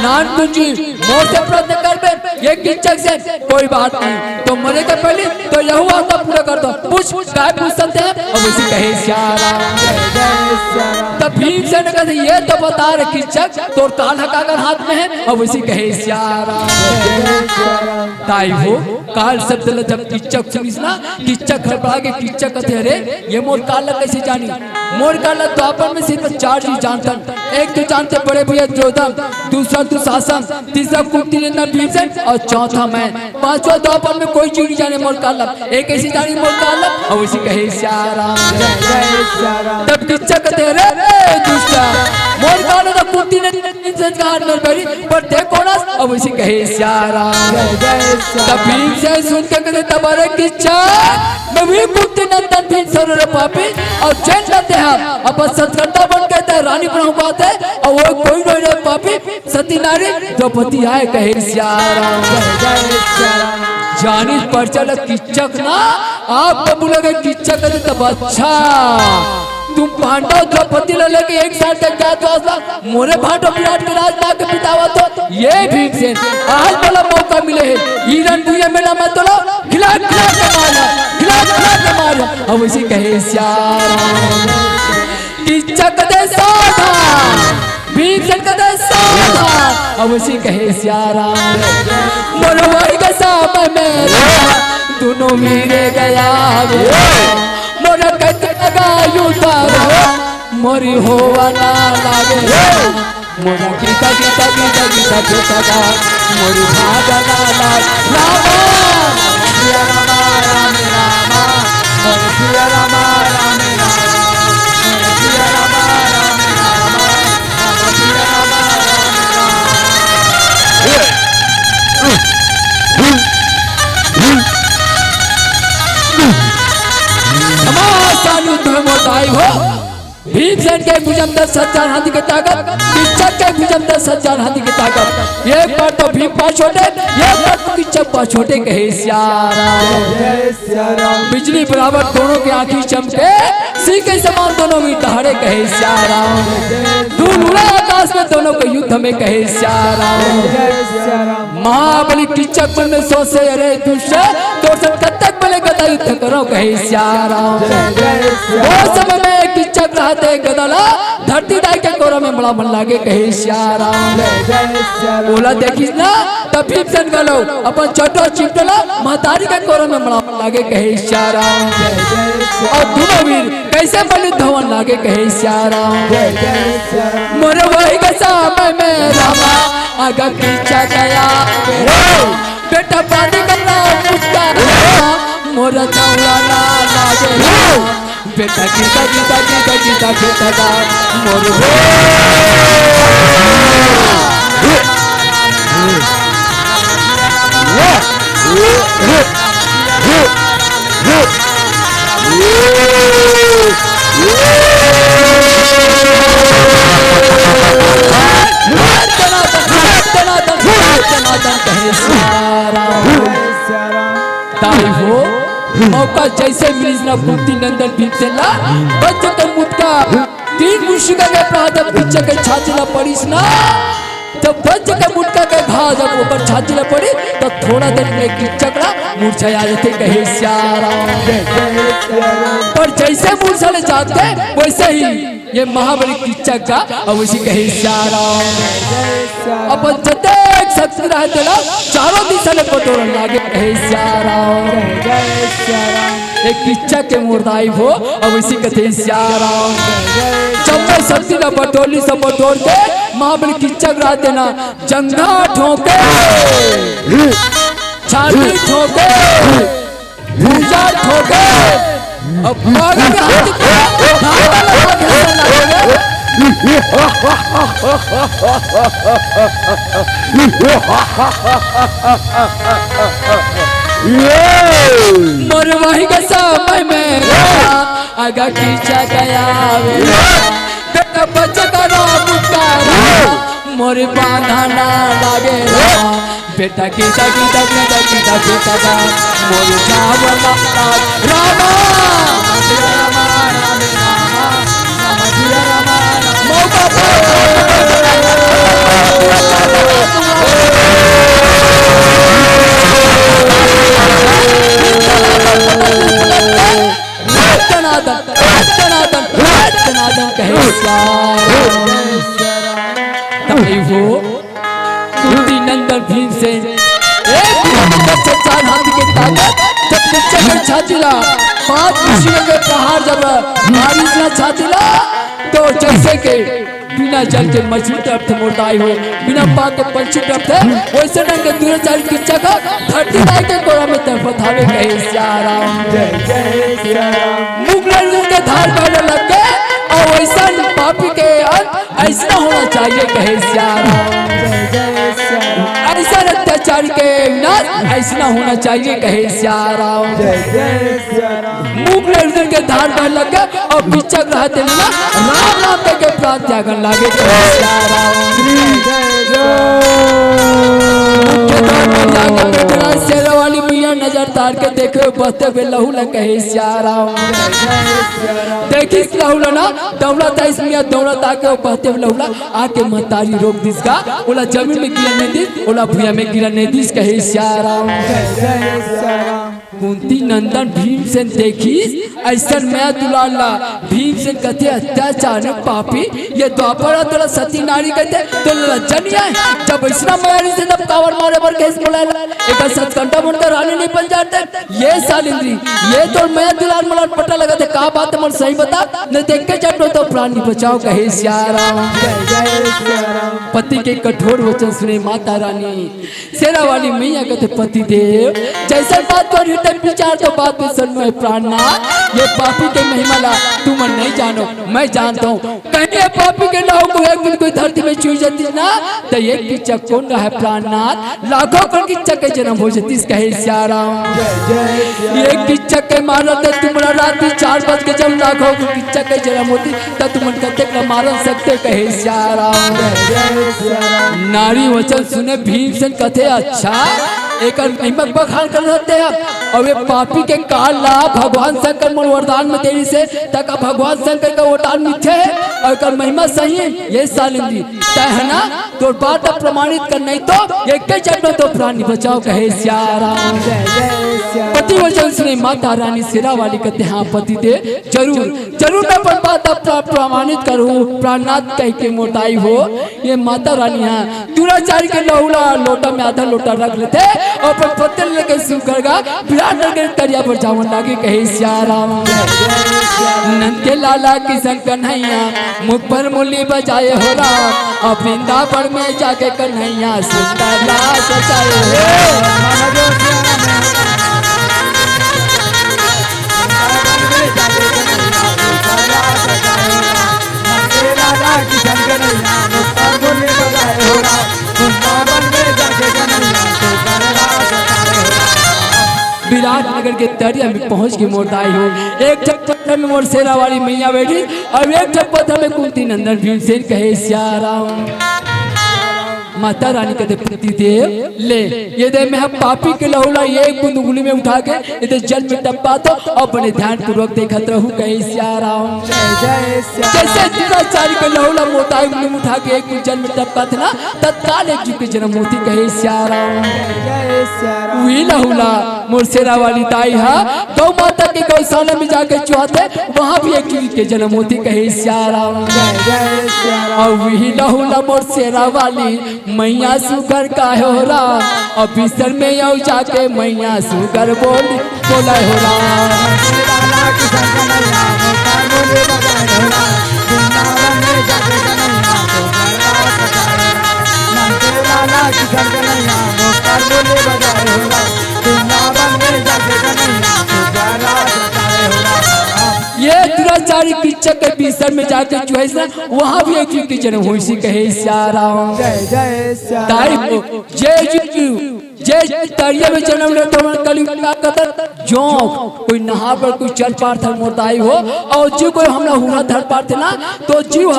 नानकुन जी, मोर से प्रयत्न करबे, ये किचक से कोई बात नहीं, त मरे के पहिली तोर यहू वादा पूरा कर दंव, पूछ, काय पूछत हस?" अउ वइसे कहे सिया राम। जय जय सिया राम। तब भीमसेन कथे, "ये तो बता रे किचक, तोर काल ह काकर हाथ में हे?" अउ वइसे कहे सिया राम। जय जय सिया राम। दाई हो, काल शब्द ल जब किचक सुनिस ना, किचक घबरा गे, किचक कथे, "अरे, ये मोर काल ल कइसे जानही? मोर काल ल द्वापर में सिर्फ चार झन जानथन। एक तो जानथे बड़े भइया दुर्योधन, दूसरा दुशासन, तीसरा कुंती नंदन भीमसेन अउ चौथा मैं। पांचवा द्वापर में कोई झन नइ जाने मोर काल ल। ये कइसे जानही मोर काल ल?" अउ वइसे कहे सिया राम। जय जय सिया राम। तब किचक कथे, "अरे, अरे दुष्ट, मोर काल ल तो कुंती नंदन भीमसेन के हाथ में पड़ही, पर तें कोन हस?" अउ वइसे कहे सिया राम। जय जय सिया राम। तब भीमसेन सुन के कथे, "तब अरे किचक, मैं भी कुंती नंदन भीमसेन हंव रे पापी, अउ जेन ल तें ह अपन सतकंडा बन के तें रानी बनाहूं कहत हस, अउ वो कोई नोहे रे पापी, सती नारी द्रौपदी आय," कहे सिया राम। जय जय सिया राम। जानिस परचा ल किचक ना, आप बाबू लगे किचक कथे, "तब अच्छा, तुम पांडव द्रौपदी ल लेके एक साथ अज्ञातवास ला मोरे भांटो विराट के राज ला के बितावत हो, ये भीमसेन, आज मोला मौका मिले हे, इही रण भुइयां में ना मैं तोला खिला खिला के मारहूं, खिला खिला के मारहूं।" अउ वइसे कहे सिया राम। किचक कथे सावधान, भीमसेन कथे सावधान, अउ वइसे कहे सिया राम। मोर वही के समय में दूनों वीर गया रे, मोर कत लगा युद्ध रे, मोरी होवा ना लागे। मोरा गीता, गीता, गीता, गीता, गीता गा। मोरी भावना लाल रामा। सिया रामा, राम रामा। मोर सिया रामा, राम रामा। मोर सिया रामा, राम रामा। मोर सिया रामा, राम रामा। घमासान युद्ध में मोर दाई हो। भीमसेन के भुजा म दस हजार हाथी के ताकत, किचक के भुजा म दस हजार हाथी के ताकत। एक बार तो भीम पाछोटे, एक बार तो किचक पाछोटे, कहे सिया राम। जय सिया राम। बिजली बराबर दोनों के आंखी चमके, सिंह के समान दोनों वीर दहाड़े, कहे सिया राम। धूल उड़े आकाश में दोनों के युद्ध में, कहे सिया राम। जय सिया राम। महाबली किचक मन में सोचे, अरे दुष्ट, तोर संग कतक बले गदा युद्ध करंव, कहे सिया राम। जय जय सिया राम। वो समय में किचक रहत हे गदा ला धरती दाई के कोरा में बड़ा मन लागे, कहे सिया राम। जय जय सिया राम। ओला देखिस ना, तब भीमसेन घलो अपन चटवा चिमटा ला महतारी के कोरा में बड़ा मन लागे, कहे सिया राम। जय जय सिया राम। अउ दूनों वीर कइसे बलित भवन लागे, कहे सिया राम। जय जय सिया राम। मोर वही के समय में रामा, आगा किचक आय रे। बेटा पानी गंगा पुचका, मोर दौड़ा ना लागे। बेटा गीता, गीता, गीता, गीता, गीता गा, मोर हो। ताई हो, मौका जइसे मिलिस ना कुंती नंदन भीमसेन ला, बच के मुटका तीन मुशिका के प्रहार जब किच्चक के छाती ला पड़िस ना, जब वज्र के मुटका के घाव जब ओकर छाती ला पड़िस, त थोड़ा देर में किच्चक ला मूर्छा आ जाथे, कहे सियाराम। पर जैसे मूर्छा ले जाथे, वैसे ही ये महाबली किच्चक गा, अब उसी कहे सियाराम। अपन जतेक शक्ति रहे तेला चारों दिशा ले बटोरन लागे, कहे सियाराम। एक किच्चक के मुर्दाई हो, अब उसी कथे सियाराम। जब मैं शक्ति ला बटोरलिस, सब बटोर के महाबली किच्चक गा तेन जंघा ठोके, छाती ठोके, भुजा ठोके, अब पागल के हाथ के धागा लगा के ऐसा लगा के। मोर वही के समय में अगर किच्चक गा आवे, बेटा बच करो पुकारा, मोर बांधा ना लागे ना। बेटा गीता गीता गीता गीता गीता गा, मोर चावल लाल रामा। मौका पर दनादन, दनादन, दनादन कहे सियाराम। तब हो कुंती नंदन भीमसेन, एक नंबर से चार हाथी के ताकत, जब किच्चक के छाती ला पांच मुशिका के प्रहार जब मारिस ना छाती ला, तो जैसे के बिना जल के मछली तड़पथे मोर दाई हो, बिना पाँव के पंछी तड़पथे, वैसे ढंग के दुराचारी किच्चक धरती माई के कोरा में तड़पत हावे, कहे सियाराम। जय जय सियाराम। मुख ले लहू के धार बहे लग गे, अउ वैसन पापी के अंत ऐसना होना चाहिए, कहे सियाराम। जय जय सियाराम। ऐसन अत्याचारी के विनाश ऐसना होना चाहिए, कहे सियाराम। जय जय सियाराम। मुख ले लहू के धार बहे लग गे, अउ किच्चक गा तेन ना राम नाम कहिके प्राण त्यागन लागे, कहे सियाराम। श्री जय जय। मुख्य द्वार में जाके बैठे शेरा वाली मैया नजर तार के देखे, बहते हुए लहू ला, कहे सियाराम। देखिस लहू ला ना, दौड़त आइस मैया, दौड़त आके ओ बहते हुए लहू ला आके महतारी रोक दिस गा, ओला जमीन में गिरन नइ दिस, ओला भुइयां में गिरन नइ दिस, कहे सियाराम। जय जय सियाराम। कुंती नंदन भीमसेन देखिस अइसन मया दुलार ला, भीमसेन कथे, अत्याचारी पापी, ये द्वापर तोला सती नारी कथे, तोला लज्जा नइ आय? जब अइसना मया रहिस हे तब काबर मारे बर कहेस मोला ला? एकर सतकंडा मन के रानी नइ बन जाते? ये सालिंद्री, ये तोर मया दुलार मोला पता लगत हे, का बात हे मोला सही बता, नइ त एके झट में तो प्राण नइ बचाव, कहे सियाराम। जय जय सियाराम। पति के कठोर वचन सुने माता रानी, शेरा वाली मैया कथे, पति देव, जइसन बात तोर हृदय विचार तो बात में सुन मोहे प्राणनाथ, ये पापी के महिमा ला तुमन नइ जानो, मैं जानत हंव। कहीं ये पापी के नाव को एक दिन कोई धरती में छुई जातिस ना, त ये किच्चक कोन रहय प्राणनाथ, लाखों कोन किच्चक के जनम हो जातिस, कहे सियाराम। ये किच्चक के मारत हे तुमला राती चार बज के जब लाखों कोन किच्चक के जनम होतिस, त तुमन कतेक ला मारन सकते, कहे सियाराम। नारी वचन सुने भीमसेन कथे, अच्छा, एकर महिमा बखान करत हे। अउ ये पापी के काल ला भगवान शंकर मोला वरदान में दे रहिस हे, त का भगवान शंकर के वरदान मिथ्या हे? अउ एकर महिमा सही हे? ये सालिंद्री, तैं हे ना, तोर बात ला प्रमाणित कर, नइ तो एके झट में तो प्राण नइ बचाव, कहे सियाराम। पति वचन सुने माता रानी शेरा वाली कथे, हाँ पति देव, जरूर, जरूर मैं अपन बात ला प्र-, प्रमाणित करहूँ, प्राणनाथ कहिके मोर दाई हो। ये माता रानी ह दुराचारी के लहू ला लोटा में आधा लोटा रख लेथे अउ अपन पति ल लेके सुघर गा विराटनगर के तरिया बर जावन लागे, कहे सियाराम। नंद के लाला किशन कन्हैया मुख पर मुरली बजाए हो राम, अउ वृंदावन में जाके कन्हैया सुंदर रास रचाए हो। विराटनगर के तरिया में पहुंच के मोर दाई हो, एक ठन पत्थर में मोर शेरा वाली मैया बैठी अउ एक ठन पत्थर में कुंती नंदन भीमसेन, कहे सियाराम। माता रानी कथे, पति देव ले, ये दे मैं ह पापी के लहू ला एक बूंद उंगली में उठा के ये दे जल में टपका तो, अब बने ध्यान पूर्वक देखत रहू, कहे सिया राम। जय जय सिया राम। जैसे दुराचारी के लहू ला मोरदाई उंगली में उठा के एक बूंद जल में टपकाथे ना, तत्काल एक जीव के जनम होथे, कहे सिया राम। जय जय सिया राम। उही लहू ला मोर शेरा वाली दाई हा गौ माता के गौशाला में जाके चुहाथे, वहाँ भी एक जीव के जनम होथे, कहे सिया राम। जय जय सिया राम। अउ उही लहू ला मोर शेरा वाली मैया सुघर का हो राम, अउ बिस्तर में अउ जाके मैया सुघर बोली, बोला हो राम। ये दुराचारी किच्चक के बिस्तर में जाके चुहाइस ना, वहाँ भी एक जीव के जनम होइस, कहे सिया राम। जय जय सिया राम। दाई हो, जय जीव, जय तरिया में जनम लेथे, हमन कलयुग में का कथन, जोंक, कोई नहा बर कोई चल पारथे मोर दाई हो, अउ जीव कोई हमला हुरा धर पारथे ना, तो जीव ह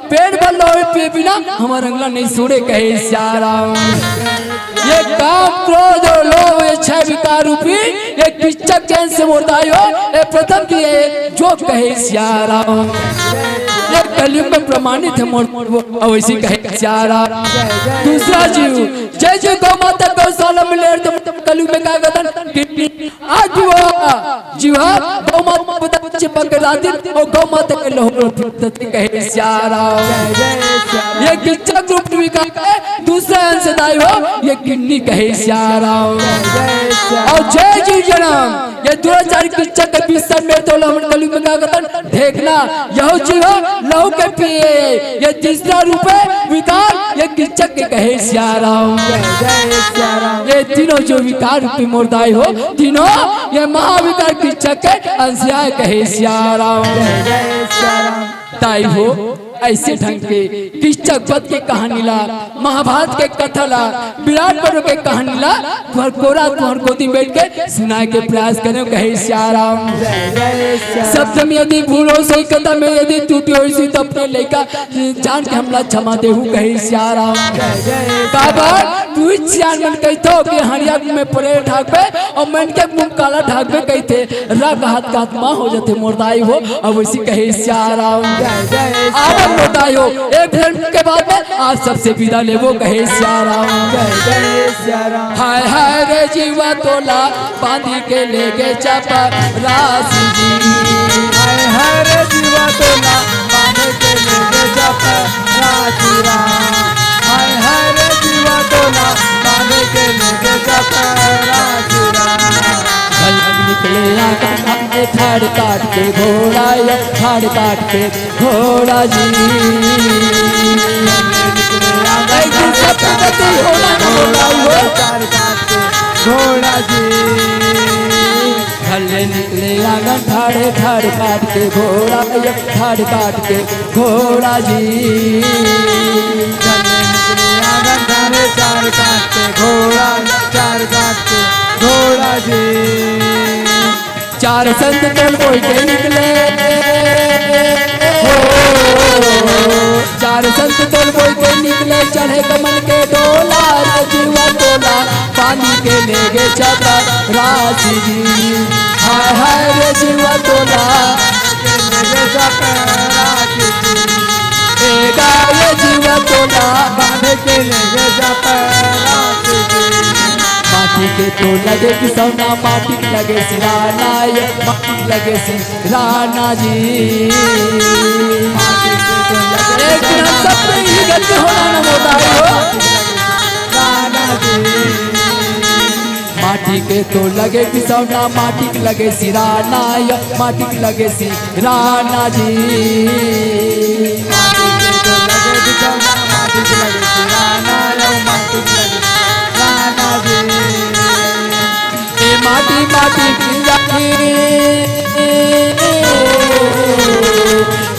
पेट भर लोहे पिए बिना हमर अंगला नहीं सोड़े, कहे सिया राम। ये काम, क्रोध और लोभ, ये छह विकार रूपी ये किच्चक के अंश से मोर दाई हो, ये प्रथम की ये जोंक, कहे सिया राम। ये कलयुग में प्रमाणित हे मोर, अउ ऐसी कहे सिया राम। दूसरा जीव, जय जय गौ माता गौशाला में लेर तो कलयुग में का कथन, किडनी आज भी वो जीव हा गौ माता के बच्चे पकड़ाथे अउ गौ माता के लहू ला पीथे, कहे सिया राम। ये किच्चक रूप विकार हे, दूसरा अंश दाई हो, ये किडनी, कहे सिया राम। अउ जय जीव जनम, ये दुराचारी किच्चक के बिस्तर में तो हमन कलयुग में का कथन, ढेकना, यहू जीव हा लहू के पिए, ये तीसरा रूप हे विकार, ये किच्चक के, कहे सिया राम। जय जय सिया राम। ये तीनों जो विकार रूपी मोर दाई हो, तीनों ये महाविकार किच्चक के अंश आय, कहे सिया राम। जय जय सिया राम। दाई हो, ऐसे ढंग के किच्चक वध के कहानी ला, महाभारत के कथा ला, विराट पर्व के कहानी ला तुहर कोरा, तुहर गोदी में बैठ के सुनाए के प्रयास करेंव, कहे सिया राम। जय जय सिया राम। शब्द में यदि भूल होइस, कथा में यदि त्रुटि होइस, तो अपने लइका जान के हमला क्षमा देहू, कहे सिया राम। जय जय सिया राम। काबर तुही सियान मन कहिथव कि हड़िया में परेल ढाकबे अउ मन के मुंह काला ढाकबे कहिथे, रग हाथ का आत्मा हो जाथे मोर दाई हो, अउ वैसी कहे सिया राम। जय जय सिया राम। आवन मोर दाई हो, एक फिल्म के बाद में आप सबसे विदा लेबो, कहे सिया राम। जय जय सिया राम। हाय हाय रे जीवा तोला बांधी के लेगे चपरासी जी। हाय हाय रे जीवा तोला बांधी के लेगे चपरासी राम। हाय हाय रे जीवा तोला बांधी के लेगे चपरासी राम। भलक निकले आंगन में खाड़ काट के घोड़ा, ये खाड़ काट के घोड़ा जी। एक दिन सबके गति होला ना मोर दाई हो। घोड़ा जी। भले निकले आंगन ठाड़े ठाड़ काट के घोड़ा, ये ठाड़ काट के घोड़ा जी। भले निकले आंगन ठाड़े ठाड़ काट के घोड़ा, चार काट के घोड़ा जी। चार संत तोल बोल के निकले हो, चार संत तोल बोल के निकले, चढ़े गमन के डोला, रे जीवा तोला, बांधी के लेगे चपरासी जी। हाय हाय रे जीवा तोला, ए गा रे जीवा तोला, बांधी के लेगे चपरासी जी। माटी के तोल लगे बिसौना, माटी लगे सिराना, ये माटी लगे सिराना जी। एक दिन हम सब पे यही गलती होला ना मोर दाई हो। माटी के तोल लगे बिसौना, माटी लगे सिराना, ये माटी लगे सिराना जी। माटी के तोल लगे बिसौना, माटी लगे सिराना, ये माटी लगे सिराना जी। ए माटी माटी मिल जाही,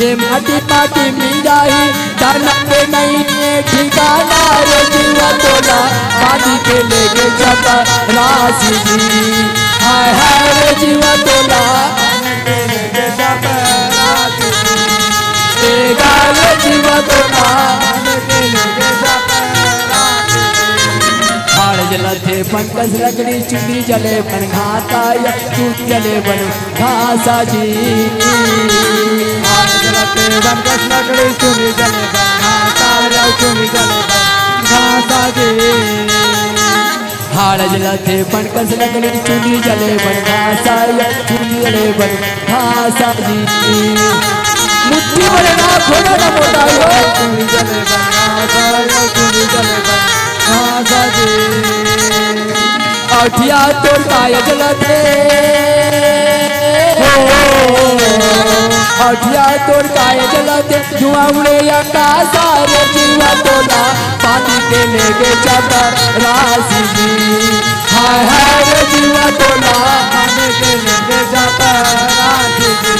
ए माटी माटी मिल जाही, धन के नहीं है ठिकाना, रे जीवा तोला बांधी के लेगे चपरासी जी। हाय हाय रे जीवा तोला, ए गा रे जीवा तोला, जलथे बन कस लकड़ी चुनी जले बन घासा या चुनी जले बन घासा जी। आग जलथे बन कस लकड़ी चुनी जले बन घासा या चुनी जले बन घासा जी। हाड़ जलथे बन कस लकड़ी चुनी जले बन घासा या चुनी जले बन घासा जी। मुट्ठी भरे ना खोड़ा ना मोटा हो। चुनी जले बन घासा या चुनी जले बन घासा जी। अठिया तोर काय जलथे हो, अठिया तोर काय जलथे, धुआं उड़े आकाश रे जीवा तोला, पानी के लेके जाता राशि जी। हाय हाय रे जीवा तोला, पानी के लेके जाता राशि जी।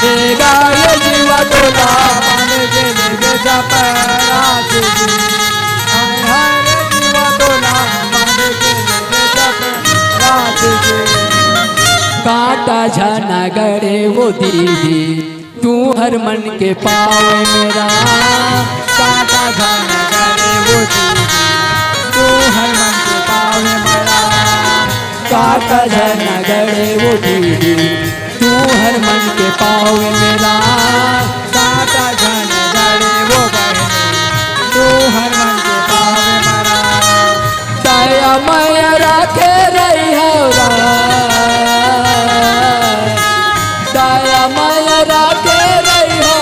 ए गाय जीवा तोला, पानी के लेके जाता राशि जी। हाय हाय रे जीवा तोला, पानी के लेके जाता राशि जी। कांटा झन गड़े वो दीदी, तू हर मन के पावे मेरा। कांटा झन गड़े वो दीदी, तू हर मन के पावे मेरा। कांटा झन गड़े वो दीदी, तू हर मन के पावे मेरा। कांटा झन गड़े वो बहनी, तू हर मन के पावे मेरा। दया मया राखे रही हो रा, दया मया राखे रही हो,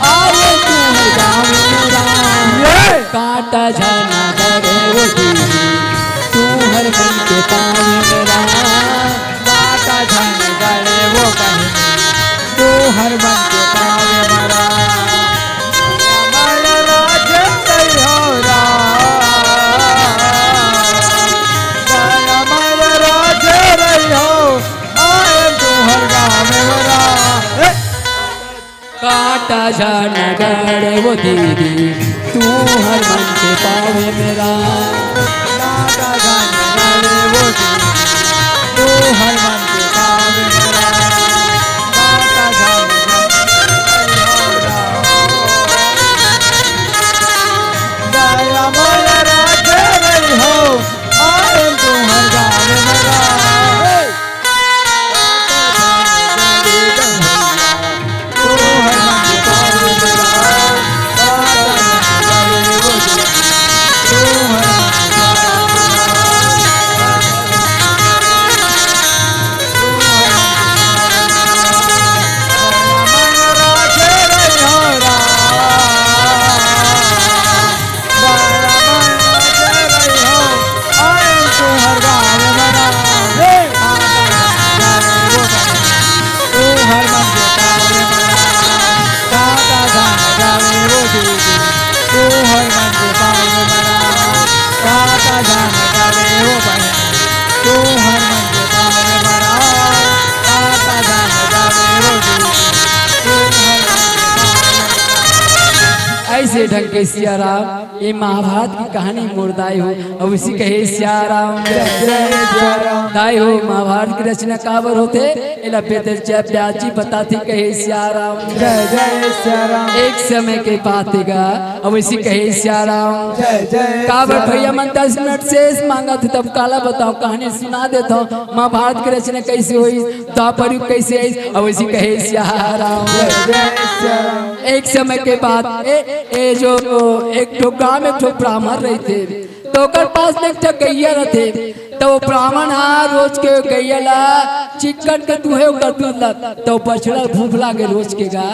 आए तू हर गाँव मेरा। कांटा झन गड़े वो दीदी, तू हर मन के पावे मेरा। कांटा झन गड़े वो बहनी, तू हर मन के पावे मेरा। मया राखे रही हो रा, दया मया राखे रही हो, आए तू हर गाँव मेरा। कांटा झन गड़े वो दीदी, तू हर मन के पावे मेरा। कांटा झन गड़े वो दीदी, तू हर मन के पावे मेरा। कांटा झन गड़े वो दीदी, दया मया राखे रही हो, आए तू हर गाँव मेरा। ऐसे ढंग के सिया राम, ये महाभारत की कहानी मोर दाई हो, अउ इसी कहे सिया राम। जय जय सिया राम। दाई हो, महाभारत की रचना काबर होथे, एला वेद व्यास जी बताथे, कहे सिया राम। जय जय सिया राम। एक समय के बात हे गा, अउ इसी कहे सिया राम। जय जय काबर सिया राम। भैया मन दस मिनट शेष मांगत हे, तब काला बताओ, कहानी सुना देथव, महाभारत की रचना कैसे होइस, द्वापर युग कैसे आइस, अउ इसी कहे सिया राम। जय जय सिया राम। एक समय के बात, ए, ए जो एक ठो गांव में एक ठो ब्राह्मण रहिथे, त ओकर पास में एक ठो गैया रहिथे। त वो ब्राह्मण ह रोज के गैया ला चिक्कन के दूहे ओकर दूध ला, त वो बछड़ा भूख लागे रोज के गा,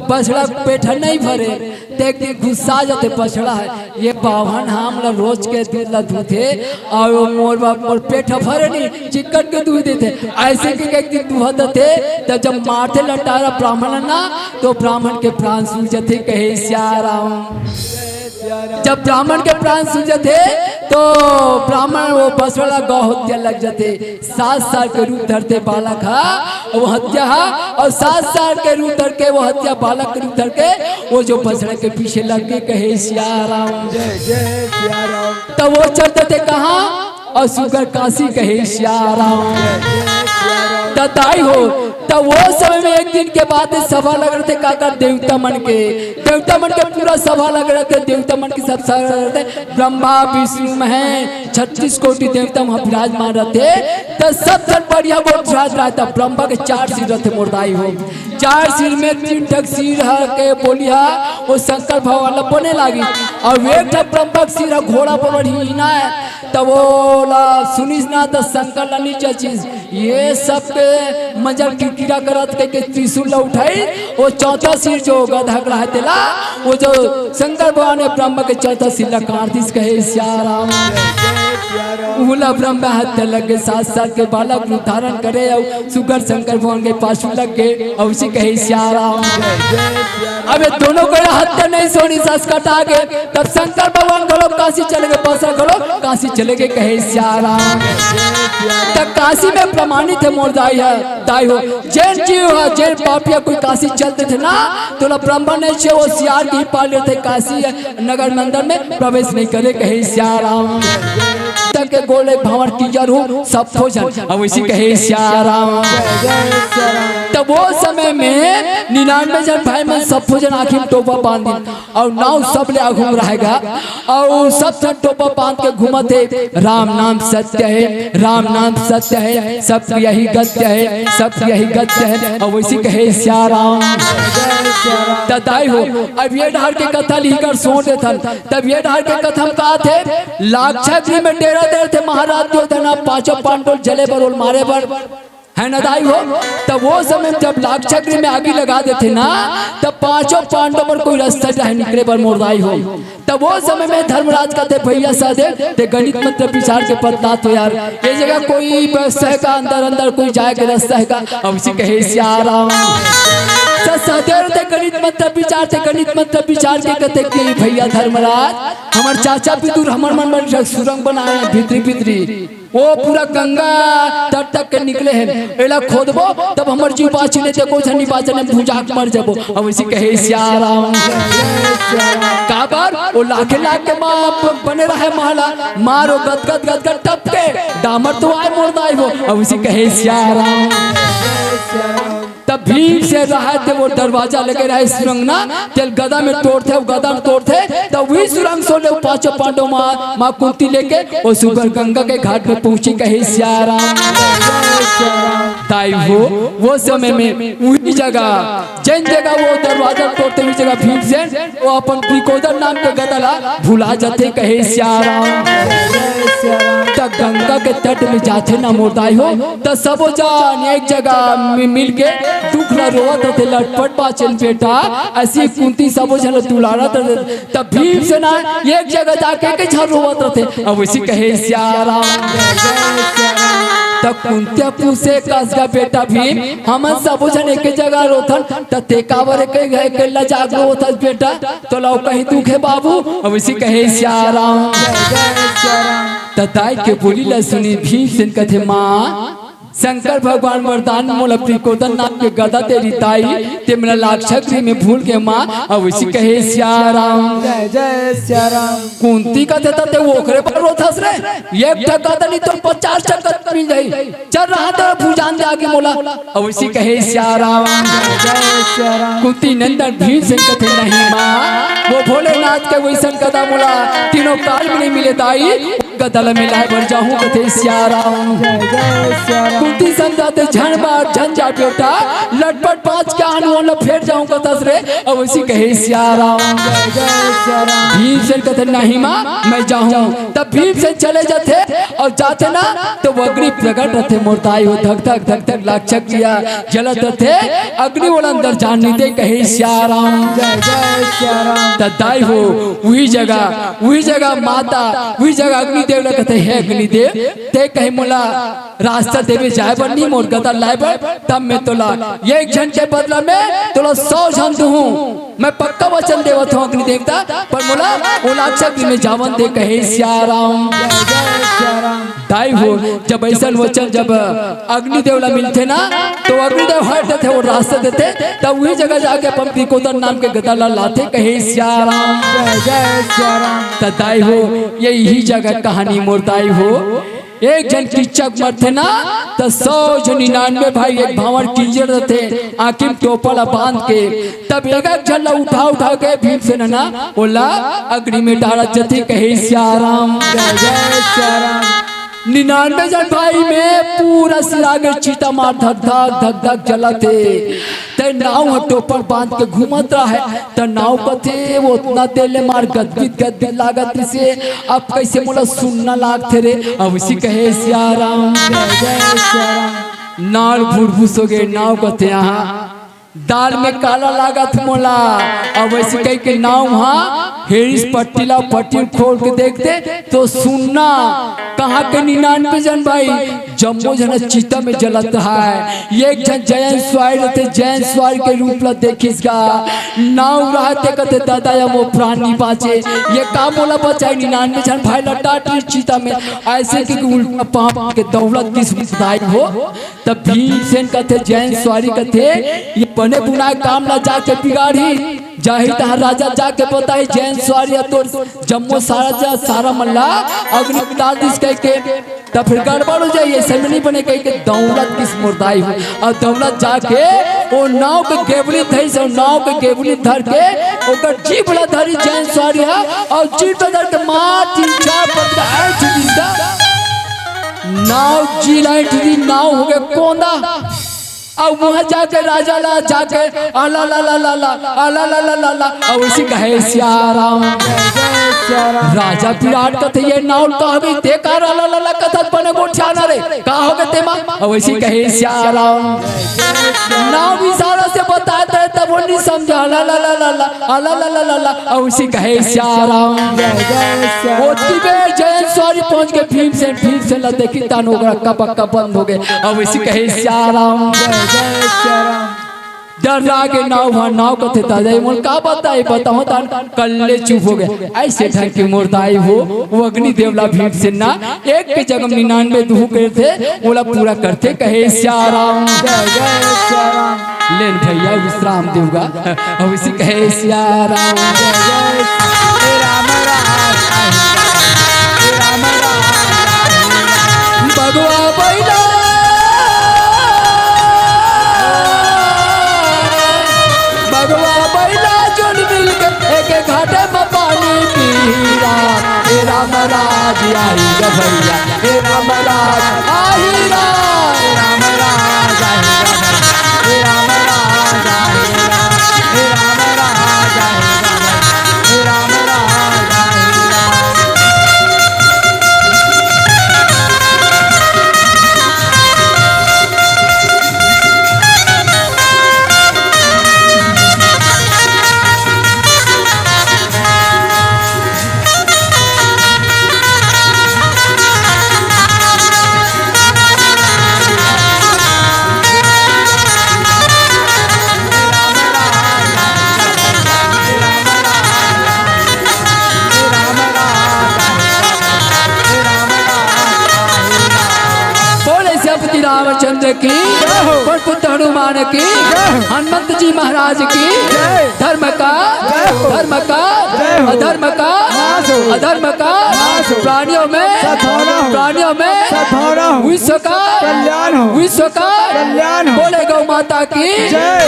बछड़ा पेट ह नइ भरे, त एक दिन गुस्सा जाथे बछड़ा ह, ये बाभन हमला रोज के दूध ला दूथे, अउ मोर बा-, मोर पेट ह भरे नइ, चिक्कन के दूध देथे। अइसे के एक दिन दूहत हे, त जब मारथे लटारा ब्राह्मण ना, त ब्राह्मण के प्राण सूझ जाथे, कहे सिया राम। जब ब्राह्मण के प्राण सूझ जाथे, त ब्राह्मण वो बछड़ा गौ हत्या लग जाथे। सात साल के रूप धरथे बालक ह, वो हत्या ह, अउ सात साल के रूप धर के वो हत्या, बालक के रूप धर के वो जो बछड़ा के पीछे लग के कहे सिया राम। जय जय सिया राम। त वो चल देथे कहाँ? अउ सुघर काशी कहे सिया राम। जय जय सिया राम। त दाई हो, त वो समय में एक दिन के बाद सभा लग रथे काकर देवता मन के, देवता मन के पूरा सभा लग रथे, देवता मन के सब सभा लग रथे, ब्रह्मा विष्णु महेश छत्तीस कोटि देवता वहाँ विराजमान रथे। त सब झन बढ़िया गोठ जात रहय, त ब्रह्मा के चार सिर रथे मोर दाई हो, चार सिर में तीन ठक सिर ह के बोली ह, वो शंकर भगवान ला बने लागिस। अउ एक ठक ब्रह्मा के सिर ह घोड़ा पर बइठिस ना, त वोला सुनिस ना, त शंकर ला नीचा चीज ये सब के मजल किरकिरा करत कहिके त्रिशूल ला उठाइस, वो चौथा सिर जो गधा के रहय तेला, वो जो शंकर भगवान हे ब्रह्मा के चौथा सिर ला काट दिस, कहे सिया राम। उहू ला ब्रह्मा हत्या लग गे, सात साल के बालक रूप धारण करे अउ सुग्घर शंकर भगवान के पाछू लग गे, अउ उही कहे सिया राम। अब ये दोनों के हत्या नइ होनिस, अस कटा गे। तब शंकर भगवान घलो काशी चले गे, बसा घलो काशी चले गे, कहे सिया राम। त काशी में प्रमाणित हे मोर दाई ह, दाई हो, जेन जीव ह, जेन पापी ह, कोई काशी चल देथे ना, त ओला ब्रह्मा नइ छे, वो सियार के ही पाल लेथे, काशी नगर मंदिर में प्रवेश नइ करे, कहे सिया राम। तक के गोले भांवर किंजर हो, सब्बो झन, अउ उही कहे सिया राम। त वो समय में निन्यानवे झन भाई मन सब्बो झन आँखी में टोपा बांधिन, अउ नाव सबले आगू में रहय गा, अउ सब झन टोपा बांध के घूमत हे, "राम नाम सत्य है, राम नाम सत्य है, सबकी यही गत्य है, सबकी यही गत्य है।" अउ उही कहे सिया राम। त दाई हो, अब ये डहर के कथा ल इही कर सोच देथन, तब ये डहर के कथा म का थे, लाक्षागृह में डेरा दे रथे महाराज दुर्योधन ह, पांचों पांडव ल जले बर अउ मारे बर। हे ना दाई हो, त वो समय में जब लाक्षागृह में आगी लगा देथे ना, तब पांचों पांडव बर कोई रस्ता नइ हे निकले बर मोर दाई हो। तब वो समय में धर्मराज कथे, "भइया सहदेव, तें गणित मंत्र विचार के बतला तो यार, ये जगह कोई व्यवस्था हे का, अंदर अंदर कोई जाय के रस्ता हे का?" अउ उही कहे सिया राम। त सहदेव तें गणित मंत्र विचार, तें गणित मंत्र विचार के कथे कि भइया धर्मराज, हमर चाचा विदुर हमर मन बर सुरंग बनाए हे भीतरी भीतरी। वो पूरा गंगा तट तक के निकले हे, एला खोदबो तब हमर जीव बाँची, नइ ते एको झन नइ बाँचे, हम भुंजा के मर जाबो। अउ उही कहे सिया राम। काबर? वो लाखे लाख के माँ ब-, बने रहय महल, मार वो गदगद गदगद टपके, डामर तो आय मोर दाई हो। अउ उही कहे सिया राम। तब भीमसेन रहय ते वो दरवाजा लगे रहय सुरंग ना, तेला गदा में तोड़थे, वो गदा में तोड़थे, तब उही सुरंग से ले पांचों पांडव माँ, माँ कुंती लेके वो सुग्घर गंगा के घाट में पहुंची, कहे सिया राम। दाई हो, वो समय में उही जगह, जेन जगह वो दरवाजा तोड़थे, उही जगह भीमसेन वो अपन त्रिकोदन नाम के गदा ला भुला जाथे, कहे सिया राम। त गंगा के तट में जाथे ना मोर दाई हो, त सबो झन एक जगह मि-, मिल के दुख ला रोवत रथे, लटपट बाँचेन बेटा, अइसे कुंती सबो झन ला दुलारत रथे। तब भीमसेन एक जगह जाके एक झन रोवत रथे, अउ उही कहे सिया राम। त कुंती पूछे, "कस गा बेटा भीम, हमन सबो झन एक जगह रोथन, त तें काबर एक, एक लजा के रोवत हस बेटा?" तोला कहीं दुख हे बाबू? अउ उही कहे सिया राम। त दाई के बोली ला सुनिस भीमसेन कथे, "माँ, शंकर भगवान वरदान मोला त्रिकोदन नाम के गदा दे रिहिस दाई, तें मोला लाक्षागृह में भूल गे माँ।" अउ उही कहे सिया राम। जय जय सिया राम। कुंती कथे, "त तें ओकरे बर रोथस रे, एक ठक गदा नहीं तोर पचास ठक गदा मिल जाही।" चल रहा तेरा भुजान दे आगे मोला। अउ उही कहे सिया राम। जय सिया राम। कुंती नंदन भीमसेन कथे, "नहीं माँ, वो भोलेनाथ के वइसन गदा मोला तीनों काल में नइ मिले दाई, गदा ला मिलाय बर जाहूँ," कथे सिया राम। जय जय सिया राम। कुंती समझाथे, "झन मार, झन जा बेटा, लटपट बाँच के आन ओला फेर जाहूँ," कथस रे। अउ उही कहे सिया राम। जय जय सिया राम। भीमसेन कथे, "नहीं माँ, मैं जाहूँ।" तब भीमसेन चले जाथे अउ जाथे ना, त वो अग्नि प्रगट रथे मोर दाई हो, धक धक धक धक लाक्षागृह जलत रथे, अग्नि ओला अंदर जान नइ दे, कहे सिया राम। जय जय सिया राम। त दाई हो, उही जगह, उही जगह माता, उही जगह अग्निदेव ला कथे, "हे अग्निदेव, तें कहीं मोला रास्ता देबे जाय बर नहीं, मोर गदा लाय बर, तब मैं तोला एक झन के बदला में तोला सौ झन दूहूँ।" मैं पक्का वचन देवत हूँ अग्नि देवता, पर मोला वो लाक्षागृह में जावन दे, कहे सिया राम। जय जय सिया राम। दाई हो, जब अइसन वचन जब अग्निदेव ला मिलथे ना, त अग्निदेव हट देथे, वो रास्ता देथे, तब उही जगह जाके अपन त्रिकोदन नाम के गदा ला लाथे, कहे सिया राम। जय जय सिया राम। त दाई हो, ये इही जगह कहानी मोर दाई हो। एक झन किच्चक मरथे ना, त सौ झन निन्यानवे भाई एक भांवर किंजर रथे, आँखी म टोपा ला बांध के, तब एक एक झन ला उठा उठा के भीमसेन ना ओला अग्नि में डारत जथे, कहे सियाराम। जय जय सियाराम। निन्यानवे झन भाई में पूरा सिरा के चिता मार धक धक धक धक जलत हे। ते नाव ह टोपा बांध के घूमत रहे, त नाव कथे, "वो ओतना देर ले मार गदबिद गदबिद लागत रिसे, अब कइसे मोला सुन्ना लागथे रे?" अब उसी कहे सियाराम, जय जय सियाराम। नाव भुरभुस हो गे, नाव कथे, "हाँ, दाल में काला लागत मोला।" अब वइसे कहि के नाव ह हेरिस पट्टी ला, पट्टी खोल के देखथे तो सुन्ना। कहाँ के निन्यानवे झन भाई, जम्मो झन चिता में जलत हे। एक झन जयंत सुवारी रथे, जयंत सुवारी के रूप ला देखिस गा। नाव रहा ते कथे, "दादा, या मोर प्राण नइ बांचे, ये का मोला बचाही?" निन्यानवे झन भाई ला डांट रही चिता में, अइसे कि उल्टा पाप के दौलत किस दाई हो। तब भीमसेन कथे, जयंत सुवारी कथे, "ये बने बुनाए काम ला जाके बिगाड़ही, जाही तहाँ राजा जाके बताही, जयंत सुवारी ह तोर जम्मो सारा जा, सारा मन ला अग्नि डाल दिस," कहि के, त फिर गड़बड़ हो जाही, अइसे में नइ बने कहि के दौलत किस मोर दाई हो। अउ दौलत जाके ओ नाव के गेबड़ी धरिस, अउ नाव के गेबड़ी धर के ओकर जीभ ला धरिस जयंत सुवारी ह, अउ जीभ ला धर के मार तीन चार पटका ऐंठ दिस गा। नाव जी ला ऐंठ दिस, नाव हो गे कोंदा। अउ वहाँ जाके राजा ला जाके, "अला ला ला ला ला, अला ला ला ला ला।" अउ उसी कहे सियाराम। जय जय सियाराम। राजा बिराट कथे, "ये नाव का हवे, ते का अला ला ला कथस, बने गोठियाना रे, का हो गे ते मा?" अउ उसी कहे सियाराम। नाव इशारा से बताथे, तब वो नइ समझे, "अला ला ला ला ला, अला ला ला ला ला।" अउ उसी कहे सियाराम। जय जय सियाराम। ओतकी बेर जयंत सुवारी पहुँच गे भीमसेन, भीमसेन ला देखिस तान ओकर अक्का बक्का बंद हो गे। अउ उसी कहे सियाराम। जय जय सियाराम। डर्रा गे नाव ह, नाव कथे, "दादा, ये मोला का बताही, बताहूँ तहान।" कल्ले चुप हो गे। अइसे ढंग के मोर दाई हो, ओ अग्निदेव ला भीमसेन ना एक के जगह निन्यानवे दुहू करथे, ओला पूरा करथे, कहे सियाराम। जय जय सियाराम। लेन भइया विश्राम देव गा, अउ उसी कहे सियाराम। जय जय हे राम राम, हे राम राम, बघवा बइला, बघवा बइला जोन मिल के एक घाटे में पानी पीही रा। हे राम राज आही गा भइया, हे राम राज आही रा। हे राम राज आही रा भइया, हे राम राज आही रा। हे राम राज आही रा भइया, हे राम राज आही रा। बोले सियापति रामचंद्र की, जय हो। पवन पुत्र हनुमान की, जय हो। हनुमंत जी महाराज की, जय। धर्म का, जय हो। धर्म का, जय हो। अधर्म का, नाश हो। अधर्म का, नाश हो। प्राणियों में, सद्भावना हो। प्राणियों में, सद्भावना हो। विश्व का, कल्याण हो। विश्व का, कल्याण हो। बोले गौ माता की, जय।